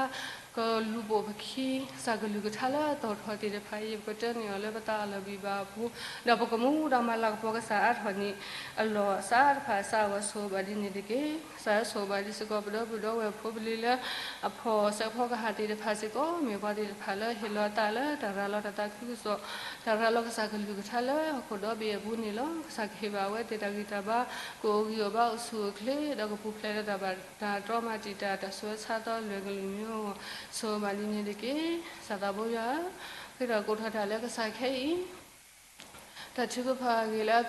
ဒီးလူၤပိာ်ပခံ ကစၢ်ကလုၢ်ကထါလၢအသီၣ်ထီၣ်သ့ၣ်တဖၣ်အံၤ ပကတၢၢ်န့ၢ်အီၤလၢပသးအလီၢ်ဘံၣ်ဘၣ်အပူၤ, ဒီးပကမူဒါမၤလၤကပီၤကစၢ်အါထီၣ်န့ၣ် အလီၢ်အစးတဖၣ်အစးအဂီၢ် ဆိၣ်ဂ့ၤဘၣ်ဒ်န့ၣ်တက့ၢ်. ကစၢ်ယွၤဆိၣ်ဂ့ၤဘၣ်ဒ်စ့ၢ်ကီး ပဒီပုၢ်ဒီဝဲၢ်ဖိပလံၤလၢ အဖီၣ်စဲးဖီကဟၣ်သ့ၣ်တဖၣ်စ့ၢ်ကီး မ့ၢ်ပှၤသ့ၣ်တဖၣ်လၢဟ့ၣ်လီၤအသးလၢတၢ်ရၤလီၤတၢ်သးခုကစီၣ်, တၢ်ရၤလီၤကစၢ်ကလုၢ်ကထါလၢဟီၣ်ခိၣ်ဒီဘ့ၣ်အပူၤန့ၣ်လီၤ. ကစၢ်ကဟ့ၣ်ဘၣ်အဝဲသ့ၣ်တၢ်ဂံၢ်တၢ်ဘါ, ကအိၣ်ဂံၢ်အိၣ်ဘါအိၣ်ဆူၣ်အိၣ်ချ့, ဒီးကပူၤဖျဲးလၢတၢ်ဘၣ်တၢ်တြီမၤတံာ်တာ် တၢ်ဆူးတၢ်ဆါသီလွဲၢ်ကလုာ်မံၤအဂီၢ် ဆိၣ်ဂ့ၤဘၣ်ဒ်န့ၣ်တက့ၢ်. ကစၢ်သးဘိယွၤဧၢ, ဃ့ထီၣ်ကိးထီၣ်တၢ်လၢကစၢ်ခဲအံၤ တၢ်ထုကဖၣ်အဂ့ၢ်လၢ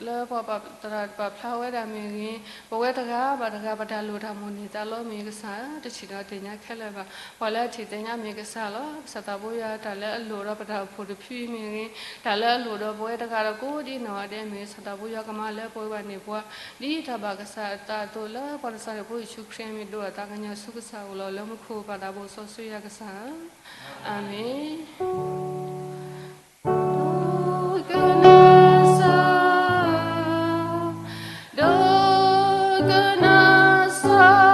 လၢပှၤဘၣ်သရၣ်ပာ်ဖျါဝဲဒၣ်မ့ၢ်ဂ့ၤ, ပဝဲတဂၤဘၣ်တဂၤ ပတၢ်လိၣ်တၢ်မိၣ်န့ၢ်သးလီမ့ၢ်ဂ့ၤ ကစၢ်ဧၢ, တထံၣ်ဒီးသ့ၣ်ညါခဲလၢာ်ဘၣ်. ပှၤလၢအထံၣ်သ့ၣ်ညါမ့ၢ်ဂ့ၤ ကစၢ်လီၤ. ကစၢ်သးဘိယွၤ တၢ်လၢအလိၣ်ဒီးပတၢ်အိၣ်ဖှိၣ်တဖုအံၤမ့ၢ်ဂ့ၤ, တၢ်လၢအလိၣ်ဒီးပဝဲတဂၤဒီးကိးဒ်နီၢ်ဂၤဒဲးမ့ၢ်ဂ့ၤ ကစၢ်သးဘိယွၤ ကမၤလၢပှဲၤဘၣ်န့ၢ်ပှၤ ဒ်တၢ်ဘၣ်ကစၢ်အသးအသိးလၢ ပှၤနၤစၤရ့းဖိယ့ၣ်ၡူးခရံာ်အမံၤ ဒိးအသးကညီၤဆူကစၢ်အအိၣ်လီၤ. လၢမူခိၣ်ပၢ်သးဘိစီဆှံယွၤကစၢ်ဧၢ, အၤမ့ၣ်. ဒိကနၣ်စၢ်, ဒိကနၣ်စၢ်,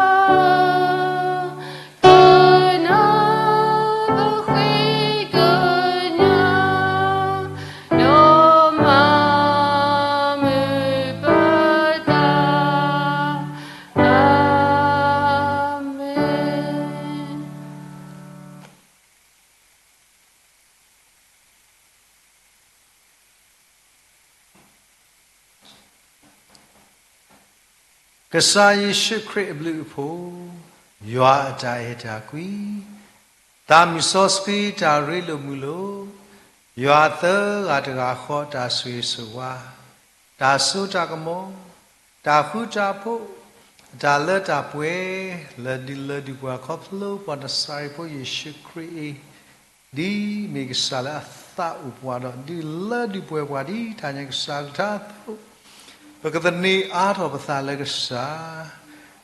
ကနၢ်ပဃ့ကညး, ဒီးမၤမုာ်ပသး, အၤမ့ၣ်. ကစၢ်ယ့ၣ်ၡူးခရံာ်အဘျုးအဖှိၣ်, ယွၤအတၢ်အဲၣ်တၢ်ကွံ, သးမုၢ်စီဆှံတၢ်ရ့လိာ်မုာ်လိာ်, ယွၤသၢဂၤတဂၤဃီတၢ်ဆိၣ်ဂ့ၤဆိၣ်ဝါ, တၢ်စိတၢ်ကမီၤ, တၢ်ဃူတၢ်ဖိး, တၢ်လၢတၢ်ပှဲၤ, လၢဒုးလၢဒုးပှၤခီဖျိ ပှၤနၤစၤရ့းဖိယ့ၣ်ၡူးခရံာ်အံၤ ဒ်မ့ၢ်ကစၢ်လၢအသးအိၣ်ပှၤဒီး ဒုးလၢဒုးပှဲၤပှၤဒ်တၢ်ညါကစၢ်ကထါအသိး, ပကသန့ၤအါထီၣ်ပသးလၢကစၢ်,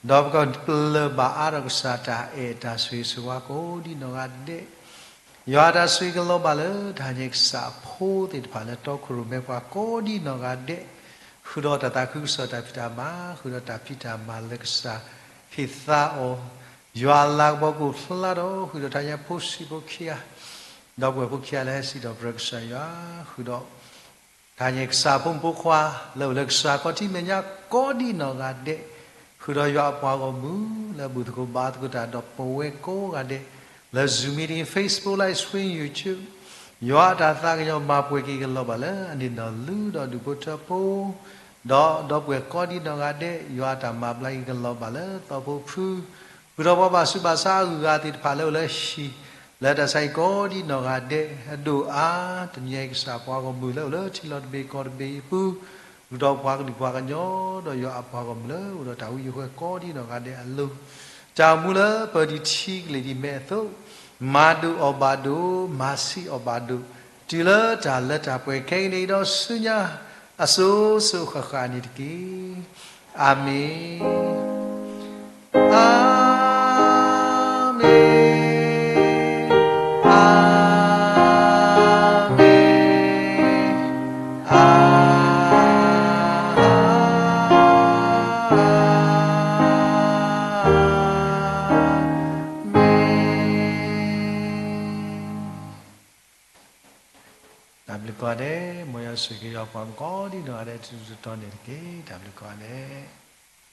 ဒီးပကပလၢၢ်ဘၣ်အါထီၣ်ကစၢ်တၢ်အဲၣ်တၢ်ဆိၣ်ဂ့ၤဆိၣ်ဝါကိးဒ်နီၢ်ဂၤဒဲး, ယွၤတၢ်ဆိၣ်ဂ့ၤကလီၤဘၣ်လၢတၢ်ညါကစၢ်အဖိသ့ၣ်တဖၣ်လၢတီခိၣ်ရိၣ်မဲပှၤကိးဒ်နီၢ်ဂၤဒဲး, ဃုာ်ဒီးတၢ်သးခုကစီၣ်တၢ်ဖံးတၢ်မၤ, ဃုာ်ဒီးတၢ်ဖံးတၢ်မၤလၢကစၢ်ဟ့ၣ်သါအီၤ, ယွၤအလၤကပီၤကအိၣ်ဖျါဒီး ဃုာ်ဒီးတၢ်ညါဖိဆံးဖိခံဂၤ, ဒီပုၢ်ဝဲၢ်ဖိခံဂၤလၢဟဲစံးထီၣ်ပတြၢၤကစၢ်ယွၤ, ဃုာ်ဒီး တၢ်ညါကစၢ်ဖိမုၣ်ဖိခွါ လၢအိၣ်လၢကစၢ်ခီၣ်ထံးမဲာ်ညါကိးဒ်နီၢ်ဂၤဒဲး, ဃုာ်ဒီးယွၤအပှၤဂီၢ်မုၢ်လၢဘူၣ်သကိးဘါသကိးတၢ်ဒီးပဝဲကိးဂၤဒဲး, လၢ Zoom meeting, Facebook Live Stream, YouTube, ယွၤအတၢ်သးကညီၤမၤပှဲၤက့ၤကလီၤဘၣ်လၢအန့ၣ်ဒီးလုၢ်ဒီးဒူၣ်ဖိထၢဖိ ဒီးဒီပုၢ်ဝဲၢ်ကိးဒ်နီၢ်ဂၤဒဲး, ယွၤအတၢ်မၤဘျါက့ၤကလီၤဘၣ်လၢသီဖိဖု, ဃုာ်ဒီးပှၤဘၣ်ဆူးဘၣ်ဆါအဂုၤအဂၤသ့ၣ်တဖၣ်လၢအိၣ်လၢဟံၣ်, လၢတၢ်ဆါဟံၣ်ကိးဒ်နီၢ်ဂၤဒဲး, အဒိၣ်အါ, တနံၤအံၤကစၢ်ပှၤဂီၢ်မုၢ်လၢအိၣ်လၢထံလီၤတဘ့ၣ်ကီၢ်တဘ့ၣ်အံၤအပူၤ, ဃုာ်ဒီးပှၤကလုာ်ပှၤကညီ, ဒီးယွၤအပှၤဂီၢ်မုၢ်လၢအိၣ်ဒီးတၢ်ဝံယိၤဃဲကိးဒ်နီၢ်ဂၤဒဲးအလိၤ, တၢ်အိၣ်မူလၢပၢၤဒံးထံကလ့ၢ်ဒံးမဲာ်အသိး, မၤဒိၣ်အီၣ်ဘၣ်ဒိၣ်, မၤဆံးအီၣ်ဘၣ်ဒိၣ်, တုၤလၢတၢ်လၢတၢ်ပှဲၤခဲကနံၣ်အံၤဒီးဆူညါ အစိၤစိၤဃၣ်ဃၣ်န့ၣ်တက့ၢ်. အၤမ့ၣ်, အၤမ့ၣ်, အၤမ့ၣ်, အၤမ့ၣ်. တၢ်ဘျုးကိးဂၤဒဲး, မ်ယွၤဆိၣ်ဂ့ၤက့ၤယွၤပှၤကိးဒ်နီၢ်ဂၤဒဲး တဒူၣ်တတီၤန့ၣ်တက့ၢ်. တၢ်ဘျုးကိးဂၤဒဲး.